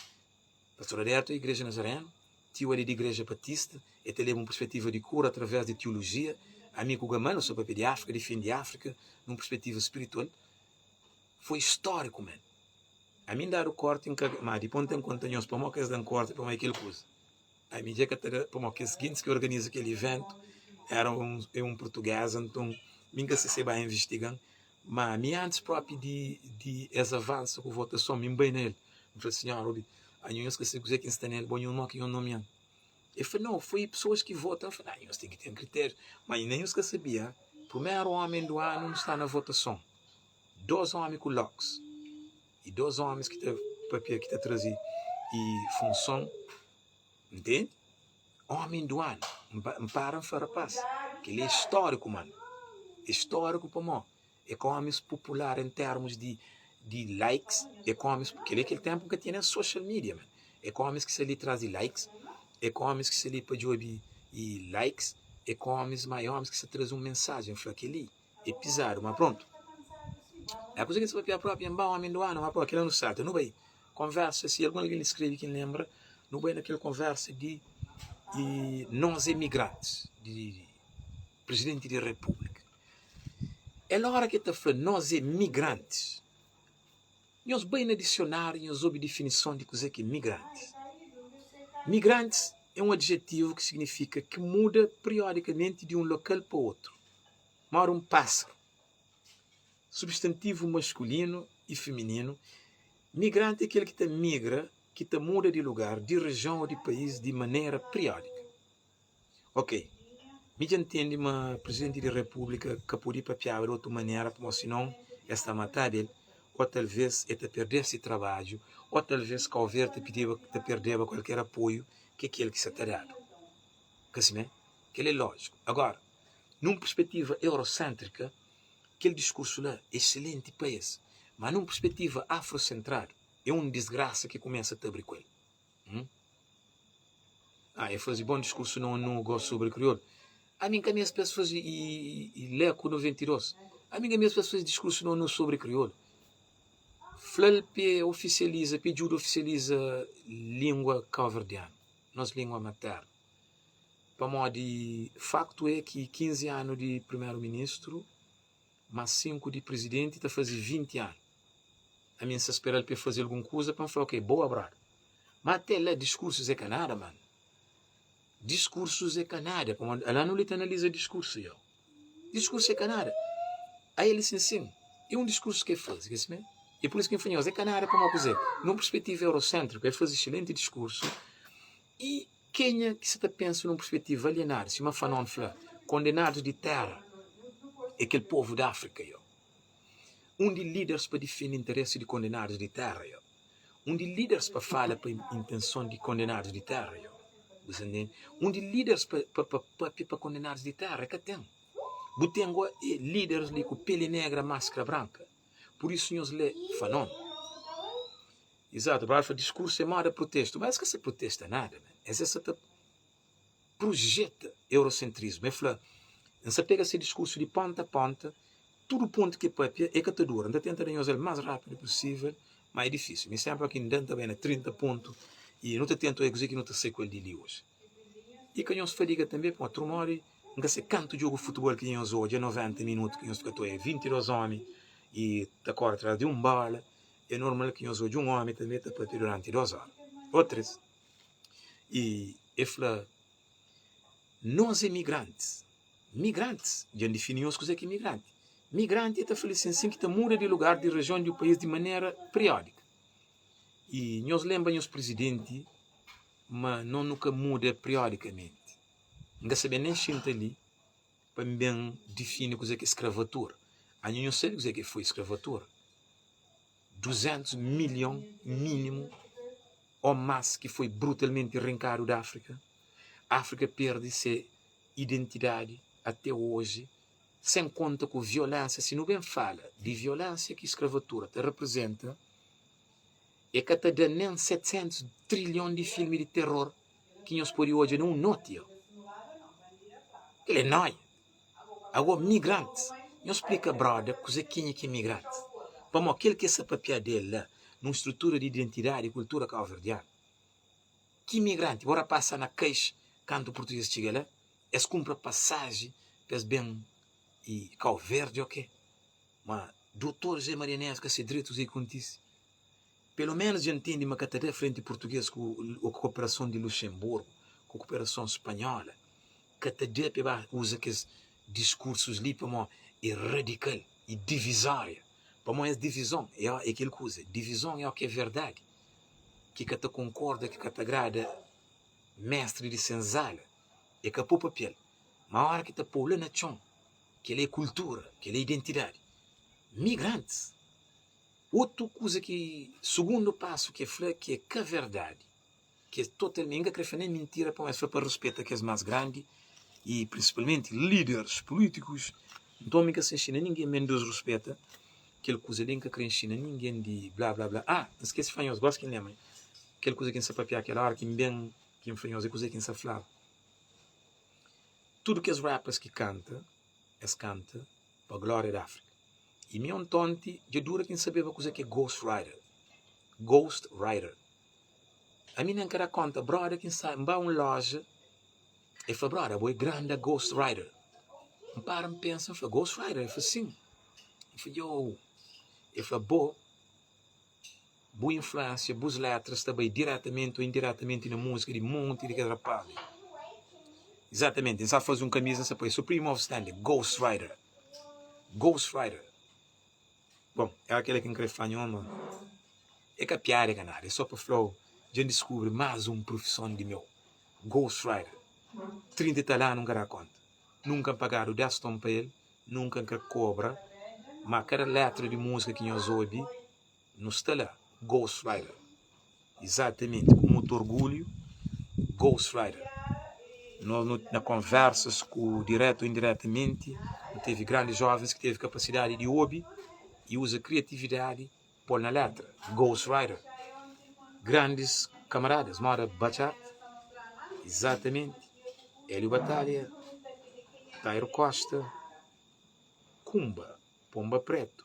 Pastor Abertu é Igreja Nazarenu, Tio Ali di Igreja Batista, e ta leba un perspetiva di kura através di tiologia, ami ku Gamal nu sta papia di Áfrika, difende Áfrika nun perspetiva spiritual. Foi istóriku man. Ami N dadu korti N ka, ma dipôs N ten konta nhos pamodi ki es da-m korti pamodi kel kuza. Ami dja ka ta da pamodi kes gentis ki organiza kel iventu era un é un purtugeza nton mi N ka sisti ba investiga-m. Ma mi antis propi di di es avansa ku votason, mi N bai na el, N fla, Sinhor, obi, anho nhos ka sabe kuzê ki N sta na el, bo nho mo ki nho nomia-m. El fla, Nau, foi pesoas ki vota. N fla, Nah, nhos ten ki ten kritériu. Ma nen nhos ka sabia, primeru omi du anu nu sta na votason, dos omi ku loks i dos omis ki ta papia, ki ta traze i funson, ntende? Omi du anu. N para N fla, Rapaz, kel-li é istóriku, manu. É istóriku pamó é ka omis popular en termus di di likes, é ka omis, kel-li é kel ténpu ka tinha nen social media, man. É ka omis ki sta li tras di likes, é ka omis ki sta li pa djobe i likes, é ka omis, ma é omis ki sta traze un mensajen. N fla, kel-li é pizadu, ma prontu. É kuza ki N sta papia propi, N ba omi du anu, ma prontu, kel-la nu salta, nu bai. Konversa, si algun algen li skrebe ki N lenbra, nu bai na kel konversa di i nos emigrantis, di Prizidenti di Repúblika. El ora ki el ta fla nos é migrantis, nhos bai na disionáriu nhos obi difinison di kuzê ki é migrantis. Migrantis é un adjetivu ki signifika ki muda periodikamenti di un lokal pa otru, móda un pásaru. Substantivu maskulinu i fimininu, migranti é kel ki ta migra, ki ta muda di lugar, di rejion ô di país di manera periódika. Ok, mi dja ntende ma Prizidenti di Repúblika ka pode papiaba di otu manera pamodi sinon es ta mataba el ô talvês el ta perdeba se trabadju ô talvês Kau Verdi ta pidiba ta perdeba kualker apoiu ki kel ki sa ta dadu. Ka simé? Kel-li é lójiku. Agora, Nun perspetiva eurosentrika, kel diskursu la é exselenti pa es, ma nun perspetiva afrosentradu, é un disgrasa ki kumesa ta abri ku el. Hum? Ah, e faze bon diskursu na ONU go sobri kriolu. Ami N ka meste pa es faze i, i Leco 92. Ami N ka meste pa es faze diskursu na ONU sobri kriolu. Fla-l pa e ofisializa, pa e djuda ofisializa lingua kauverdianu, nos lingua maternu. Pamodi faktu é ki 15 anu di primeru ministru más 5 di prizidenti ta faze 20 anu. Ami N sta spera-l pa e faze algun kuza pa N fla ok, boa brother. Má até la diskursus é ka nada mano. Diskursus é ka nada pamodi ala nu li ta analiza diskursu yo. Diskursu é ka nada. Ael sin sin é un diskursu ki e faze, ka simé? É pur isu ki N fla nhos é ka nada pamodi kuzê? Nun perspetiva euroséntriku e faze exselenti diskursu i Kenha ki sa ta pensa nun perspetiva alienadu, sima Fanon fla, kondenadus di tera é kel povu di Afrika yo. Un di liders pa difende interesi di kondenadus di tera yo. Un di liders pa fala pa intenson di kondenadus di tera yo. Bu sa ntende? Undi líderes pa pa pa papia pa kondenadus di téra? Ka ten. Bu ten gó é líderes li ku peli negra, maskra branka. Pur isu nhos lé Fanon. Izatu, Brother fla diskursu é moda protestu, mas es ka sa protesta nada, man. Es é sa ta projeta eurosentrismu. E fla, N sa pega se diskursu di ponta a ponta, tudu pontu ki e papia e ka ta dura. N ta tenta da nhos el mas rapidu pusivel, ma é difisil. Mi senpri ki N da, N ta bai na 30 pontu i nu ta tenta oia kuze ki nu ta sai ku el di li oji. I ka nhos fadiga tanbe, pamodi trumodi N ka sai kantu jogu futibol ki nhos odja 90 minutu ki nhos fika ta oia 22 omi i ta kore tras di un bola. É normal ki nhos odja un omi tanbe ta papia duranti 2 ora o 3. I e fla, Nos é migrantis. Migrantis? Dja N difini nhos kuzê ki é migranti. Migranti e ta fla li sin sin ki ta muda di lugar, di rejion, di un país di manera periódika. I nhos lenbra nhos prizidenti ma no nu ka muda periodikamenti. N ka sabe nen xinta li pa N ben difini kuzê ki é skravatura. Anho nhos sabe kuzê ki foi skravatura? 200 milhon mínimu ô más ki foi brutalmenti rinkadu di Áfrika. Áfrika perde se identidadi até oji, sen konta ku violénsia. Si nu ben fala di violénsia ki skravatura ta reprizenta, e ka ta da nen 700 trilhon di filmi di teror ki nhos pode odja na un noti. Kel é noia. Ago migrantis, nhos splika broda kuze kenha ki é migrantis. Pamo kel ki es sa papiá del la nun strutura di identidadi i kultura kauverdianu. Ki migranti? Bo rapaz sa na kais kantu purtuges txiga la, es kunpra pasaji pa es ben i Kau Verdi oke? Ma Dotor José Maria Neves ka se dretu kuze ki kontise. Pelo menos dja ntende ma ka ta da frenti purtuges ku koperason di Luxemburgo, ku koperason spanhola. Ka ta da pa e ba uza kes diskursus li pamo e radikal e divizoria. Pamo es divizon e kel kuza, divizon e o ke verdadi ki ka ta konkorda, ki ka ta agrada mestri di senzala, e ka po papel, ma ora ki ta pou la na txon, kel la e kultura, kel la e identidadi. Migrantis! Otu kuza ki, sugundu pasu ki e fla ki e ka verdadi, ki é totalmenti, N ka kre fla nen mintira pamodi es fla pa ruspeta kes más grandi i prinsipalmenti líderes pulítikus, nton mi ka sta inxina ningen ma N disruspeta kel kuza li, N ka kre inxina ningen di bla bla bla. Ah, N skese fla nhos, gosi ki N lenbra, kel kuza ki N sta papiá kel óra ki N ben ki N fla nhos é kuze ki N sta flaba. Tudu kes rappers ki kanta, es kanta pa glória di Áfrika. I mi ontonti dja dura ki N sabeba kuze ki é Ghost Rider, Ghost Rider. Ami nen ka da konta, broda ki N sa, N ba un loja, el fla, broda abo é granda Ghost Rider. N para N pensa, N fla, Ghost Rider? El fla, sin. N fla, yo. El fla, bo, bu influensia, bus letras ta bai diretamenti o indiretamenti na musika di monti di kes rapaz li. Izatamenti, N sa faze un kamiza N sa poi Supreme of Standing, Ghost Rider, Ghost Rider. Bon, éra kel-la ki N krê fla nho, ma é ka piada, é ka nada, é sô pa fla-u dja N diskubri más un prufison di meu, Ghost Rider. 30 i tal anu N ka da kónta. Nunka N pagadu 10 ton pa el, nunka N ka kobra, má kada létra di múzika ki nhos obi, nu sta la, Ghost Rider. Izatamenti, ku mutu orgulhu, Ghost Rider. Nos nu na konversas ku diretu ou indiretamenti, nu tevi grandi jovens ki tevi kapasidadi di obi i uza kriatividadi pol na letra, Ghost Rider. Grandis kamaradas moda Batchart, izatamenti, Hélio Batalha, Tairo Costa, Kumba, Pomba Preto,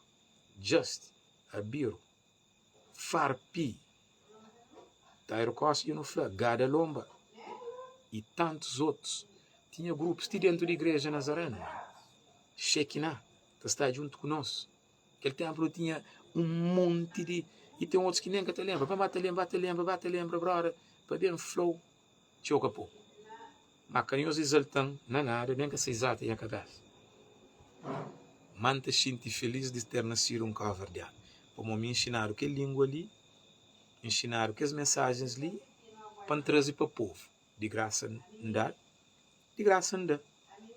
Just, Abiru. Farpi, Tairo Costa dja nu fla, Gada Lomba y tantus otus. Tinha grupus ti dentu di igreja Nazareno, mano. Shekinah ta sta djuntu ku nos. Kel tenpu nu tinha un monti di. Y ten otus ki nen ka ta lenbra. Pa ba ta lenbra, ba ta lenbra, ba ta lenbra, broda, pa ben fla-u txeu ka poku. Ma ka nhos izalta-m na nada, nen ka sa izalta nha kabesa. Má N ta xinti filís di ter nasidu un kauverdianu, pamodi mi inxinadu kel língua li, inxinadu kes mensajens li pa N traze pa povu. Di grasa N dadu, di grasa N da.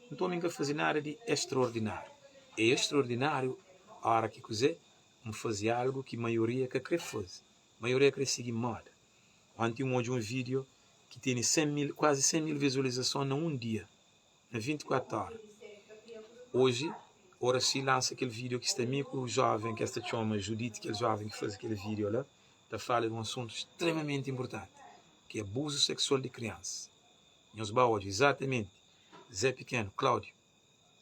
Nton mi N ka faze nada di estraordináriu. É estraordináriu óra ki kuzê? N faze algu ki maioria ka krê faze. Maioria krê sigi moda. Onti N odja un vídeo. ki tene 100 mil, kuazi 100 mil vizualizason na un dia, na 24 óra. Oji, Oracy lansa kel vídeo ki sta mi ku jóven ki es ta txoma Judite, kel jóven ki faze kel vídeo la, ta fala di un asuntu stremamenti inpurtanti, ki é abuzu seksual di kriansas. Nhos ba odja, izatamenti, Zé Pikenu, Cláudio,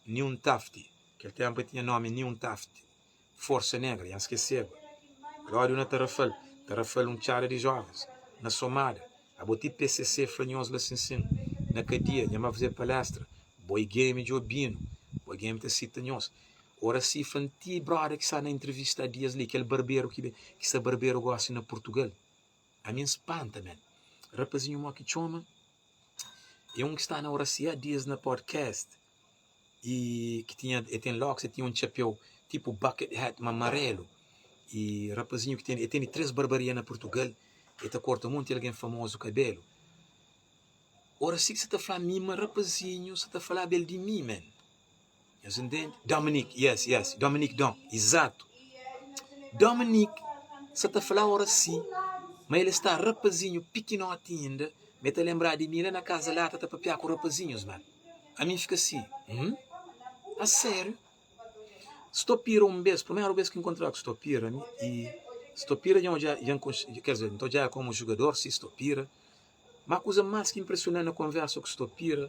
Niun Tafti, kel ténpu el tinha nómi Niun Tafti, Forsa Negra, dja N skeseba. Cláudio na Tarrafal, Tarrafal un txada di jóvens, na Somada, abo ti PCC fla nhos la sin-sin, na kadia, nha ba faze palestra, Boi Game dja obi-nu, Boi Game ta sita nhos. Oracy fla-m ti broda ki sta na intrivista dias li, kel barberu ki ki sta barberu gosi na Purtugal. Ami N spanta men. Rapazinhu mo ki txoma, é un ki sta na Oracy há dias na podcast e ki tinha e ten loks e tinha un txapéu tipo bucket hat ma amarelu e rapazinhu ki ten e tene 3 barbaria na Purtugal e ta korta monti algen famozu kabelu. Oracy ki sa ta fla mi ma rapazinhu sa ta falaba el di mi men. Nhos intende? Dominique, yes, yes, Dominique Dom, exato. Dominique sa ta fla Oracy ma el sta rapazinhu pikinoti inda, ma el ta lenbra di mi la na kaza lata ta papia ku rapazinhus, man. Ami N fika si, hum? A sériu? Stopira un bes, primeru bes ki N nkontra ku Stopira, mi i Stopira dja N odja, dja N konxe, ker dizer, N ta odjaba komu jugador, si Stopira. Má kuza más ki inpresiona-m na konversa ku Stopira,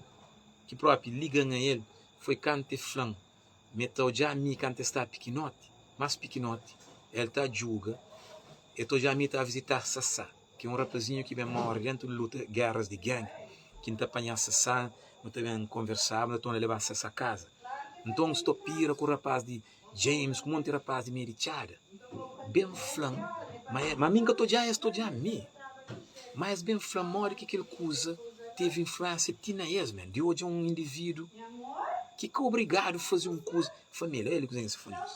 ki própi liga-m a el, foi kantu el fla-m ma el ta odja mi kantu el staba pikinoti, más pikinoti, el ta djuga, el ta odja mi ta vizita Sasá, ki é un rapazinhu ki ben móre déntu di luta géras di gang, ki N ta panha Sasá, nu ta ben konversaba, nu ta torna leba Sasá kaza. Nton, Stopira ku rapás di James, ku monti rapás di meio di txada, ben fla-m ma e, ma mi N ka ta odja es ta odja mi. Ma es ben fla-m modi ki kel kuza tevi influensia ti na es men, di odja un individu ki ka obrigadu faze un kuza. Família, el kuzê ki N sta fla nhos?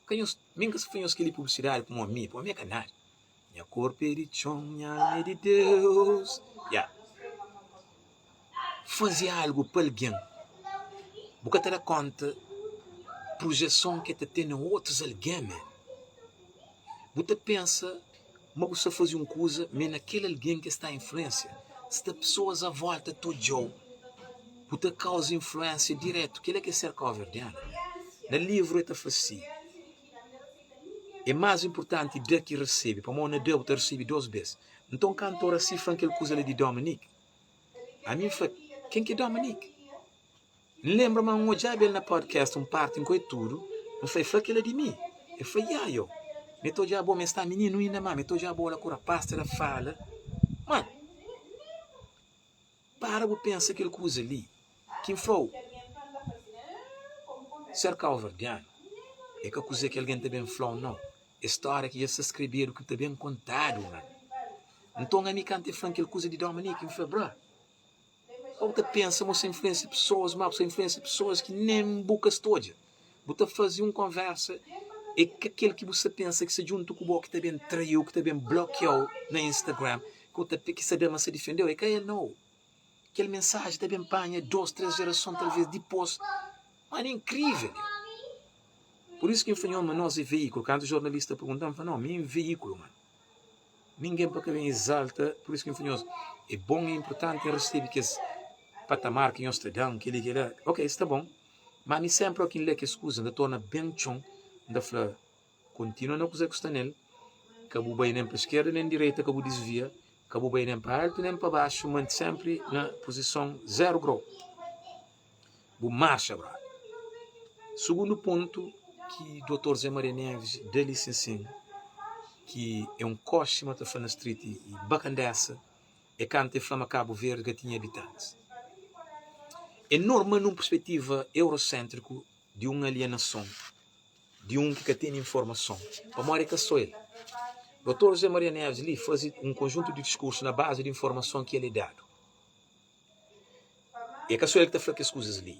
Ka nhos, mi N ka sta fla nhos kel-li publisidadi pamodi mi, pamodi mi é ka nada. Nha korpu é di txon, nha alma é di Deus. Ya. Faze algu pa algen, bu ka ta da konta projeson ki el ta ten na otus algen mé. Bu ta pensa ma bu sta faze un kuza, ma é na kel algen ki el sta influensia. Sta pesoas a volta ta odja-u, bu ta kauza influensia diretu. Kel-la ki é ser kauverdianu. Na livru el ta fla si. É más inpurtanti da ki resebe, pamodi na da bu ta resebe dôs bês. Nton, kantu Oracy fla-m kel kuza li di Dominique, ami N fla, Ken ki é Dominique? N lenbra ma N odjaba el na podcast un párti N koi tudu, N fla, El fla kel-la di mi? El fla, Ya, yo. Mi ta odjaba bo, mi sta mininu inda, má mi ta odjaba bo la ku rapás ta da fala. Man, para bu pensa kel kuza li. Ki N fla-u, ser kauverdianu é ka kuzê ki algen ta ben fla-u, nau. É stória ki dja sta skrebedu ki ta ben kontadu, man. Nton, ami kantu el fla-m kel kuza di Dominique, N fla, Bra, ka bu ta pensa ma bu sta influensia pesoas, má bu sta influensia pesoas ki nen bu ka sta odja. Bu ta faze un konversa, é ka kel ki bu sta pensa ki sta djuntu ku bo ki ta ben trai-u, ki ta ben blokia-u na Instagram, ki sta da ma sta difende-u, é ka el, nau. Kel mensaji ta ben panha dos, tres jerason talvês dipôs. Mano, é inkrível! Pur isu ki N fla nho ma nos é veíkulu. Kantu jornalista pergunta-m, N fla, Nau, mi é un veíkulu, mano. Ningen pa ka ben izalta. Pur isu ki N fla nhos, é bon i inpurtanti N resebe kes patamar ki nhos ta da-m, kel-li, kel-la. Ok, sta bon. Má mi sénpri óki N lé kes kuza, N ta torna ben txon, N ta fla, Kontinua na kuze ku sta nel, ka bu bai nen pa skerda nen direita, ka bu disvia, ka bu bai nen pa altu nen pa baxu, manti senpri na puzison zeru grau. Bu marxa, brother. Sugundu pontu ki Dotor Zé Maria Neves da li sinsin, ki é un koxi ma ta fla na street i bakandesa, é kantu el fla ma Kabu Verdi ka tinha abitantis. É normal nun perspetiva eurosentriku di un alienason di un ki ka tene informason, pamodi é ka so el. Dotor José Maria Neves li faze un konjuntu di diskursu na bazi di informason ki el é dadu. É ka so el ki ta fla kes kuzas li.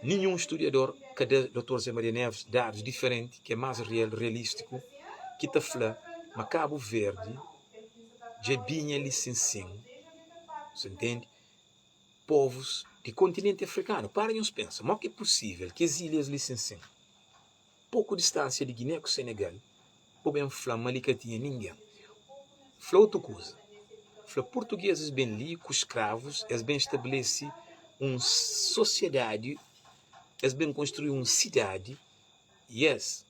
Ninhun studiador ka da Dotor José Maria Neves dadus diferenti, ki é más real, realístiku, ki ta fla ma Kabu Verdi dja binha li sin-sin, sa ntende? Povus di kontinenti afrikanu. Para nhos pensa, mo ki é pusível kes ilhas li sin-sin, poku distánsia di Giné ku Senegal, bo ben fla-m ma li ka tinha ningen? Fla otu kuza. Fla purtugezis ben li ku skravus, es ben stabelese un sosiedadi, es ben konstrui un sidadi, yes.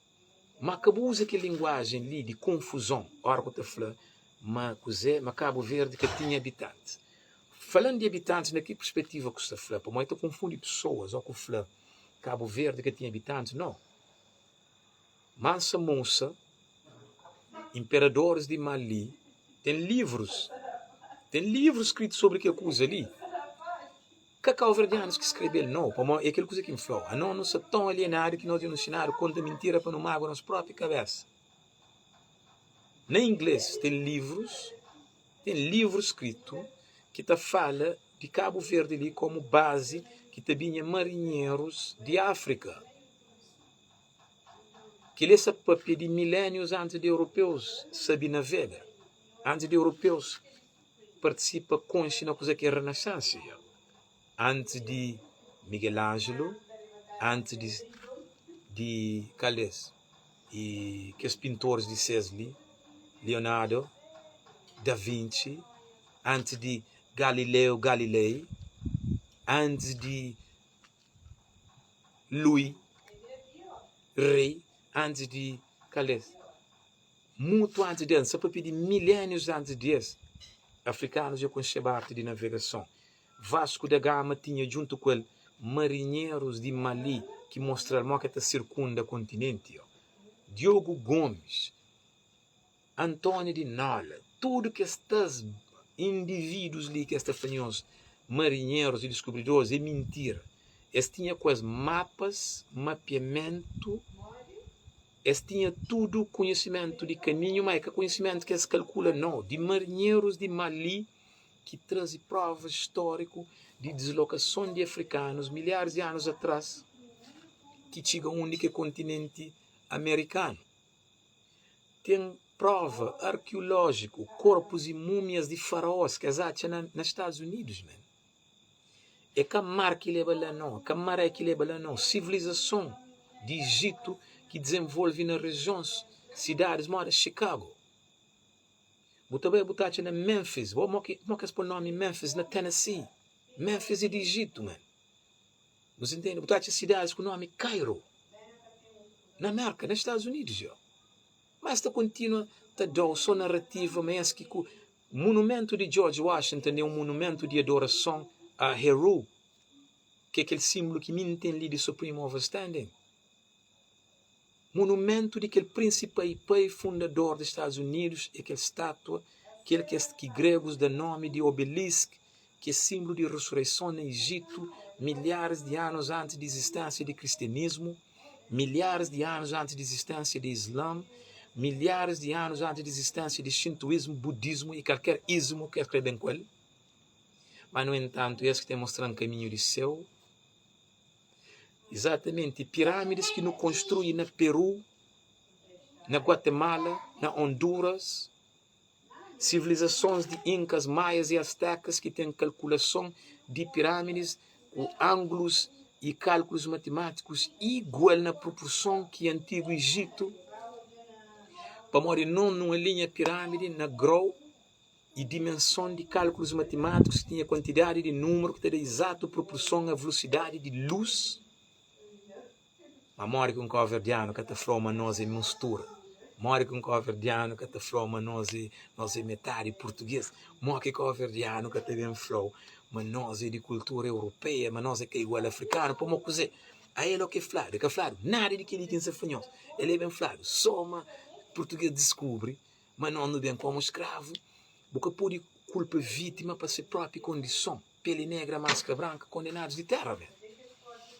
Má ka bu uza kel linguajen li di konfuzon óra ku ta fla ma kuzê, ma Kabu Verdi ka tinha abitantis. Falan di abitantis na ki perspetiva ku sta fla? Pamodi ta konfundi pesoas ó ku fla Kabu Verdi ka tinha abitantis. No. Mansa Musa, imperadoris di Mali, ten livrus, ten livrus skritu sobri kel kuza li. Ka kauverdianus ki skrebe-l, no, pamodi é kel kuza ki N fla-u. Anos nu sta ton alienadu ki nos dja nu nsinadu konta mintira pa nu magua nos própi kabésa. Na inglês ten livrus, ten livrus skritu ki ta fala di Kabu Verdi li komu bazi ki ta binha marinherus di Áfrika. Kel-li sa papia di milénius antis di europeus sabe navega, antis di europeus partisipa konxe na kuze ki é Renascença, antis di Miguel Ângelo, antis di di kal es i kes pintoris di ses li, Leonardo da Vinci, antis di Galileo Galilei, antis di Louis Rei, antis di kal es. Mutu antis di es, N sta papia di milénius antis di es, afrikanus dja konxeba arti di navegason. Vasco da Gama tinha djuntu ku el marinherus di Mali ki mostra-l mó ki el ta sirkunda kontinenti. Diogo Gomes, António di Nola, tudu kes tas indivídus li ki es ta fla nhos marinherus i diskubridoris é mintira. Es tinha ku es mapas, mapiamentu. Es tinha tudu konhisimentu di kaminhu, má é ka konhisimentu ki es kalkula, nau, di marinherus di Mali ki traze próvas stóriku di dislokason di afrikanus milharis di anus atrás ki txiga undi ki é kontinenti amerikanu. Ten próva arkiulójiku, korpus i múmias di faraós ki es atxa na Stadus Unidus, man. É ka mar ki leba la nau, ka maré ki leba la nau. Sivilizason di Ijitu ki dizenvolve na rejions, sidadis moda Chicago. Bu ta bai bu ta atxa na Memphis, bo mo ki mo ki es poi nomi Memphis na Tennessee. Memphis é di Ijitu, man. Bu sa ntende? Bu ta atxa sidadis ku nomi Cairo na Merka, na Stadus Unidus, yo. Ma es ta kontinua ta da-u so narativa ma es ki ku Munumentu di George Washington é un munumentu di adorason a Heru, ki é kel sínbulu ki mi N ten li di Supreme Overstanding. Munumentu di kel prínsipa i pai fundador di Stadus Unidus é kel státua, kel ki es ki gregus da nómi di obelisk, ki é sínbulu di resureison na Ijitu milharis di anus antis di izisténsia di kristianismu. Milharis di anus antis di izistensia di Islam, milharis di anus antis di izistensia di Xintoísmu, Budismu i kalker ismu ki es krê ben ku el. Má nu entantu, es ki ten mostra-m kaminhu di séu. Izatamenti, pirâmidis ki nu konstrui na Peru, na Guatemala, na Honduras, Sivilizasons di Inkas, Maias i Astekas ki ten kalkulason di pirâmidis ku ánglus i kálkulus matimátikus igual na proporson ki antigu Ijitu, pamodi non nu alinha pirâmidi na grau i dimenson di kálkulus matimátikus ki tinha kuantidadi di númeru ki ta da izatu proporson a velosidadi di lus. Ma modi ki un kauverdianu ka ta fla-u ma nos é mistura? Modi ki un kauverdianu ka ta fla-u ma nos é nos é metadi purtugês? Modi ki kauverdianu ka ta ben fla-u ma nos é di kultura europeia, ma nos é ka igual afrikanu? Pamodi kuzê? Ael o ki fladu? E ka fladu nada di kel-li ki N sta fla nhos. El é ben fladu sô ma purtugês diskubri ma nos nu ben komu skravu. Bu ka pode kulpa vítima pa se própi kondison. Pele negra, maskra branka, kondenadus di terra ben.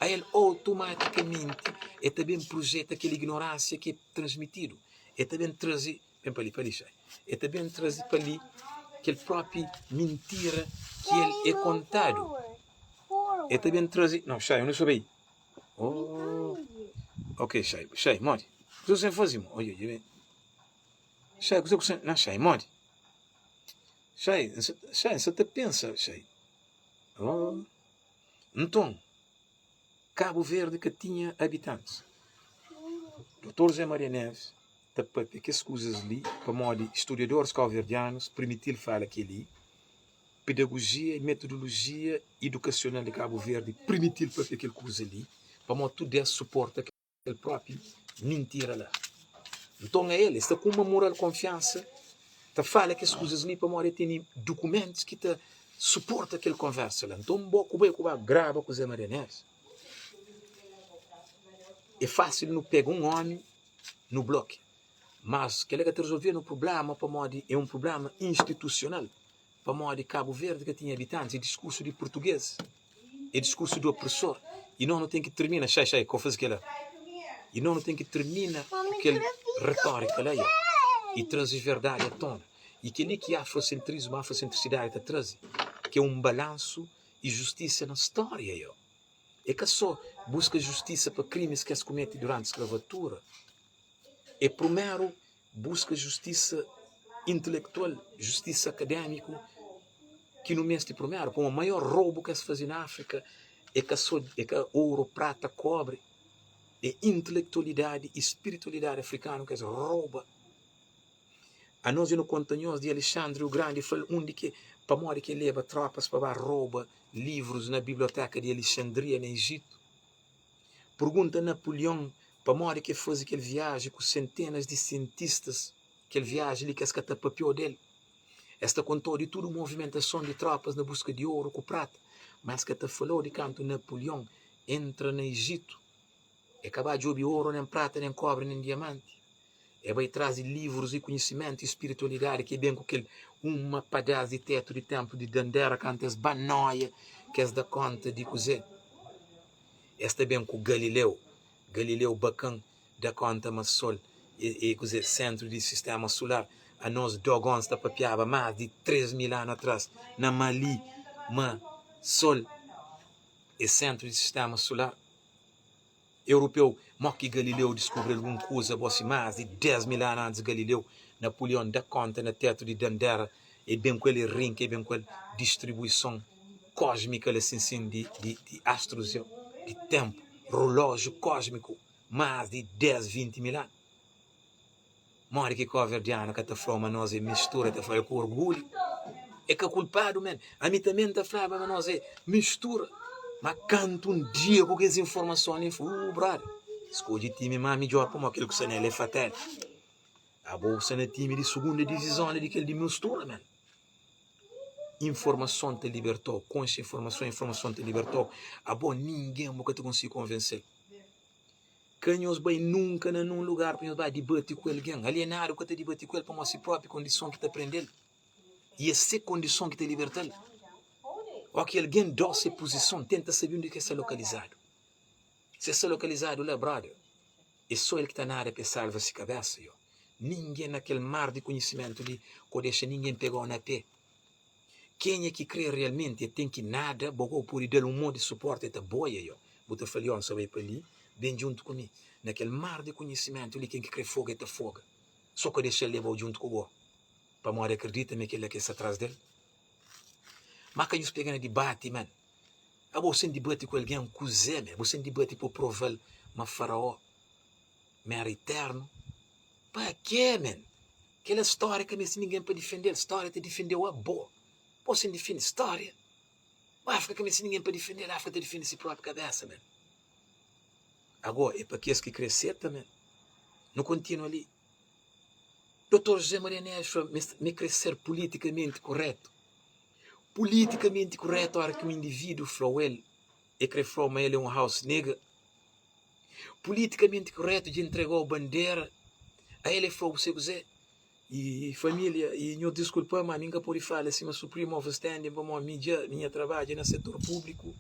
A el otomatikamenti e ta ben projeta kel ignoransia ki é transmitidu. E ta ben traze, ben pa li, pa li Xai, e ta ben traze pa li kel propi mintira ki el é kontadu. E ta ben traze, não Xai, eu não sou bem. Oh, ok Xai, Xai, modi? Kuzê ku sen faze, mo? Oi, oi, oi. Xai, kuzê ku sen, não Xai, modi? Xai, xai, N sa ta pensa, xai. Oh. Nton, Kabu Verdi ka tinha abitantis. Dotor Zé Maria Neves ta papia kes kuzas li pamodi studiadoris kauverdianus pirmiti-l fala kel-li. Pedagojia i metodolojia idukasional di Kabu Verdi permiti-l papia kel kuza li, pamodi tudu es suporta kel propi mintira la. Nton ael, el sta ku uma mural konfiansa ta fala kes kuzas li pamodi el tene dukumentus ki ta suporta kel konversa la. Nton bo ku bai ku ba graba ku Zé Maria Neves, é fásil nu pega un omi nu blokia, mas kel-la ka ta rezolve-nu prubléma pamodi é un prubléma institusional. Pamodi Kabu Verdi ka tinha abitantis, é diskursu di purtugês, é diskursu di opresor. I nos nu ten ki tirmina, xai xai, ka bu faze kel-la. I nos nu ten ki tirmina ku kel retórika la, i traze verdadi à tona. I kel-li ki afrosentrismu, afrosentrisidadi ta traze, ki é un balansu i justisa na stória. É ka sô buska justisa pa krimis ki es kumete duranti skravatura. É prumeru buska justisa intelektual, justisa akadémiku ki nu meste prumeru, pamodi maior robu ki es faze na Áfrika é ka so é ka oru, prata, kobri, é intelektualidadi i spiritualidadi afrikanu ki es roba. Anos dja nu konta nhos di Alexandri u Grandi, fla-l undi ki pamodi ki el leba tropas pa ba roba livrus na biblioteka di Alexandria na Ijitu. Pergunta Napulion pamodi ki el faze kel viaji ku sentenas di sientistas, kel viaji li ki es ka ta papiau del. Es ta kontau di tudu movimentason di tropas na buska di oru ku prata, ma es ka ta falau di kantu Napulion entra na Ijitu. E ka ba djobe oru, nen prata, nen kobri, nen diamanti. E bai tras di livrus i konhisimentu i spiritualidadi ki e ben ku kel uma padás di tetu di tenplu di Dandera kantu es ba noia ki es da konta di kuzê. Es ta ben ku Galileu. Galileu bakan da konta ma sol e kuzê sentru di sistema sular. Anos Dogons ta papiaba más di 3000 anu atras na Mali ma sol e sentru di sistema sular. Europeu, mo ki Galileu diskubri algun kuza gosi más di 10 mil anu antis Galileu, Napulion da konta na tetu di Dandera e ben ku el e rinka e ben ku el distribuison kosmika la sin sin di di di astrus yo di tenpu rulojiu kosmiku más di 10 20 mil anu. Modi ki koverdianu ka ta fla ma nos é mistura, ta fla ku orgulhu. É ka kulpadu men. Ami tanbe N ta flaba ma nos é mistura. Ma kantu un dia ku kes informason li, N fla, uh brother, skodje timi más midjór pamodi kel ku sta nel é fatel. Abo bu sta na timi di sugunda divizon di kel di mistura men. Informason ta liberta-u, konxe informason, informason ta liberta-u. Abo ningen bu ka ta konsigi konvense-l. Ka nhos bai nunka na nun lugar pa nhos ba dibati ku algen. Alienadu ka ta dibati ku el pamodi se propi kondison ki ta prende-l i é se kondison ki ta liberta-l. Óki algen da-u se puzison, tenta sabe undi ki el sta lokalizadu. Si el sta lokalizadu la, brother, é sô el ki ta nada pa el salva se kabésa. Yo, ningen na kel mar di konhisimentu li ka dexa ningen pega-u na pé. Kenha ki kre realmenti e ten ki nada, bo ka bu pode da-l un mô di suporti, e ta boia yo. Bu ta fla-l, yo, N sta bai pa li, ben djuntu ku mi. Na kel mar di konhisimentu li, ken ki kre foga, e ta foga. So ka dexa-l leba-u djuntu ku bo, pamodi akredita ma é kel-la ki e sta tras del. Má ka nhos pega na dibati, man. Abo, sen dibati ku algen, kuzê, man? Bo sen dibati pa bu prova-l ma Faraó ma éra iternu? Pa kê, man? Kel-la stória ka meste ningen pa difende-l, stória ta difende-u abo. Bo sen difende stória. Bu Áfrika ka meste ningen pa difende-l, Áfrika ta difende si própi kabésa men. Ago é pa kes ki kre seta men. Nu kontinua li. Dotor José Maria Neves fla ma e kre ser politikamenti koretu. Politikamenti koretu óra ki un indivídu fla-u el, e kre fla-u ma el é un house nigga. Politicamente correto dja entregau bandera a el e flau bu sai kuzé e familia e nho disculpa ma mi nka pode fala sima supreme of standing pamodi mi dja mi nha trabadja na setor publico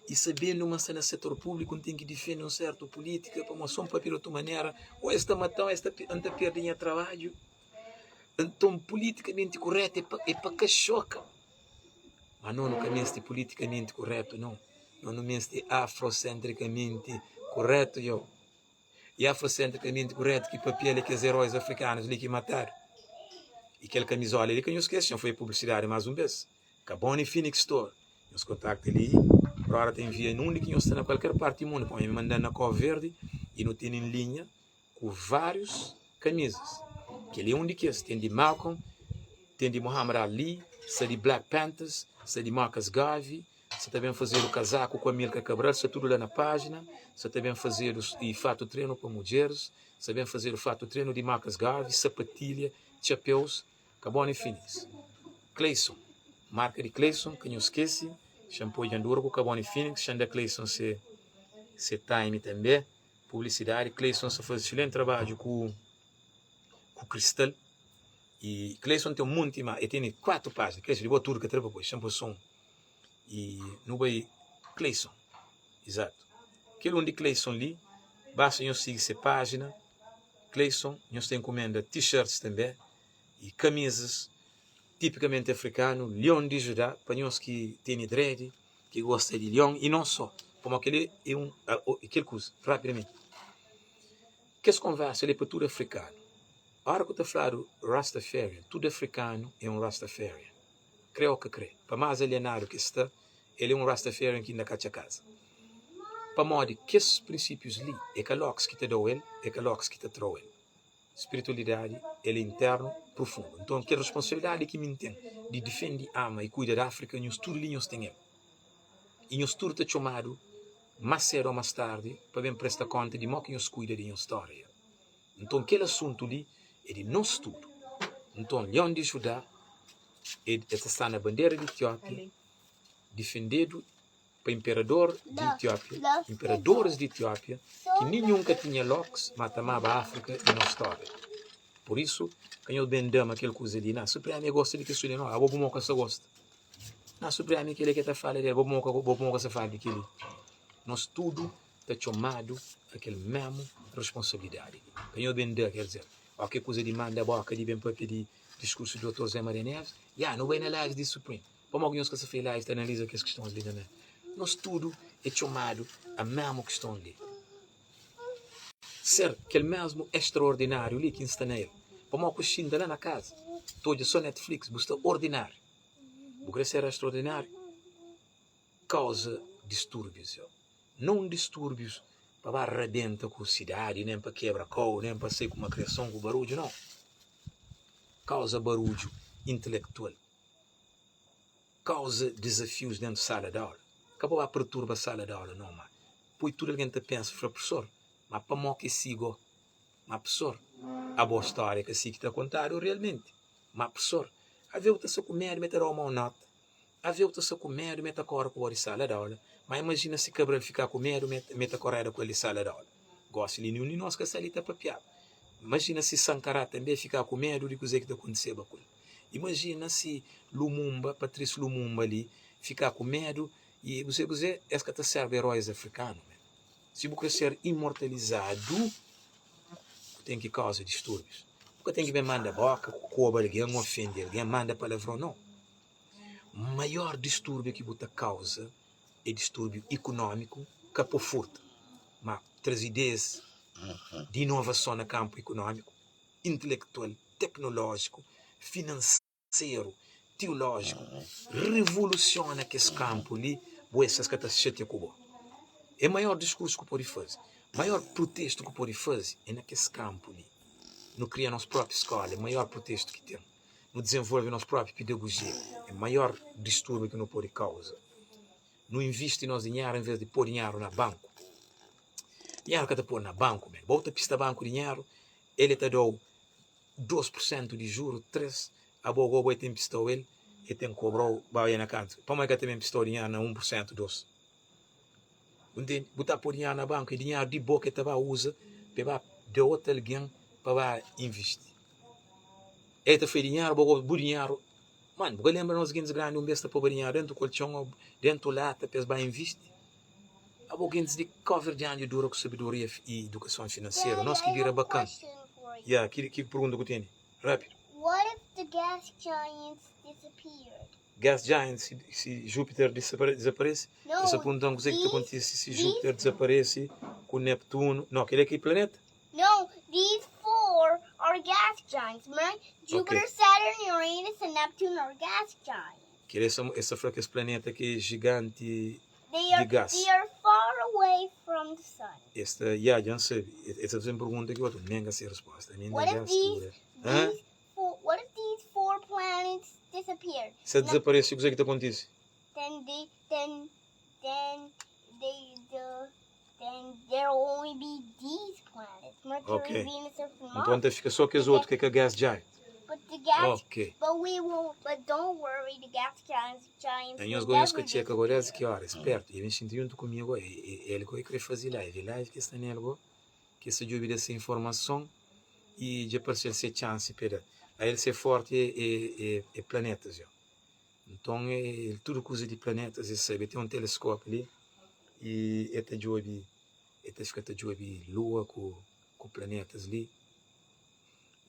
e sabendo ma nsta na setor publico nten ki difende un certo politica pamodi so npapia di otu manera o es ta matam o es ta nta perde nha trabadju nton politicamente correto e pa ka xoka. Ma no nu ka meste politikamenti kuretu no. No nu meste afrosentrikamenti kuretu yo. E afrosentrikamenti kuretu ki papia li kes erois afrikanus li ki matadu. E kel kamizola li ka nhos skese, foi publisidadi mas un bes. Kaboni Phoenix Store. Nhos kontakta li, brother ta envia undi ki nhos sta na kualker parti di mundu. Pamodi mi mandan na Cabo Verde i nu tene en linha ku várius kamizas. Kel-li é un di kes. Ten di Malcolm, ten di Muhammad Ali. Sta di Black Panthers, sta di Marcus Garvey, sta ta ben fazedu kazaku ku Amilcar Cabral, sta tudu la na pájina, sta ta ben fazedu i fatu trenu pa mudjeris, sta ben fazedu fatu trenu di Marcus Garvey, sapatilha, txapeus, Cabone Phoenix. Clayson, marka di Clayson, ka nhos skese, xanpô dja ndura ku Cabone Phoenix, xa nda Clayson se se time tanbe, publisidadi, Clayson sta faze excelente trabadju ku ku Cristal. I Clayson ten un monti ma e tene 4 pájina. Clayson di bo tudu ka tra pa poi, xa-m poi so un. I nu bai Clayson, izatu. Kel un di Clayson li, basta nhos sigi se pájina, Clayson, nhos ta enkumenda t-shirts tanbe i kamizas tipikamenti afrikanu, Lion di Judá, pa nhos ki tene dredi, ki gosta di lion i non so, pamodi kel-li é un, kel kuza, rapidamenti. Kes konversa li é pa tudu afrikanu. Ora ku ta fladu Rastafarian, tudu afrikanu é un Rastafarian, kre o ka kre. Pa más alienadu ki es sta, el é un Rastafarian ki inda ka atxa kaza. Pamodi kes prinsípius li, é ka Lox ki ta da-u el, é ka Lox ki ta tra-u el. Spiritualidadi, el é internu, profundu. Nton, kel responsabilidadi ki mi N ten di difende, ama i kuida di Áfrika, nhos tudu li nhos ten el. I nhos tudu ta txomadu, más sédu o más tardi, pa ben presta kónta di mo ki nhos kuida di nhos stória. Nton, kel asuntu li é di nos tudu. Nton, Lion di Judá e ta sta na bandera di Etiópia, difendedu pa inperador di Etiópia, inperadoris di Etiópia, ki ninhun ka tinha loks, má ta amaba Áfrika i nos stória. Pur isu, ka nhos ben da ma kel kuza li, na, Supremi e gosta di kes li, no, abo bu mo ka sta gosta. Na, Supremi kel-li ke ta fala del, bo bu mo ka, bo bu mo ka sta fala di kel-li. Nos tudu ta txomadu a kel mésmu responsabilidadi li. Ka nhos ben da, ker dizer, ó ke kuza di manda boka di ben papia di diskursu di Dotor Zé Maria Neves, ya, nu bai na lives di Supreme. Pamodi ki nhos ka sta fai lives ta analiza kes kistons li tanbê? Nos tudu é txomadu a mésmu kiston li. Ser kel mésmu extraordináriu li ki N sta na el. Pamodi ku xinta la na kaza ta odja sô Netflix, bu sta ordináriu. Bu krê ser extraordináriu? Kauza distúrbius yo. Non distúrbius pa ba rabenta ku sidadi, nen pa kebra kau, nen pa sai ku ma kriason ku barudju, nau. Kauza barudju intelektual. Kauza dizafius dentu sala di aula. Ka pa ba perturba sala di aula, nau, ma poi tudu algen ta pensa, fla, Profesor, ma pamó ki si go? Ma profesor, abo stória ka si ki ta kontadu realmenti. Ma profesor, aveu ta sta ku medu ma e ta da-u mau nota. Aveu ta sta ku medu ma e ta kóre ku bo di sala di aula. Má imajina si Kabral fika ku medu ma e ta koreda ku el di sala di aula. Gósi li ninhun di nos ka sta li ta papiaba. Imajina si Sankará tanbê fika ku medu di kuzê ki ta kontiseba ku el. Imajina si Lumumba, Patrice Lumumba li, fika ku medu i kuzê kuzê. Es ka ta sérba eróis afrikanu mê. Si bu krê ser imortalizadu, bu ten ki kauza distúrbius. Bu ka ten ki ben manda bóka, koba algen, ofende algen, manda palavron, nau. Maior distúrbiu ki bu ta kauza é distúrbiu ikunómiku, ka pa furta, má traze ideias di inovason na kanpu ikunómiku, intelektual, teknolójiku, finanseru, tiolójiku, revolusiona kes kanpu li, bo es ka ta xatia ku bo. É maior diskursu ku pode faze, maior protestu ku pode faze é na kes kanpu li. Nu kria nos própi skóla, é maior protestu ki ten. Nu dizenvolve nos própi pedagojia, é maior distúrbiu ki nu pode kauza. Nu invisti nos dinheru envês di pô dinheru na banku. Dinheru ka ta pô na banku, men. Bo ta pista banku dinheru, el ta da-u 2% di juru, 3, abo go bo ten pistau el, el ten kobrau, ba na kantu. Pamodi ka ta ben pistau dinheru na 1%, 2? Bu ntende? Bu ta pô dinheru na banku, é dinheru di bo ke ta ba uza pa ba da otu algen pa ba invisti. El ta fla dinheru, bo gosta bu dinheru. Mano, bu ka lenbra nos gentis grandi un bes ta poba dinheru dentu koltxon o dentu lata pa es ba invisti? Abo gentis di Cabo-verdianu dja dura ku sabedoria i idukason finanseru, nos ki bira bakan. Ya, ki ki pergunta ku tene? Rapidu. What if the gas giants disappeared? Gas giants, si, si Júpiter dizaparese? No, Es ta pergunta-m kuzê ki ta these, kontise si these, Júpiter dizaparese ku Neptunu. No, kel-li é ki planeta? No, these four are gas giants, right? Jupiter, Ok. Saturn, Uranus, and Neptune are gas giants. Kel essa, essa fla kes planeta ki é giganti They di are gas. they are far away from the sun. Es ta, ya, dja N sabe. Es ta faze-m pergunta ki otu nen ka se resposta. Mi What N if these da Hã? these four what if these four planets Ok. disappear. Se es dizaparese, kuzê ki ta kontise? Then they then then they the then there will only be these planets, Mercury, Ok. Venus, Earth, and Nton Mars. ta fika só kes otu ki é ka gas giant. But the gas Ok. but we will but don't worry, the gas giants giants A nhos will go nhos ka never txeka go disappear. desdi ki ora, espertu. E ben xinti djuntu ku mi go, e, e, el go e kre faze live. E live ki sta nel go, ki sta djobe da se informason i dja parse-l se txansi pa e da. A el se forti é, é, é, é planetas, jo. Nton, el tudu kuza di planetas el sabe. El ten un teleskópiu li i el ta djobe, el ta fika ta djobe lua ku ku planetas li.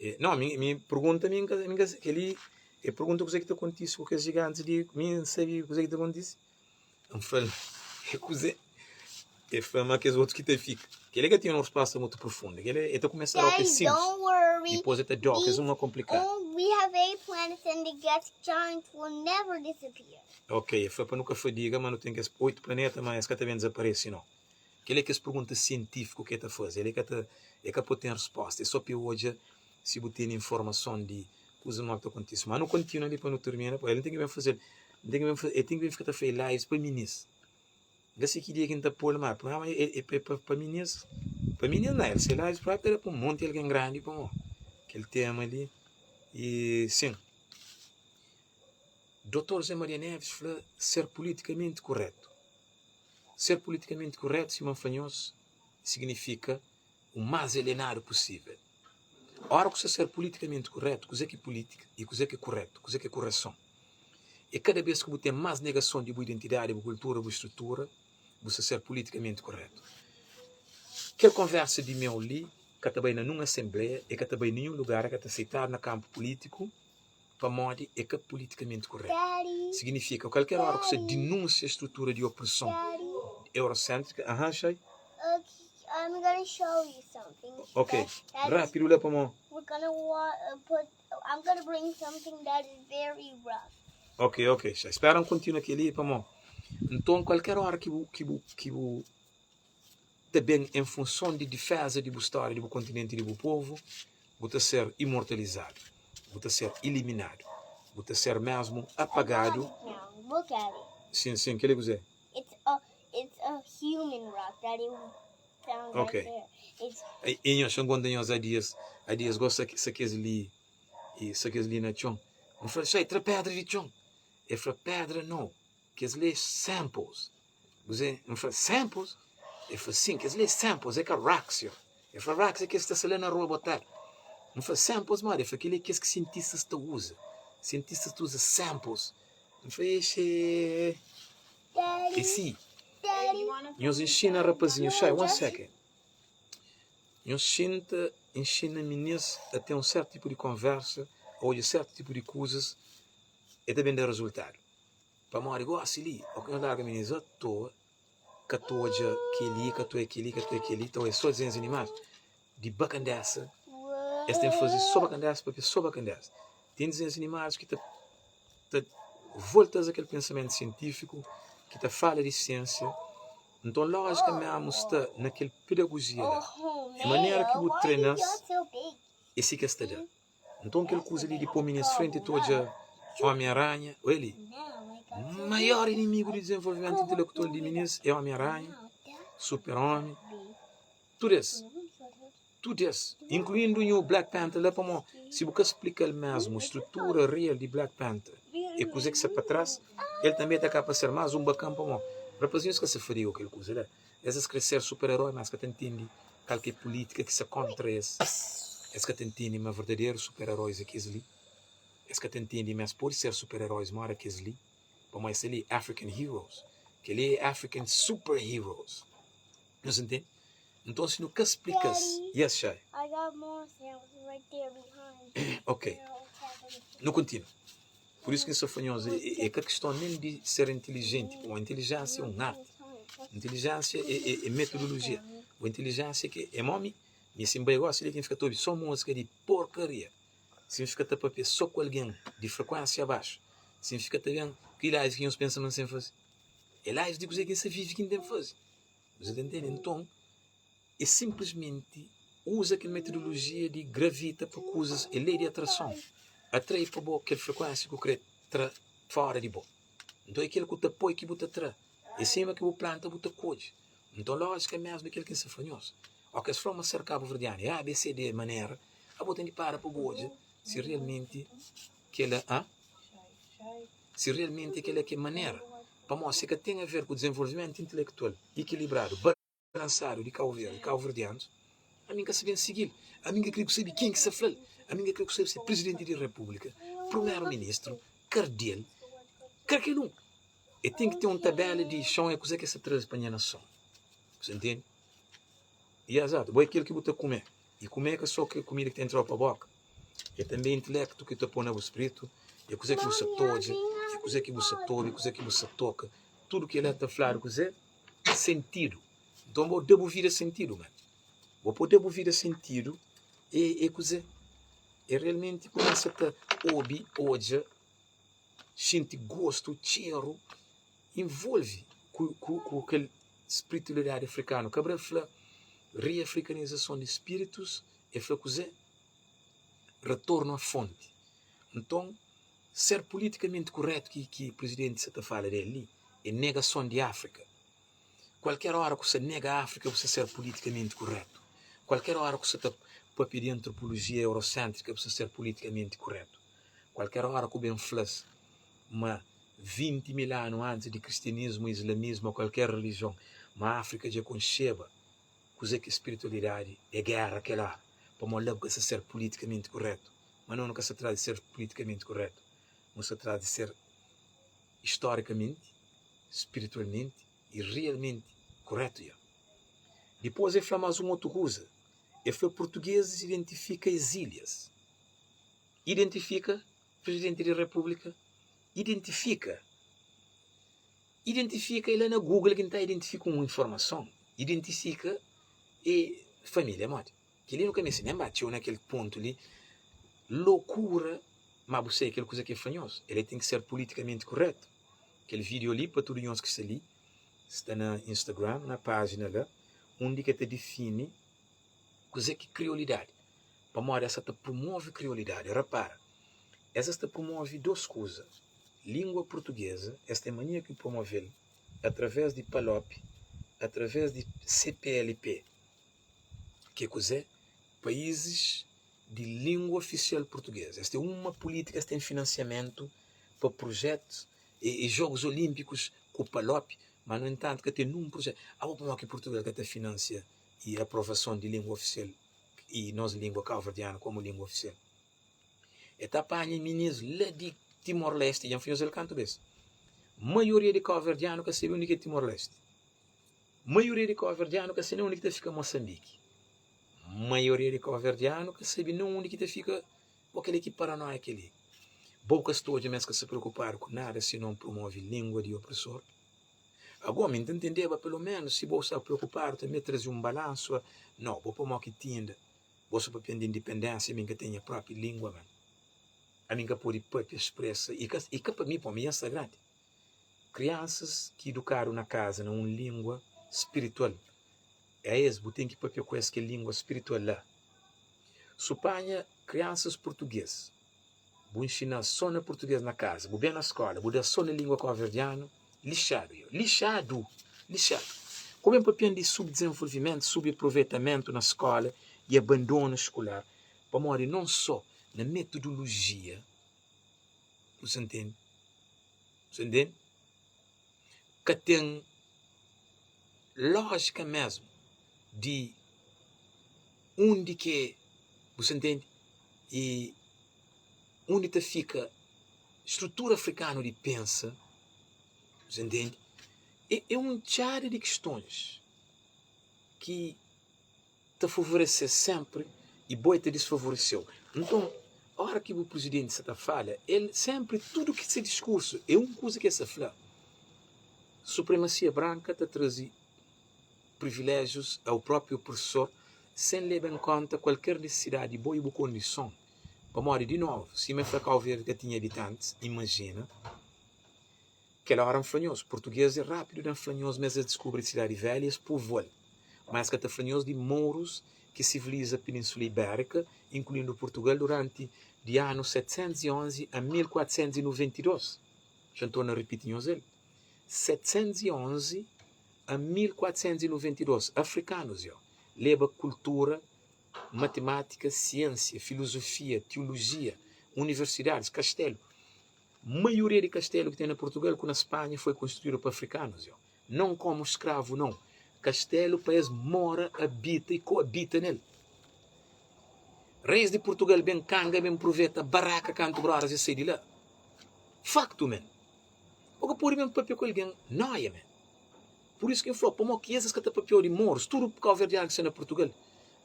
E, no, mi, mi pergunta mi nka, mi nka, kel-li e pergunta kuzê ki ta kontise ku kes jigantis li, mi N sabe kuzê ki ta kontise. N fla-l, é kuzê? El fla ma kes otus ki ta fika. Kel-li ka ten un resposta mutu profundu. Kel-li el ta kumesa da kes Daddy, sinplis, don't worry. dipôs el ta da kes We uma konplikadu. oh, we have eight planets and the gas giants will never disappear. Ok, el fla pa nu ka fadiga, ma nu ten kes 8 planeta, ma es ka ta ben dizaparese, nau. Kel-li é kes pergunta sientífiku ki el ta faze. El ka ta, el ka pode ten resposta. É sô pa el odja si bu tene informason di kuza mau ki ta kontise. Má nu kontinua li pa nu tirmina. El ten ki ben faze-l, el ten ki ben faze, el ten ki ben fika ta faze lives pa minis. N ka se ki dia ki N ta pô-l, má prugrama é, é, é pa, pa minis. Pa minis na el, se lives própi ta da pa un monti algen grandi pamodi kel tema li. I sin, Dotor Zé Maria Neves fla ser politikamenti kuretu. Ser politikamenti kuretu, sima N fla nhos, signifika u más alienadu pusível. Óra ku sta ser politikamenti kuretu, kuzê ki é pulítika i kuzê ki é kuretu, kuzê ki é kureson? É kada bês ki bu ten más negason di bu identidadi, bu kultura, bu strutura, bu sta ser politikamenti kuretu. Kel konversa di meu li ka ta bai na nun asenbleia, e ka ta bai ninhun lugar, e ka ta seitadu na kanpu pulítiku, pamodi e ka politikamenti kuretu. Siginifika, kalker óra ku sta dinúnsia strutura di opreson euroséntrika, aha, Xai? Ok, rápidu la pamó. Ok, ok, Xai, spera N kontinua kel-li pamó. Nton, kalker óra ki bu, ki bu, ki bu ta ben en funson di diféza di bu stória, di bu kontinenti, di bu povu, bu ta ser imortalizadu, bu ta ser iliminadu, bu ta ser mésmu apagadu. Sin, sin, kel-li é kuzê? Ok. I nhos, xa N konta nhos, há dias, há dias gosi sa kes li, sa kes li na txon. N fla, Xai, tra pédra di txon. El fla, Pédra nau, kes li é samples. Kuzê? N fla, Samples? El fla, Sin, kes-li é samples, é ka rocks, yo. El fla, Rocks é kes ki ta sta la na rua botadu. N fla, Samples modi? El fla, kel-li é kes ki sientistas ta uza. Sientistas ta uza samples. N fla, Exee. É si. Nhos inxina rapazinhus. Xai, one second. Nhos xinta inxina minis a ten un sertu tipu di konversa, a odja sertu tipu di kuzas, el ta ben da rezultadu. Pamodi gosi li, o ki nhos larga minis atoa, ka ta odja keli, ka ta oia keli, ka ta oia keli, ta oia so dizenhus animadus di bakandesa. Es ten faze so bakandesa, papia so bakandesa. Ten dizenhus animadus ki ta ta volta-s a kel pensamentu sientifiku, ki ta fala di siensia. Nton, lojika mesmu sta na kel pedagojia la. E manera ki bu trena-s, é si ki es ta da. Nton kel kuza li di pô mi nes frenti ta odja Omi Aranha, oi li, maior inimigu di dizenvolvimentu intelektual di minis é Omi Aranha, Super Omi, tudu es, tudu es, inkluindu nhu Black Panther la, pamó si bu ka splika-l mesmu strutura real di Black Panther e kuze ki sta pa tras, el tanbe ta kapa ser mas un bakan, pamó rapazinhus ka sa fadiga ku kel kuza la. Es es kre ser super-eroi, ma es ka ta ntende kal ki é pulítika ki sta kóntra es. Es ka ta ntende ma verdaderu super-erois é kes-li. Es ka ta ntende ma es pode ser super-erois móda kes-li, pamodi es li é African Heroes. Kel-li é African Super Heroes. Nhos ntende? Nton, si nu ka splika-s. Yes, Shai? Ok. Nu kontinua. Pur isu ki N sta fla nhos, é ka kiston nen di ser intilijenti, pamodi intilijénsia é un arti, intilijénsia é metodolojia, bu intilijénsia ki é mau mi, mi si N bai gosi li ki N fika ta obi so múzika di porkaria, si N fika ta papia so ku algen di frekuénsia baxu, si N fika ta ben, ki live ki nhos pensa ma N sen faze? É live di kuzê ki N sta vive ki N ten faze, bu sa ta ntende? Nton. É sinplismenti uza kel metodolojia di gravita pa kuzas, é lei di atrason, atrai pa bo kel frekuénsia ki bu krê. tra fora di bo. Nton é kel ku ta poi ki bu ta tra. É sima ki bu planta bu ta kodje. Nton lójika mesmu é kel ki N sta fla nhos. Ó kes fla ma ser kabuverdianu é A, B, C, D manera, abo ten ki para pa bu odja si realmenti kela, a? Si realmenti kela ki é manera. Pamodi si ka ten a ver ku dizenvolvimentu intelektual ikilibradu, balansadu di Kau Verdi, kauverdianus, ami N ka sa ben sigi-l. Ami N ka kre ku sabe ken ki sa fla-l. Ami N ka kre ku sabe si é prizidenti di repúblika, prumeru ministru, kardial, kalker un. E ten ki ten un tabela di xon é kuzê ki es ta traze pa nha nason. Bu sa ntende? Ya, exato. Bo é kel ki bu ta kume. I kume é ka sô kel kumida ki ta entra-u pa boka. É tanbê intelektu ki ta pô na bu spritu, é kuzê ki bu sa ta odja, é kuzê ki bu sa ta obi, kuzê ki bu sa toka. Tudu kel-la ta fladu kuzê? Sentidu. Nton bo da bu vida sentidu, man. Bo pô da bu vida sentidu é é kuzê? É realmenti kumesa ta obi, odja, xinti gostu, txeru, involve ku ku ku kel spiritualidadi afrikanu. Cabral fla riafrikanizason di spiritus, e fla kuzê? Retornu a fonti. Nton, ser politikamenti kuretu ki ki prizidenti sa ta fala del li é negason di Afrika. Kualker ora ku sa nega Afrika bu sa ser politikamenti kuretu. Kualker ora ku sa ta papia di antropolojia eurosentrika bu sa ser politikamenti kuretu. Kualker ora ku ben fla-s ma 20 mil anu antis di kristianismu, islamismu o kualker rilijion ma Afrika dja konxeba kuzê ki é spiritualidadi é géra kel ora pamodi la bu ka sa ser politikamenti kuretu. Ma no nu ka sa tras di ser politikamenti kuretu, nu sa tras di ser istorikamenti, spiritualmenti i realmenti kuretu. Ya. Dipôs el fla más un otu kuza. El fla purtugezis identifika es ilhas. Identifika, Prizidenti di Repúblika, identifika. Identifika é la na Google ki N ta identifika un informason. Identifika é família modi? Kel-li nu ka meste nen ba txeu na kel pontu li. Lokura! Má bu sabe kel kuza ki el fla nhos? El ten ki ser politikamenti kuretu. Kel video li pa tudu nhos ki sta li, sta na Instagram, na pájina la, undi ki el ta difini kuzê ki kriolidadi. Pamodi es sa ta prumove kriolidadi. Rapara, es es ta prumove dôs kuza, língua purtugeza, es ten mania ki promove-l através di PALOP, através di CPLP, ki é kuzê? Paízis di língua ofisial purtugês. Es ten uma pulítika, es ten finansiamentu pa prujetus e Jogus Olínpikus ku PALOP, ma nu entantu ka ten nun prujetu. Abo pamodi ki Purtugal ka ta finansia i aprovason di língua ofisial i nos língua kauverdianu komu língua ofisial? E ta panha minis la di Timor Leste, dja N fla nhos el kantu bes, maioria di kauverdianu ka sabe undi ki é Timor Leste. Maioria di kauverdianu ka sabe nen undi ki ta fika Mosanbiki. Maioria di kauverdianu ka sabe nen undi ki ta fika. Bo kel-li ki paranoia kel-li. Bo ka sta odja ma es ka sta preokupadu ku nada sinon promove lingua di opresor? Ago, mi N ta ntendeba peloménus si bo sta preokupadu tanbê traze un balansu a. Nau, bo pamodi ki ti inda bo sta papian di indipendénsia mi N ka ten nha própi lingua, man. Ami N ka pode papia, spresa i ka i ka pa mi, pamodi mi dja N sta grandi. Kriansas ki idukadu na kaza na un lingua spiritual, a es bu ten ki papia ku es kel lingua spiritual la. Su panha kriansas purtugês, bu nxina-s sô na purtugês na kaza, bu ben na skóla, bu da-s sô na lingua kauverdianu, lixadu yo, lixadu! Lixadu! Ku ben papian di subdizenvolvimentu, subaproveitamentu na skóla i abandonu skular, pamodi non sô na metodolojia, bu sa ntende? Bu sa ntende? Ka ten lójika mésmu di undi ki bu sa ntende i undi ta fika strutura afrikanu di pensa, bu sa ntende? É un txada di kistons ki ta favoresê-s sénpri i bo el ta disfavoresê-u. Nton, óra ki bu prizidenti sta ta fala, el sénpri tudu ki se diskursu é un kuza ki el sta fla, Supremasia branka ta traze priviléjius au própi opresor sen leba en kónta kualker nisisidadi di bo i bu kondison. Pamodi, di novu, sima el fla Kau Verdi ka tinha abitantis, imajina Kel óra N fla nhos, purtugês é rápidu na fla nhos ma es es diskubri Sidadi Velha i es povoa-l. Má es ka ta fla nhos di mourus ki siviliza Península Ibérika, inkluindu Purtugal, duranti di anu 711 a 1492. Xa N torna ripiti nhos el, 711 a 1492, afrikanus yo leba kultura, matimátika, siênsia, filozofia, tiolojia, universidadis, kastelu. Maioria di kastelu ki ten na Purtugal ku na Spanha foi konstruídu pa afrikanus yo. Non komu skravu non. Kastelu pa es mora, abita i koabita nel. Reis di Purtugal ben kanga, ben pruveta baraka kantu brodas es sai di la. Faktu men. Bo ka pode ben papia ku algen noia men. Pur isu ki N fla-u, pamodi ki es es ka ta papia-u di morus, tudu kauverdianu ki sta na Purtugal,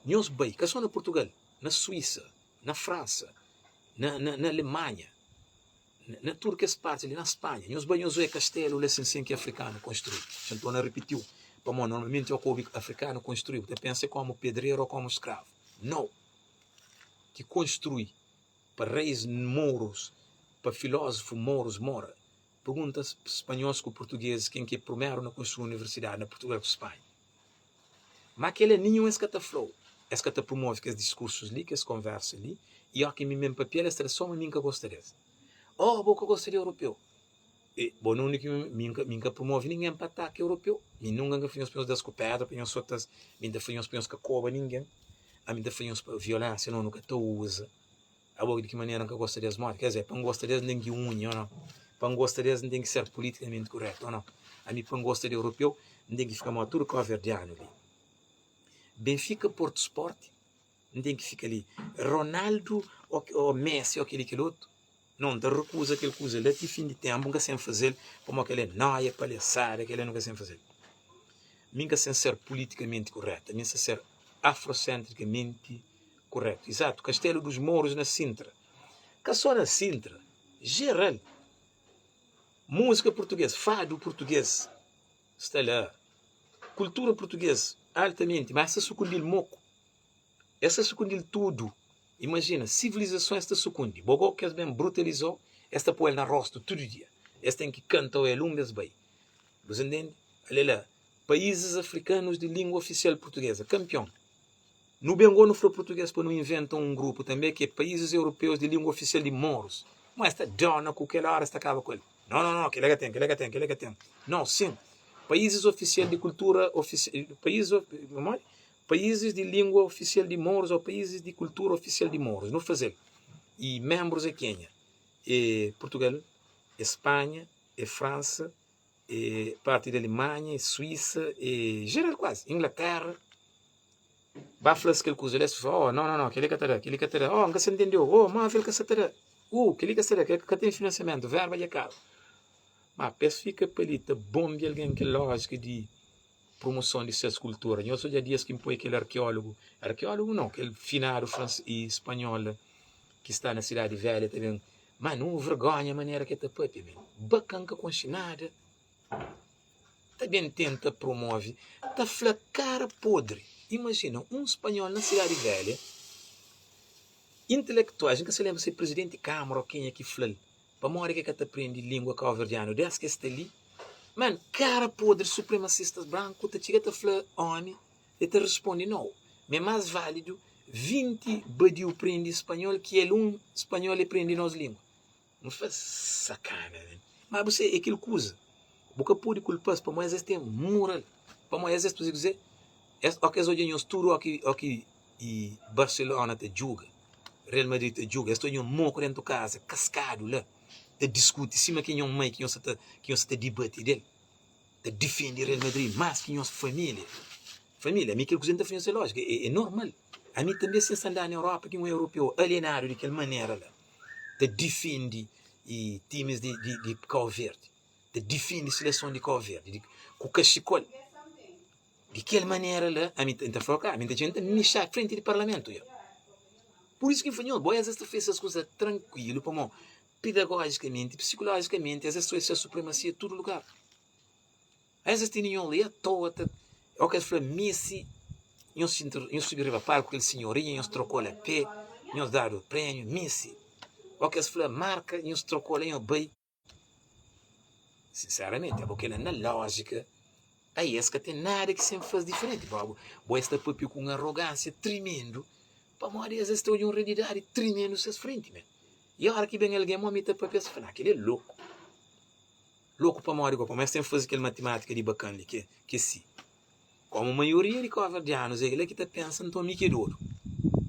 nhos bai, ka so na Purtugal, na Suísa, na Fransa, na na na Alemanha, na tudu kes parti li, na Spanha, nhos bai nhos oia kastelu la sin sin ki afrikanu konstrui. Xa N torna ripitiu, pamodi normalmenti o ka obi afrikanu konstrui, bu ta pensa é komu pedreru o komu skravu. No! Ki konstrui pa reis mourus, pa filózufu mourus mora. Pergunta spanhóis ku purtugezis ken ki é prumeru na konstrui universidadi na Purtugal ku Spanha. Má kel-la ninhun es ka ta fla-u. Es ka ta prumove kes diskursus li, kes konversa li, i óki mi ben papia-l es ta da sô ma mi N ka gosta des. Oh, bo ka gosta di europeu? E, bo na undi ki mi, mi N ka prumove ningen pa ataka europeu. Mi nunka N ka fla nhos pa nhos da-s ku pédra, pa nhos sota-s. Mi N ta fla nhos pa nhos ka koba ningen. Ami N ta fla nhos pa violénsia no, nu ka ta uza. Abo di ki manera N ka gosta des modi? Quer dizer, pa N gosta des N ten ki unhi o no? Pa N gosta des N ten ki ser politicamente correto o no? Ami pa N gosta di europeu N ten ki fika modi tudu cabo-verdiano li. Benfica Porto Sport N ten ki fika li. Ronaldo o Messi o kel-li kel otu? No, N ta recusa kel kuza la ti fin di tempu N ka sen fazel pamodi kel-li é noia, palhaçada, kel-li nu ka sen fazel. Mi N ka sen ser politicamente correto, ami N sa ser afrocentricamente Kuretu, izatu, Kastelu dos Mouros na Sintra. Ka só na Sintra, jeral. Múzika purtugês, fadu purtugês sta la. Kultura purtugês, altamenti, ma es ta sukundi-l moku. Es ta sukundi-l tudu. Imajina, sivilizasons es ta sukundi. Bo go ki es ben brutaliza-u, es ta pô-el na rostu tudu dia. Es ten ki kanta-u el un bes bai. Bu sa ntende? Ale la, paízis afrikanus di língua ofisial purtugeza, kanpion. Nu ben go nu fla purtuges pa nu inventa un grupu tanbe ki é paízis europeus di lingua ofisial di morus. Ma es ta dona ku kel ora es ta kaba ku el. No no no kela ka ten kela ka ten kela ka ten. No sin paízis ofisial di kultura ofisial paízis modi paízis di lingua ofisial di morus o paízis di kultura ofisial di morus nu fazel i membrus é kenha é Purtugal é Spanha é Fransa é parti di Alemanha, é Suísa, é jeral kuazi, Inglaterra. Ba fla-s kel kuza li, es fla, oh, no, no, no, kel-li ka ta da, kel-li ka ta da, oh, N ka sa ntende-u, oh, móvel ka sa ta da, kel-li ka sa da, kel-li ka ten finansiamentu, verba dja kaba. Má, pa es fika pa li ta bonbia algen kel lójika di promoson di ses kultura. Nhos odja dias ki N poi kel arkeólogu, arkeólogu no, kel finadu frans i spanhol la ki sta na Sidadi Velha ta ben Mano, un vergonha manera ke ta papia men. Bakan ka konxe nada. Ta ben tenta promove, ta fla kara podri. Imajina, un spanhol na Sidadi Velha, intelektuais, N ka sa lenbra si é presidenti kamara o kenha ki fla-l, pamodi ke ka ta prende lingua kauverdianu des ke sta li. Man, kara podri, supremasistas branku ta txiga ta fla omi El ta responde, Nau, ma é más válidu 20 badiu prende spanhol ki el un spanhol e prende nos língua. N fla, Sakana, man. Má bu sabe, é kel kuza, bu ka pode kulpa-s pamodi es ten mural, pamodi es es kuzê, es óki es odja nhos tudu óki óki i Barcelona ta djuga, Real Madrid ta djuga, es ta odja nhos moku déntu kaza, kaskadu la, ta diskuti sima ki nhos mai ki nhos sa ta ki nhos sa ta dibati del. Ta difende Real Madrid más ki nhos família. Família, ami kel kuza N ta fla nhos é lójika, é normal. Ami tanbê si N sta andaba na Europa ki un europeu alienadu di kel manera la ta difende timis di di Kau Verdi, ta difende sileson di Kau Verdi ku kaxikol di kel manera la, ami N ta fla, ami N ta txega N ta mixa frenti di parlamentu. Pur isu ki N fla nhos, bo es ta fla esas kuza trankuilu pamodi Pedagojikamenti, psikolojikamenti, es es ta ses supremasia tudu lugar. Es es tene nhos li atoa ta o ke es fla misi nhos sinta nhos subi riba palku kel sinhorinha nhos trokola pe nhos dadu prêmiu misi o ke es fla marka nhos trokola nhos bai. Sinseramenti abo kela na lójika. Ai, es ka ten nada ki sen fla-s diferenti. Bo, bo es ta papia ku un arrogánsia trimendu, pamodi es es ta odja un realidadi trimendu ses frenti men. I ora ki ben algen mo mi ta papia, es ta fla, Nah, kel-li é loku. Loku pamodi go? Pamodi es ten faze kel matimátika di bakan li, ki é si. Komu maioria di koverdianus é kel-la ki ta pensa, nton mi ki é dodu.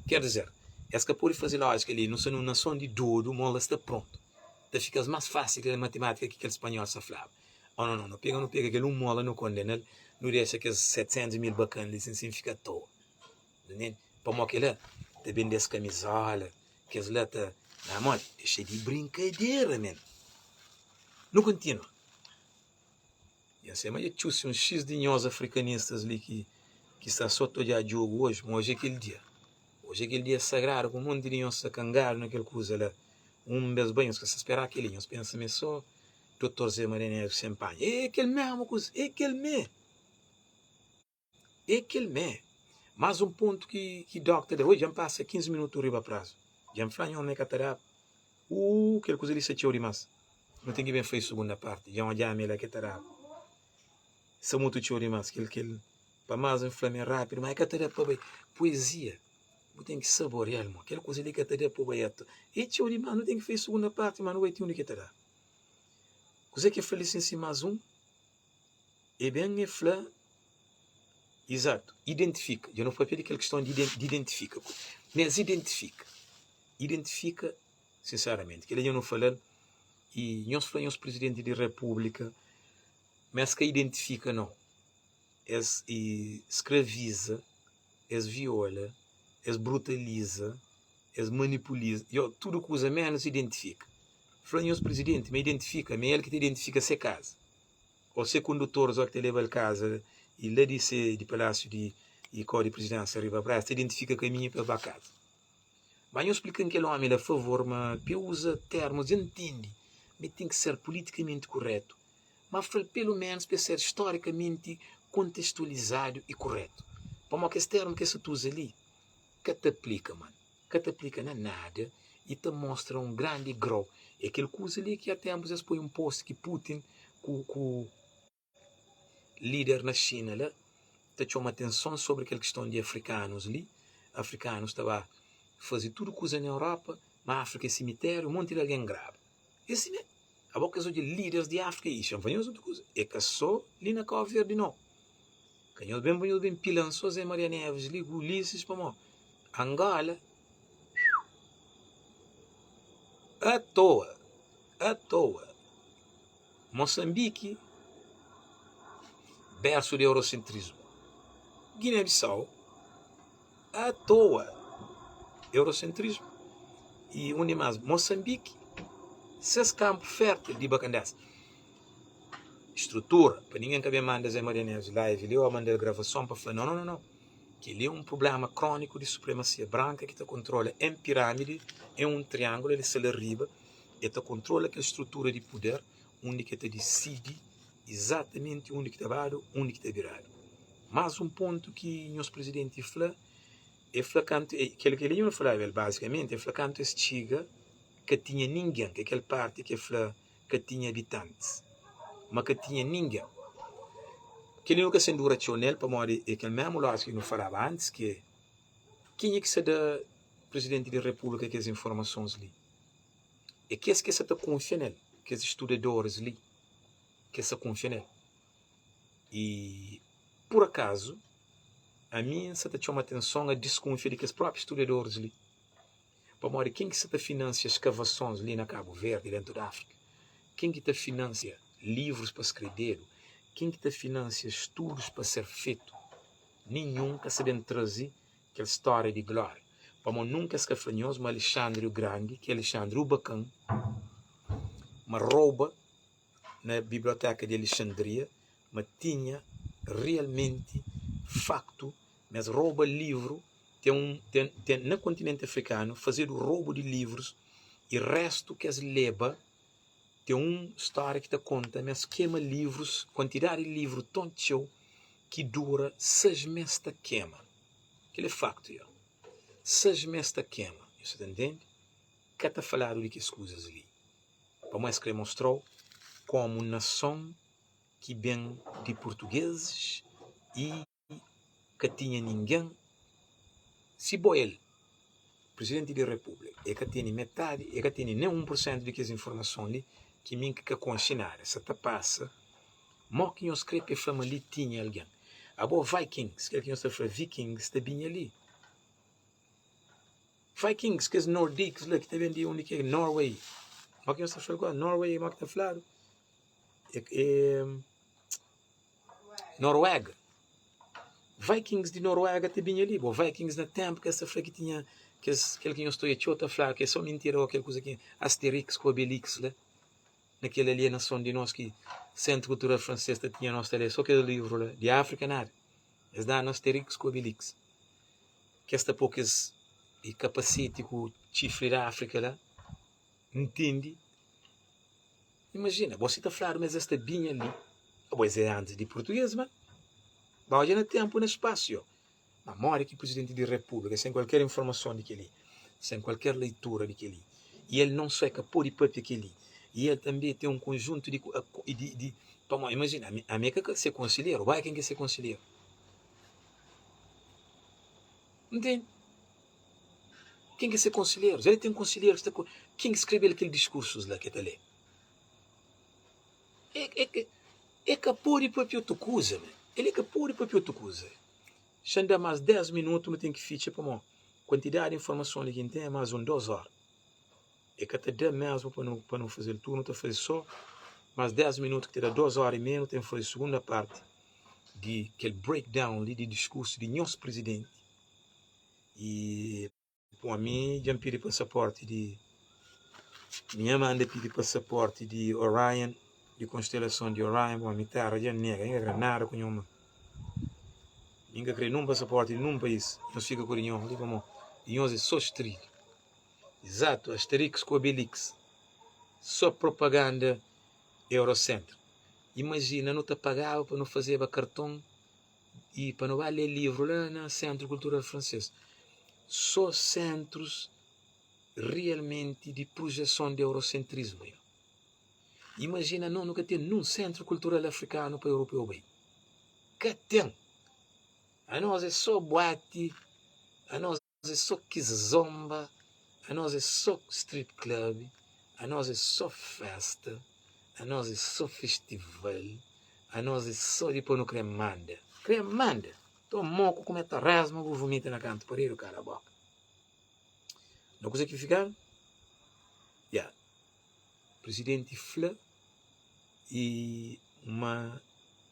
Ker dizer, es ka pode faze lójika li, nu sta nun nason di dodu, mo la sta prontu. Ta fika-s más fásil kel matimátika ki kel spanhol sta flaba. Oh no no, no pega no pega kel un mola nu kondenal, nu dexa kes 700 mil bakan li sin sin fika atoa. Ntende? Pamo kela ta ben des kamizola, kes la ta na modi, dexa di brinkadera men. Nu kontinua. Nha se ma dja txusi un xis di nhos afrikanistas li ki ki sta so ta odja djogu oji, ma oji é kel dia. Oji é kel dia sagradu ku un monti di nhos sta kangadu na kel kuza la. Un bes bai nhos ka sta spera keli, nhos pensa ma é so Dotor Zé Maria Neves ki sen panha. É kel mesmu kuza, é kel mé. É kel mé. Más un pontu ki ki Doc ta da. Oi, dja N pasa 15 minutu riba prazu. Dja N fla nho ma e ka ta da. Uu, kel kuza li sta txeu dimás. Nu ten ki ben fai sugunda parti. Dja N odja mi la ke ta daba. Sta mutu txeu dimás. Kel kel pa más N fla mi rápidu, ma e ka ta da pa bai. Poezia, bu ten ki saboreal mo. Kel kuza li ka ta da pa bai ato. É txeu dimás, nu ten ki fai sugunda parti, ma nu bai ti undi ke ta da. Kuzê ki e fla li sin si más un? E ben e fla, Izatu, identifika. Dja nu papia di kel kiston di identifika. Mes identifika. Identifika, sinseramenti, kel-li dja nu fala-l i nhos fla nhos prizidenti di repúblika ma es ka identifika nau. Es skraviza, es viola, es brutaliza, es manipuliza, yo, tudu kuza ménus identifika. Fla nhos prizidenti ma identifika, ma é el ki ta identifika se kaza. Ô se kondutoris óki ta leba-l kaza i la di se di palásiu di i kau di prizidensia riba praia, es ta identifika kaminhu pa es ba kaza. Má nhos splika-m kel ómi la favor ma pa e uza termus dja ntende ma e ten ki ser pulitikamenti kuretu, má fla-l pelu ménus pa e ser storikamenti kontestualizadu i kuretu. Pamodi kes termu ki es sa ta uza li ka ta aplika, man. Ka ta aplika na nada i ta mostra un grandi grau. É kel kuza li ki a tempus es poi un post ki Putin ku ku lider na Xina la ta txoma atenson sobri kel kiston di afrikanus li. Afrikanus ta ba faze tudu kuza na Europa, ma Afrika é simitériu, un monti di algen graba. É si mé. Abo kes odja liders di Afrika i xa-m fla nhos otu kuza, é ka so li na Kau Verdi nau. Ka nhos ben pa nhos ben pila-m so Zé Maria Neves li ku Ulisses pamó Angola a toa, a toa. Moçambique berço de eurocentrismo. Guiné-Bissau a toa eurocentrismo e undi más Moçambique ses campo fértil di bakandesa. Estrutura pa ningen ka ben manda Zé Maria Neves live li ou manda-l gravason pa fla no no no no. Kel-li é un prubléma króniku di supremasia branka ki ta kontrola en pirámidi, en un triángulu, el sta la riba, el ta kontrola kel strutura di puder undi ki el ta disidi izatamenti undi ki ta badu, undi ki ta biradu. Más un pontu ki nhos prizidenti fla, el fla kantu, kel ki el flaba el bazikamenti, el fla kantu es txiga ka tinha ningen, ki é kel parti ki el fla ka tinha abitantis, ma ka tinha ningen. Kel-li nu ka sen dura txeu nel, pamodi é kel mésmu lójika ki nu falaba antis, ki é kenha ki sta da Prizidenti di Repúblika kes informasons li? É kes ki es sa ta kunfia nel, kes studadoris li ki es sa kunfia nel. I pur akazu, ami N sa ta txoma atenson a diskunfia di kes própi studadoris li. Pamodi ken ki sa ta finansia skavasons li na Kabu Verdi, dentu di Afrika? Ken ki ta finansia livrus pa skrebedu? Ken ki ta finansia studus pa ser fetu? Ninhun ka sa ben traze kel stória di glória. Pamodi nunka es ka fla nhos ma Alexandri u Grandi, ki é Alexandri u Bakan, ma rouba na biblioteka di Alexandria, ma tinha realmenti faktu ma es rouba livru Ten un, ten, ten, na kontinenti afrikanu fazedu robu di livrus i restu ki es leba, ten un stória ki ta konta ma es kema livrus, kuantidadi di livru ton txeu ki dura 6 mes ta kema. Kel é faktu yo. 6 mes ta kema. Nhos ta ntende? Ka ta faladu di kes kuzas li. Pamodi es kre mostra-u komu nason. ki ben di purtugezis i ka tinha ningen si bo el Presidenti di Repúblika e ka tene metadi e ka tene nen 1 pur sentu di kes informason li ki mi ki ka konxe nada sa ta pasa mo ki nhos kre pa e fla ma li tinha algen abo Vikings kel ki nhos ta fla Vikings ta binha li Vikings kes Nordics la ki ta ben di undi ki é Norway mo ki nhos ta fla Norway mo ki ta fladu é Noruega. Vikings di Noruega ta binha li bo. Vikings na ténpu ki es ta fla ki tinha kes kel ki nhos ta oia txeu ta fla ki é sô mintira ô kel kuza ki Asterix ku Obelix la na kel alienason di nos ki Sentru Kultural Fransês ta tinha nos ta lé sô kel livru la di Áfrika nada. Es da-nu Asterix ku Obelix ki es ta pô kes kapaseti ku txifri di Áfrika la. Ntende? Imajina, bo si ta fladu ma es ta binha li, abo es é antis di purtuges, ma ba odja na tenpu na spasu yo. Ma modi ki prizidenti di repúblika, sen kualker informason di keli, sen kualker leitura di keli, i el non so e ka podi papia keli, i el tanbe ten un konjuntu di di di pamodi imajina, ami ami e ka se konselheru, bai ken ki é se konselheru? Ntende? Ken ki é se konselherus? El ten konselherus ta Ken ki skrebe-l kel diskursus la ki el ta lé? E, e, e, e ka pode papia otu kuza, man. El e ka pode papia otu kuza. Xa N da más 10 minutu, nu ten ki fitxa pamó kuantidadi di informason li ki N ten é más un 2 óra. E ka ta da mésmu pa nu, pa nu faze-l tudu, nu ta faze sô más 10 minutu ki ta da 2 óra i meia, nu ten ki faze sugunda parti di kel breakdown li di diskursu di nhos prizidenti. I pô ami dja N pidi pasaporti di Minha manda pidi pasaporti di Orion di konstelason di Orion pô ami téra dja N nega N ka kre nada ku nho ma Mi N ka kre nun pasaporti di nun país Nhos fika ku di nho li pamó di nhos é sô strilha Izatu Asterix ku Obelix sô propaganda euroséntriku Imajina nu ta pagaba pa nu fazeba karton I pa nu ba lé livru la na Sentru Kultural Fransês. Sô sentrus rialmenti di prujeson di eurosentrismu. Imajina no, nu ka ten nun sentru kultural afrikanu pa europeu bai. Ka ten! Anos é sô buati, anos. é só kizomba, anos é só strip club, anos é só festa, anos é só festival, anos é só dipôs nu krê manda. Krê manda! Tô moku kume torresmo bu vumita na kantu paredi kala boka. Na kuze ki fikadu? Ya, presidenti fla i ma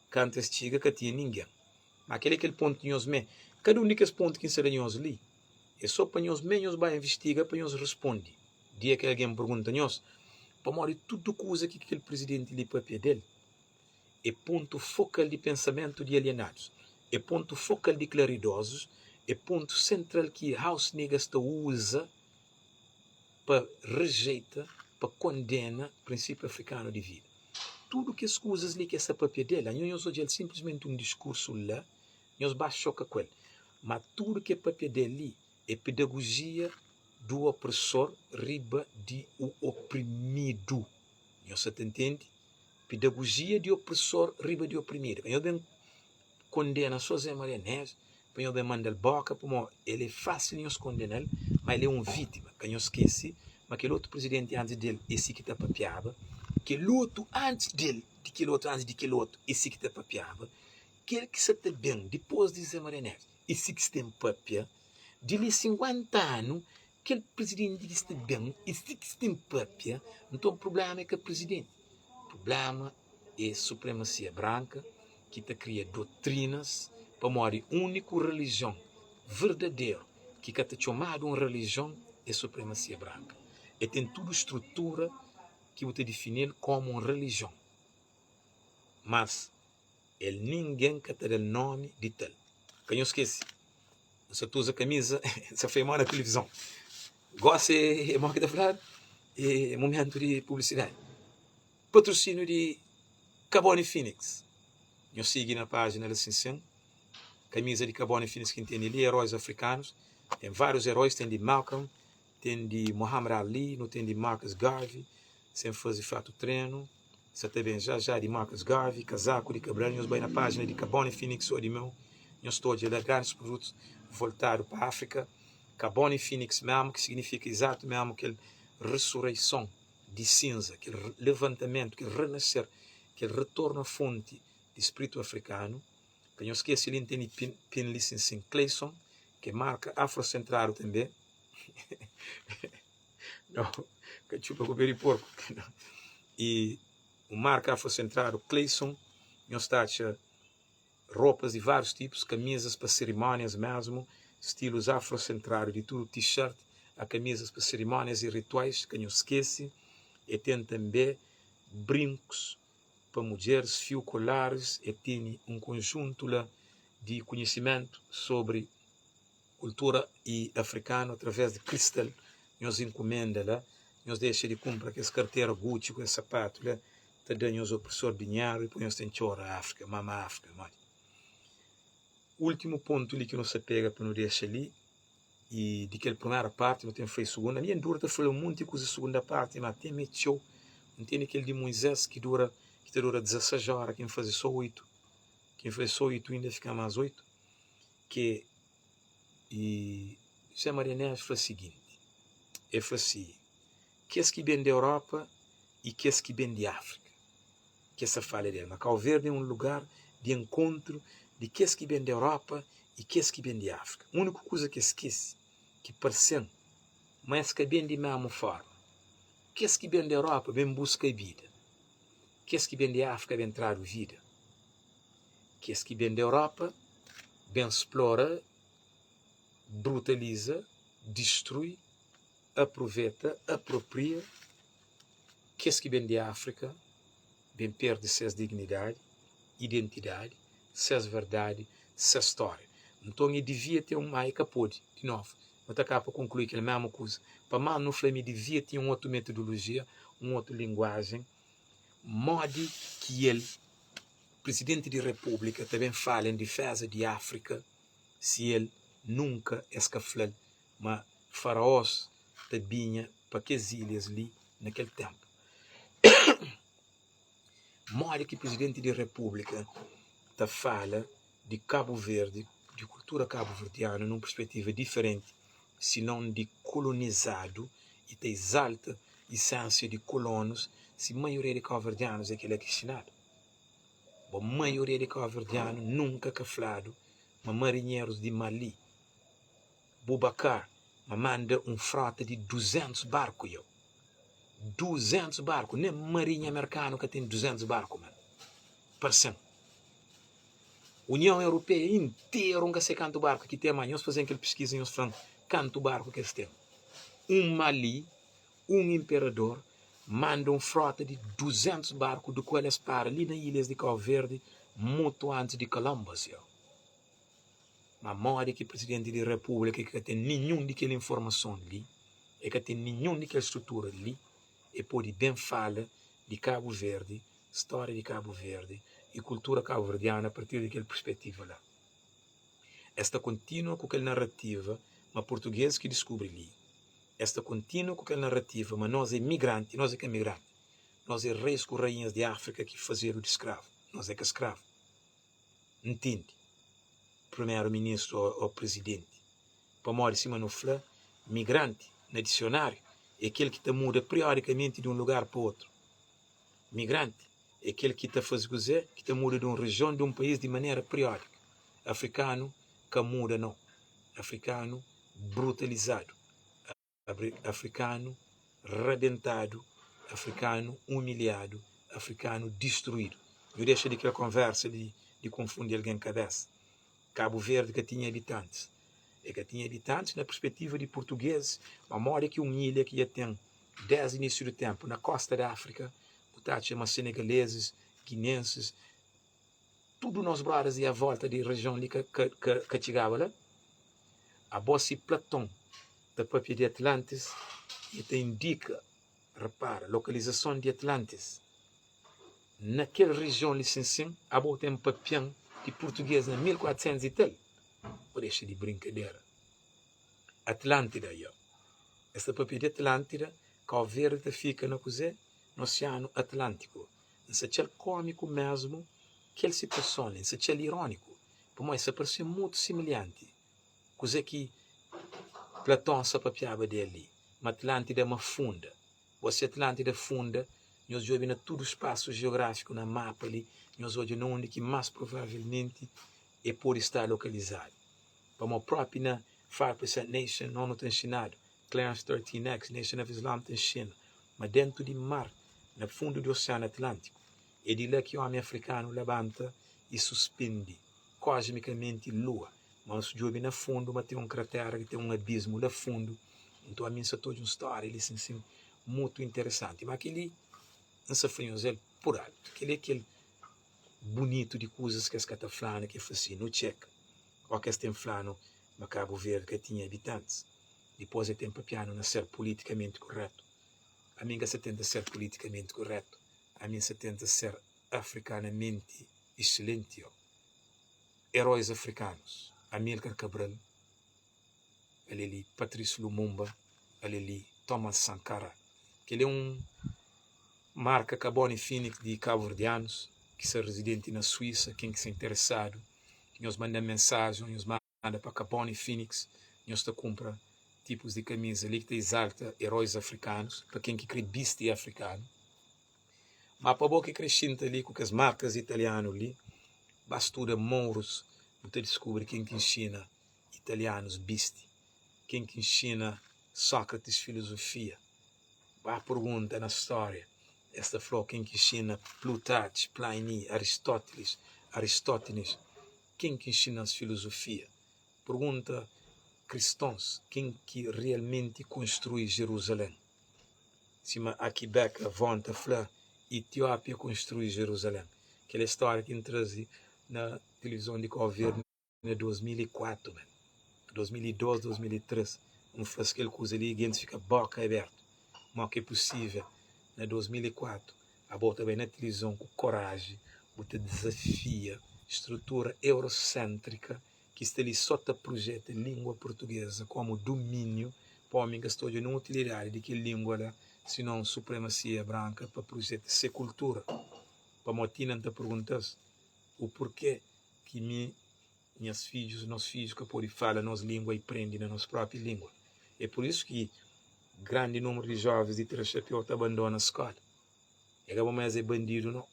kantu es txiga ka tinha ningen. Má kel é kel pontu di nhos mé. Kada un di kes pontu ki N sta da nhos li, é sô pa nhos mé nhos ba invistiga pa nhos responde dia ki algen pergunta nhos, pamodi tudu kuza ki kel prizidenti li pâpia di el é pontu fokal di pensamentu di alienadus, é pontu fokal di klaridozus, é pontu sentral ki house niggas ta uza pa rejeita, pa kondena prinsípiu afrikanu di vida. Tudu kes kuzas li ki es ta papia di el, anho nhos odja-l sinplismenti un diskursu la, nhos ba xoka ku el. Ma tudu ki e papia di el li e pedagojia du opresor riba di u oprimidu. Nhos sa ta ntende? Pedagojia di opresor riba di oprimidu. Ka nhos ben kondena so Zé Maria Neves, pa nhos ben manda-l boka, pamodi el é fásil nhos kondena-l, ma el é un vítima. Ka nhos skese ma kel otu prizidenti antis di el é si ki ta papiaba, kel otu antis di el, di kel otu antis di kel otu é si ki ta papiaba, kel ki sa ta ben dipôs di Zé Maria Neves é si ki sta ben papia, di li 50 anu kel prizidenti ki sta ben é si ki sta ben papia. Nton prubléma é ka prizidenti, prubléma é supremasia branka ki ta kria dotrinas pamodi úniku relijion verdaderu ki ka ta txomadu un relijion é supremasia branka. E ten tudu strutura ki bu ta difini-l komu un relijion, mas el ningen ka ta da-l nomi di tal. Ka nhos skese, N sa ta uza kamiza, N sa fla é mo na tilivizon. Gosi é mo ki ta fladu, é mumentu di publisidadi. Patrusíniu di Kaboni Phoenix. Nhos sigi na pájina la Sinsin. Kamiza di Kaboni Phoenix ki N tene li, Heróis Africanos. Ten várius heróis, ten di Malcolm, ten di Muhammad Ali, nu ten di Marcus Garvey, sen faze fatu trenu. Sa ta ben já já di Marcus Garvey, kazaku di Cabral. Nhos bai na pájina di Caboni Phoenix ô di meu, nhos ta odja la grandis produtus voltadu pa Áfrika. Caboni Phoenix mésmu, ki signifika izatu mésmu kel resureison di sinza, kel levantamentu, kel renaser, kel retornu a fonti di spritu afrikanu. Ka nhos skese li N tene pin, pin li sin sin Clayson, ki é marka afrosentradu tanbê. Não, ka txupa ku pé di porku. E un marka afrosentradu Clayson, nhos ta atxa ropas di várius tipus, kamizas pa serimónias mésmu, stilus afrosentradu di tudu t-shirt a kamizas pa serimónias i rituais, ka nhos skese. E ten tanbê brinkus pa mudjeris, fiu kolaris, e tene un konjuntu la di konhisimentu sobri kultura i afrikanu através di kristal. Nhos inkumenda la, nhos dexa di kunpra kes kartera Gucci ku es sapatu la, ta da nhos opresor dinheru i poi nhos ten txora Afrika, mama Afrika, modi. Ultimu pontu li ki nu sa pega pa nu dexa li i di kel primera parti nu ten fai sugunda. Mi N dura ta fla un monti kuza sugunda parti, ma tema é txeu. N tene kel di Muizés ki dura ki ta dura 16 ora ki N faze so 8, ki N faze so 8 inda fika más 8 ke i José Maria Neves fla siginti, el fla si, kes ki ben di Europa i kes ki ben di Áfrika, ki es ta fala di el, ma Kau Verdi é un lugar di enkontru di kes ki ben di Europa i kes ki ben di Áfrika. Úniku kuza ki es skese, ki parse-m ma es ka ben di mésmu fórma. Kes ki ben di Europa ben buska bida, kes ki ben di Áfrika ben tradu vida. Kes ki ben di Europa ben splora, brutaliza, distrui, apruveta, apropria. Kes ki ben di Áfrika ben perde ses dignidadi, identidadi, ses verdadi, ses stória. Nton e divia ten un, ma e ka pode, di novu, nu ta kaba pa konklui kel mésmu kuza. Pa más nu fla ma e divia ten un otu metodolojia, un otu linguajen, modi ki el, Prizidenti di Repúblika, ta ben fala en diféza di Áfrika si el nunka es ka fla-l ma faraós ta binha pa kes ilhas li na kel ténpu. Modi ki Prizidenti di Repúblika ta fala di Kabu Verdi, di kultura kabuverdianu nun perspetiva diferenti si non di kolonizadu i ta izalta isensia di kolonus si maioria di kauverdianus é kila ki xinadu? Bo maioria di kauverdianu nunka ka fladu ma marinherus di Mali Bubakar ma manda un frota di 200 barku yo. 200 barku, nen marinha merkanu ka ten 200 barku man. Parse-m. Union Europeia interu N ka se kantu barku ki ten, ma nhos faze-m kel piskiza nhos fla-m kantu barku ki es ten. Un Mali, un imperador manda un frota di 200 barku di kual es para li na ilhas di Kau Verdi mutu antis di Columbus yo. Ma modi ki Prizidenti di Repúblika ki ka ten ninhun di kel informason li, e ka ten ninhun di kel strutura li, e pode ben fala di Kabu Verdi, stória di Kabu Verdi i kultura kabuverdianu a partir di kel perspetiva la? Es ta kontinua ku kel narativa ma purtuges ki diskubri li, es ta kontinua ku kel narativa ma nos é migranti, nos é ka migranti, nos é reis ku rainhas di Áfrika ki fazedu di skravu, nos é ka skravu. Ntende primeru ministru o prizidenti pamodi sima nu fla migranti na disionáriu é kel ki ta muda periodikamenti di un lugar pa otu migranti é kel ki ta faze kuzê ki ta muda di un rijion di un país di manera periódika afrikanu ka muda nau afrikanu brutalizadu. Afrikanu rabentadu, afrikanu umilhadu, afrikanu distruídu. Nhu dexa di kel konversa di di konfundi algen kabesa. Kabu Verdi ka tinha abitantis. E ka tinha abitantis na perspetiva di purtugesis, ma modi ki un ilha ki dja ten desdi inisiu di tenpu na kosta di Afrika, bu ta atxa ma senegalezis, guinensis, Tudu nos brothers di a volta di região li ka ka ka ka txigaba la. Abo si Platon ta papia di Atlantis e ta indika, repara, lokalizason di Atlantis na kel região li sin sin, abo ten papian di purtuguês na 1400 i tal. Bo dexa di brinkadera. Atlântida, yo. Es ta papia di Atlântida, Kau Verdi ta fika na kuzê? Na Osianu Atlântiku. N sa txal kómiku mésmu kel situason li. N sa txal iróniku, pamodi sa parse mutu similhanti kuzê ki Platon sa papiaba di el li, ma Atlántida ma funda. Ô si Atlántida funda, nhos djobe na tudu spasu jeográfiku na mapa li, nhos odja na undi ki más provavelmenti e pode sta lokalizadu. Pamodi própi na 5% Nation nos nu ta nxinadu, Clarence 13X, Nation of Islam ta nxina ma dentu di mar, na fundu di Osianu Atlántiku, é di la ki omi afrikanu labanta i suspende kosmikamenti lua. Ma nu djobe na fundu ma ten un kratera ki ten un abismu la fundu. Nton ami N sa ta odja un stória li sin sin mutu interesanti. Ma kel-li N sa fla nhos el pur altu. Kel-li é kel bunitu di kuzas ki es ka ta fla-nu ki é fla si, nu txeka. Ó ki es ten fla-nu ma Kabu Verdi ka tinha abitantis. Dipôs el ten papia-nu na ser politikamenti kuretu. Ami N ka sa tenta ser politikamenti kuretu. Ami N sa tenta ser afrikanamenti exselenti. Ó eróis afrikanus, Amílcar Cabral, ale li Patrice Lumumba, ale li Thomas Sankara. Kel-li é un marka Caboni Phoenix di kabuverdianus ki sta rezidenti na Suísa. Ken ki sta interesadu, nhos manda-m mensajen ô nhos manda pa Caboni Phoenix, nhos ta kunpra tipus di kamiza li ki ta izalta eróis afrikanus, pa ken ki kre bisti afrikanu. Má pa bo ki kre xinta li ku kes markas italianu li, ba studa Mouros, bu ta diskubri ken ki nxina italianus bisti, ken ki nxina Sókratis filozofia. Ba pergunta na stória, es ta fla-u ken ki nxina Plutarch, Pliny, Aristóteles, Aristótenes, ken ki nxina-s filozofia. Pergunta kristons ken ki realmenti konstrui Jeruzalen. Sima Aki Beka Von ta fla, Etiópia konstrui Jeruzalén. Kel é stória ki N traze na tilivizon di Kau Verdi na 2004, man. 2002, 2003, N fla-s kel kuza li i gentis fika bóka abértu. Mó ki é pusível na 2004 abo ta bai na tilivizon ku koraji, bu ta dizafia strutura euroséntrika ki sta li só ta prujeta língua purtugeza komu dumíniu pa ómi ka sta odja nun utilidadi di kel língua la sinon supremasia branka pa prujeta se kultura. Pamodi tina N ta pergunta-s u purké ki mi, nhas fidjus, nos fidjus ka pode fala nos língua i prende na nos própi língua. É pur isu ki grandi númeru di jóvens di Três-Chapéu ta abandona skóla. É ka pamodi es é bandidu nau,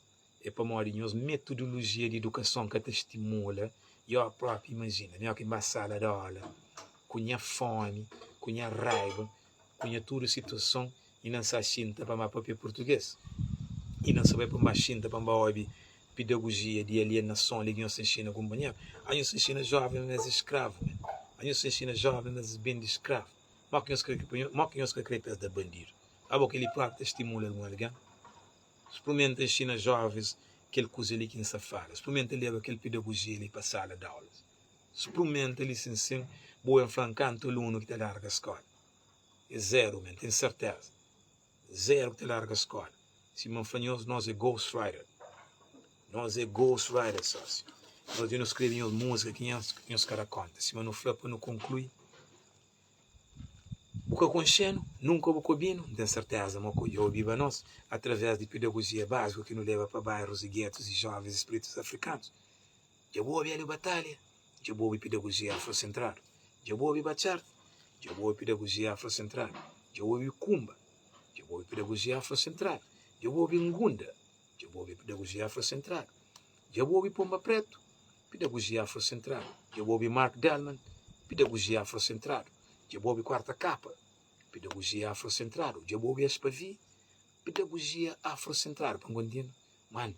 é pamodi nhos metodolojia di idukason ka ta stimula i ó propi imajina mi óki N ba sala di aula ku nha fomi, ku nha raiba, ku nha tudu situason i na N sa xinta pa N ba papia purtugês i na N sa bai pa N ba xinta pa N ba obi pedagojia di alienason li ki nhos ta inxina kunpanheru. Anhos ta inxina jóven ma es é skravu, anhos ta inxina jóven ma es ben di skravu. Mó ki nhos kre mó ki nhos ka kre pa es da bandidu? Abo kel-li própi ta stimula algun algen? Sprimenta inxina jóvens kel kuza li ki N sta fala. Sprimenta leba kel pedagojia li pa sala di aulas. Sprimenta li sin sin, bo ben fla-m kantu alunu ki ta larga skóla. É zeru men, ten serteza. Zeru ki ta larga skóla. Sima N fla nhos, nos é ghost writer. Nos é ghost writer, sósiu. Nos dja nu skrebe nhos múzika ki nhos ka da kónta. Sima nu fla pa nu konklui. Bu ka konxe-nu, nunka bu ka obi-nu? N ten serteza ma bu dja obiba nos através di pedagojia báziku ki nu leba pa bairus i getus di jovens spritus afrikanus. Dja bu obi Hélio Batalha? Dja bu obi pedagojia afrosentradu? Dja bu obi Bachardy? Dja bu obi pedagojia afrosentradu? Dja bu obi Kumba? Dja bu obi pedagojia afrosentradu? Dja bu obi Ngunda? Dja bu obi pedagojia afrosentradu? Dja bu obi Pomba Pretu? Pedagojia afrosentradu. Dja bu obi Mark Delman? Pedagojia afrosentradu. Dja bu obi Quarta Capa? Pedagojia afrosentradu. Dja bu obi Aspavi? Pedagojia afrosentradu. Pa N kontinua? Manu,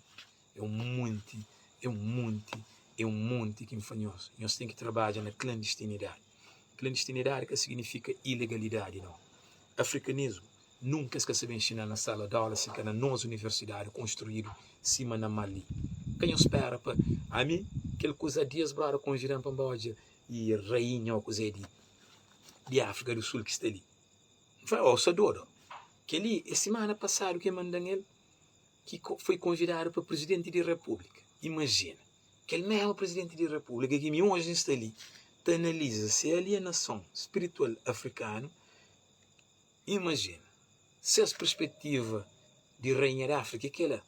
é un monti, é un monti, é un monti ki N fla nhos. Nhos ten ki trabadja na klandistinidadi. Klandistinidadi ka siginifika ilegalidadi, nau. Afrikanismu Nunka es ka sabe nxina na sala di aula si ka na nos universidadi konstruidu sima na Mali. Ka nhos spera pa ami kel kuza di es brother konvidan pa N ba odja i rainha o kuze di di Afrika du Sul ki sta li. N fla oh sa dodo. Keli e simana pasadu ki e mandan el ki foi konvidadu pa presidenti di repúblika. Imajina kel mesmu presidenti di repúblika ki mi oji N sta li ta analiza se alienason spiritual afrikanu. Imajina, ses perspetiva di Rainha di Áfrika é kela.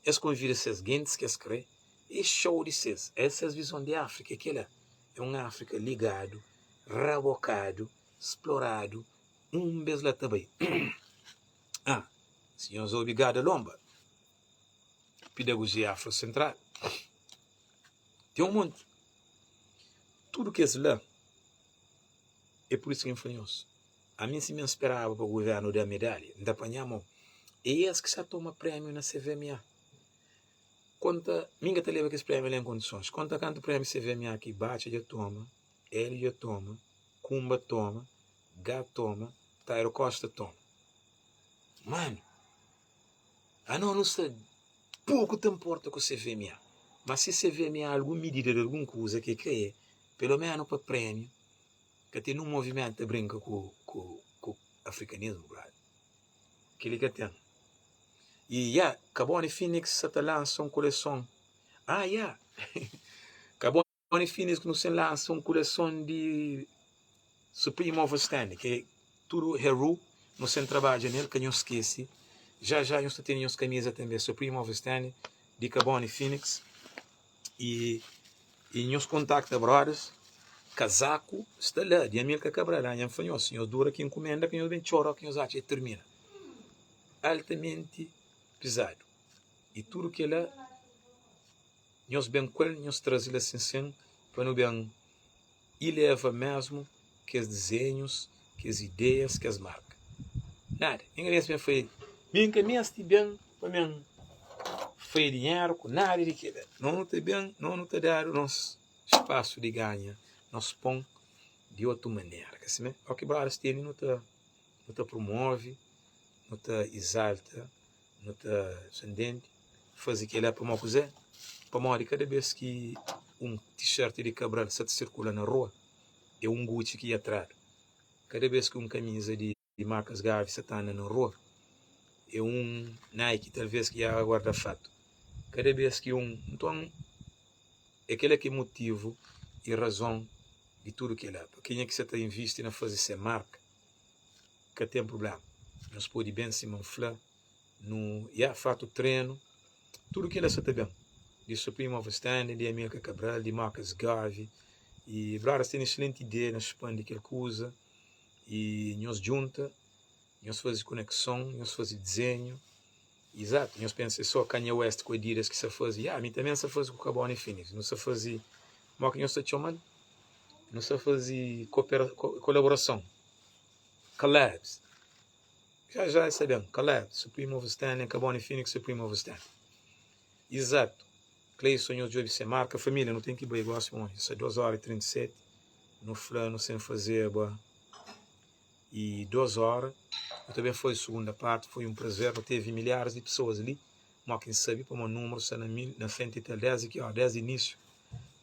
Es konvida ses gentis ki es kre, e show di ses. É ses vizon di Áfrika é kela. É un Áfrika ligadu, rabokadu, sploradu, un bes la ta bai. Ah, si nhos obi Gada Lomba, Pedagogia Afrosentradu, ten un monti. Tudu kes la, é pur isu ki N fla nhos, ami si mi N speraba pa guvernu da medalha, N ta panha mo. É es ki sa toma prémiu na CVMA. Konta, mi N ka ta leba kes prémiu la en kondisons. Konta kantu prémiu CVMA ki Batxa dja toma, Hélio dja toma, Kumba toma, Gá toma, Tairo Costa toma. Manu, anos nu sta poku ta nporta ku CVMA. Ma si CVMA algun midida di algun kuza ki ka é, pelo menu pa prémiu, ka ten nun movimentu ta brinka ku ku ku afrikanismu, brother. Kel-li ka ten. I ya, Kaboni Phoenix sa ta lansa un koleson. Ah, ya! Kaboni Phoenix nu sen lansa un koleson di Supreme Overstanding, ki é tudu Heru, nu sen trabadja nel, ka nhos skese. Já já nhos ta tene nhos kamiza tanbe, Supreme Overstanding di Kaboni Phoenix. I i nhos kontakta brothers, kazaku sta la, di Amilcar Cabral. Ah, nha N fla nhos, si nhos dura ki nkumenda, ka nhos ben txora ki nhos atxa e tirmina. Altamenti pizadu. I tudu kila nhos ben ku el, nhos traze la sin sin pa nu ben ileva mesmu kes dizenhus, kes ideias, kes marka. Nada. Mi ka meste ben fai, mi ka meste ben pa ben fai dinheru ku nada di kila. No nu ta ben, no nu ta dadu nos spasu di ganha nos pon di otu manera. Ka sime? Oki brothers tene nu ta nu ta promove, nu ta izalta, nu ta asendenti, faze kel-la pamodi kuzê? Pamodi kada bês ki un t-shirt di Cabral sa ta sirkula na rua, é un Gucci ki dja tradu. Kada bês ki un kamiza di Marcus Garvey sa ta anda na rua, é un Nike talvês ki dja guarda fatu. Kada bês ki un. Nton, é kel-la ki é motivu i razon di tudu kel-la. Pa kenha ki sa ta invisti na faze se marka, ka ten prubléma. Nhos pode ben sima N fla, nu ya fatu trenu, tudu kel-la sa ta ben di Supreme Overstanding, di Amilcar Cabral, di Marcus Garvey. I brothers ten excelenti ideia na spandi kel kuza i nhos djunta, nhos faze konekson, nhos faze dizenhu. Izatu, nhos pensa é só Kanye West ku Adidas ki sa faze. Ya, mi tanbê N sa faze ku Kaboni Phoenix. Nu sa faze, mo ki nhos ta txoma-l? Nu sa faze kolaborason, collabs. Já já es ta ben, collabs, Supreme Overstanding, Kaboni Phoenix, Supreme Overstanding. Izatu, Cleison nhos djobe se marka. Família, nu ten ki bai gosi pamodi sa 2 óra i 37, nu fla nu sen fazeba. i 2 óra. Nu ta ben faze sugunda parti. Foi un prazer. Nu tevi milharis di pesoas li. Mo ki N sabe pamodi númeru sta na mil, na senti i tal. Désdi ki óra? Désdi inísiu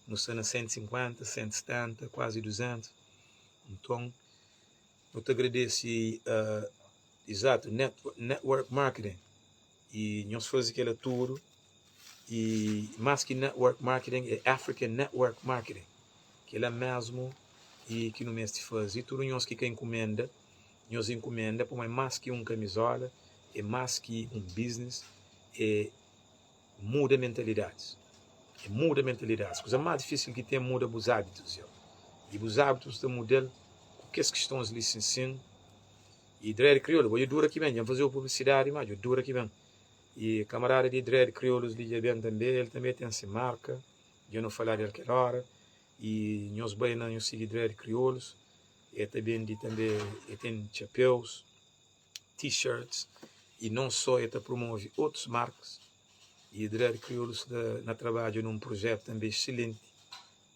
nu sta na 150, 170, kuazi 200. Nton, nu ta agradese izatu network marketing i nhos faze kel-la tudu. I más ki network marketing é African network marketing. Kel-la mésmu i ki nu meste faze. I tudu nhos ki ka inkumenda, nhos inkumenda, pamodi é más ki un kamizóla, é más ki un biznis, é muda mentalidadis. É muda mentalidadis. Kuza más difísil ki ten é muda bus ábitus. I bus ábitus ta muda-l ku kes kistons li sin sin. I Dread Kriolu, bo dja dura ki ben, dja N faze-u publisidadi, má dja dura ki ben. I kamarada di Dread Kriolus li dja ben tanbe, el tanbe ten se marka, dja nu fala del kel ora. I nhos bai na nhos sigi Dread Kriolus, e ta bendi tanbe, e ten txapeus, t-shirts, i non so e ta promove otus markas. I Dread Kriolus sta na trabadja nun prujetu tanbe exselenti,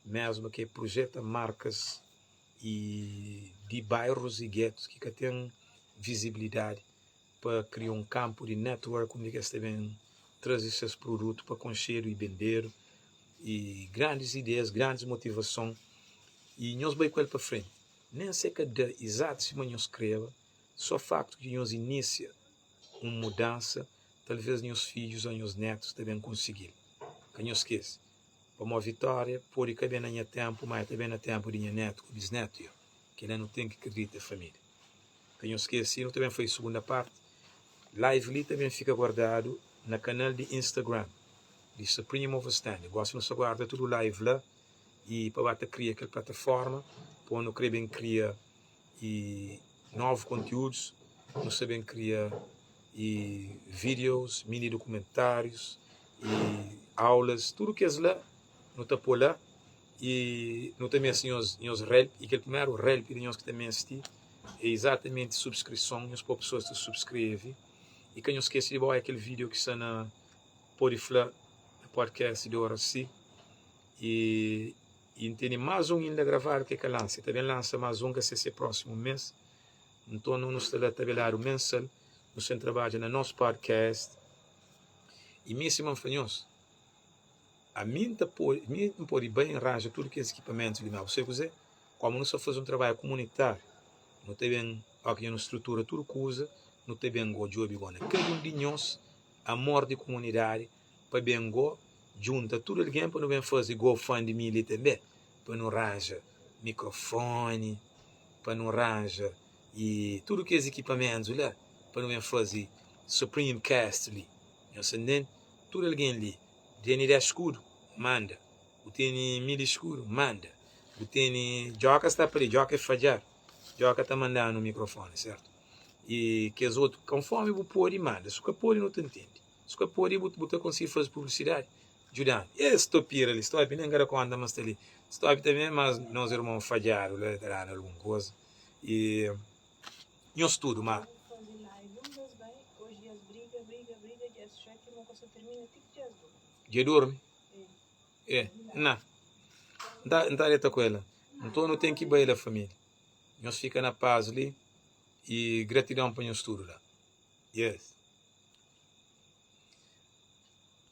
mesmu ki e prujeta markas i di bairus i getus ki ka ten vizibilidadi. pa kria un kanpu di network undi ki es ta ben traze ses produtu pa konxedu i bendedu i grandis ideias, grandis motivason i nhos bai ku el pa frenti. Nen se ka da izatu sima nhos kreba, so faktu ki nhos inisia un mudansa, talvez nhos fidjus o nhos netus ta ben konsigi-l. Ka nhos skese, pamodi vitória pode ka ben na nha tenpu, ma el ta ben na tenpu di nha netu ku bisnetu. Yo, kel-la nu ten ki kridita, família. Ka nhos skese, nu ta ben faze sugunda parti. Live li ta ben fika guardadu. na kanal di Instagram di Supreme Overstanding. Gosi nu sta guarda tudu live la i pa ba ta kria kel plataforma pa nu kre ben kria i novu konteúdus, nu sta ben kria i videos, mini dokumentárius i aulas, tudu kes la nu ta pô la i nu ta meste nhos nhos help i kel primeru help di nhos ki ta meste é izatamenti subskrison, nhos pô pesoas ta subskreve i ka nhos skese di bai kel video ki sta na Pode Fla na podcast di Oracy i i N tene más un inda gravadu ki ka lansa, ta ben lansa más un ka se se prósimu mês. Nton nu sta la tabeladu mensal, nu sta trabadja na nos podcast i mi sima N fla nhos, ami N ta pode, mi N pode bai N ranja tudu kes ekipamentus li, má bu sabe kuzê? Komu nu sta faze un trabadju kumunitáriu, nu ta ben, óki dja nu strutura tudu kuza, nu ta ben go djobe go na kada un di nhos amor di kumunidadi pa ben go djunta tudu algen pa nu ben faze GoFundMe li tanbe, pa nu ranja mikrofoni, pa nu ranja i tudu kes ekipamentus la pa nu ben faze Supreme Cast li. Nhos ta ntende? Tudu algen li tene 10 skudu, manda. Bu tene 1000 skudu, manda. Bu tene. Djoka sta pa li, Djoka é fadjadu. Djoka ta manda-nu mikrofoni, sertu? I kes otu, konformi bu pode, manda. Si bu ka pode, nu ta ntende. Si bu ka pode, bu ta konsigi faze publisidadi. Djuda-nu. Es stopira li, stop, nen ka da konta ma sta li. Stop tanbe, mas nos irmon fadjadu la ta da-nu algun kuza. I nhos tudu, ma. Dja durmi? E, na. N ta deta ku el. Nton nu ten ki bai la, família. Nhos fika na pas li i gratidon pa nhos tudu la. Yes.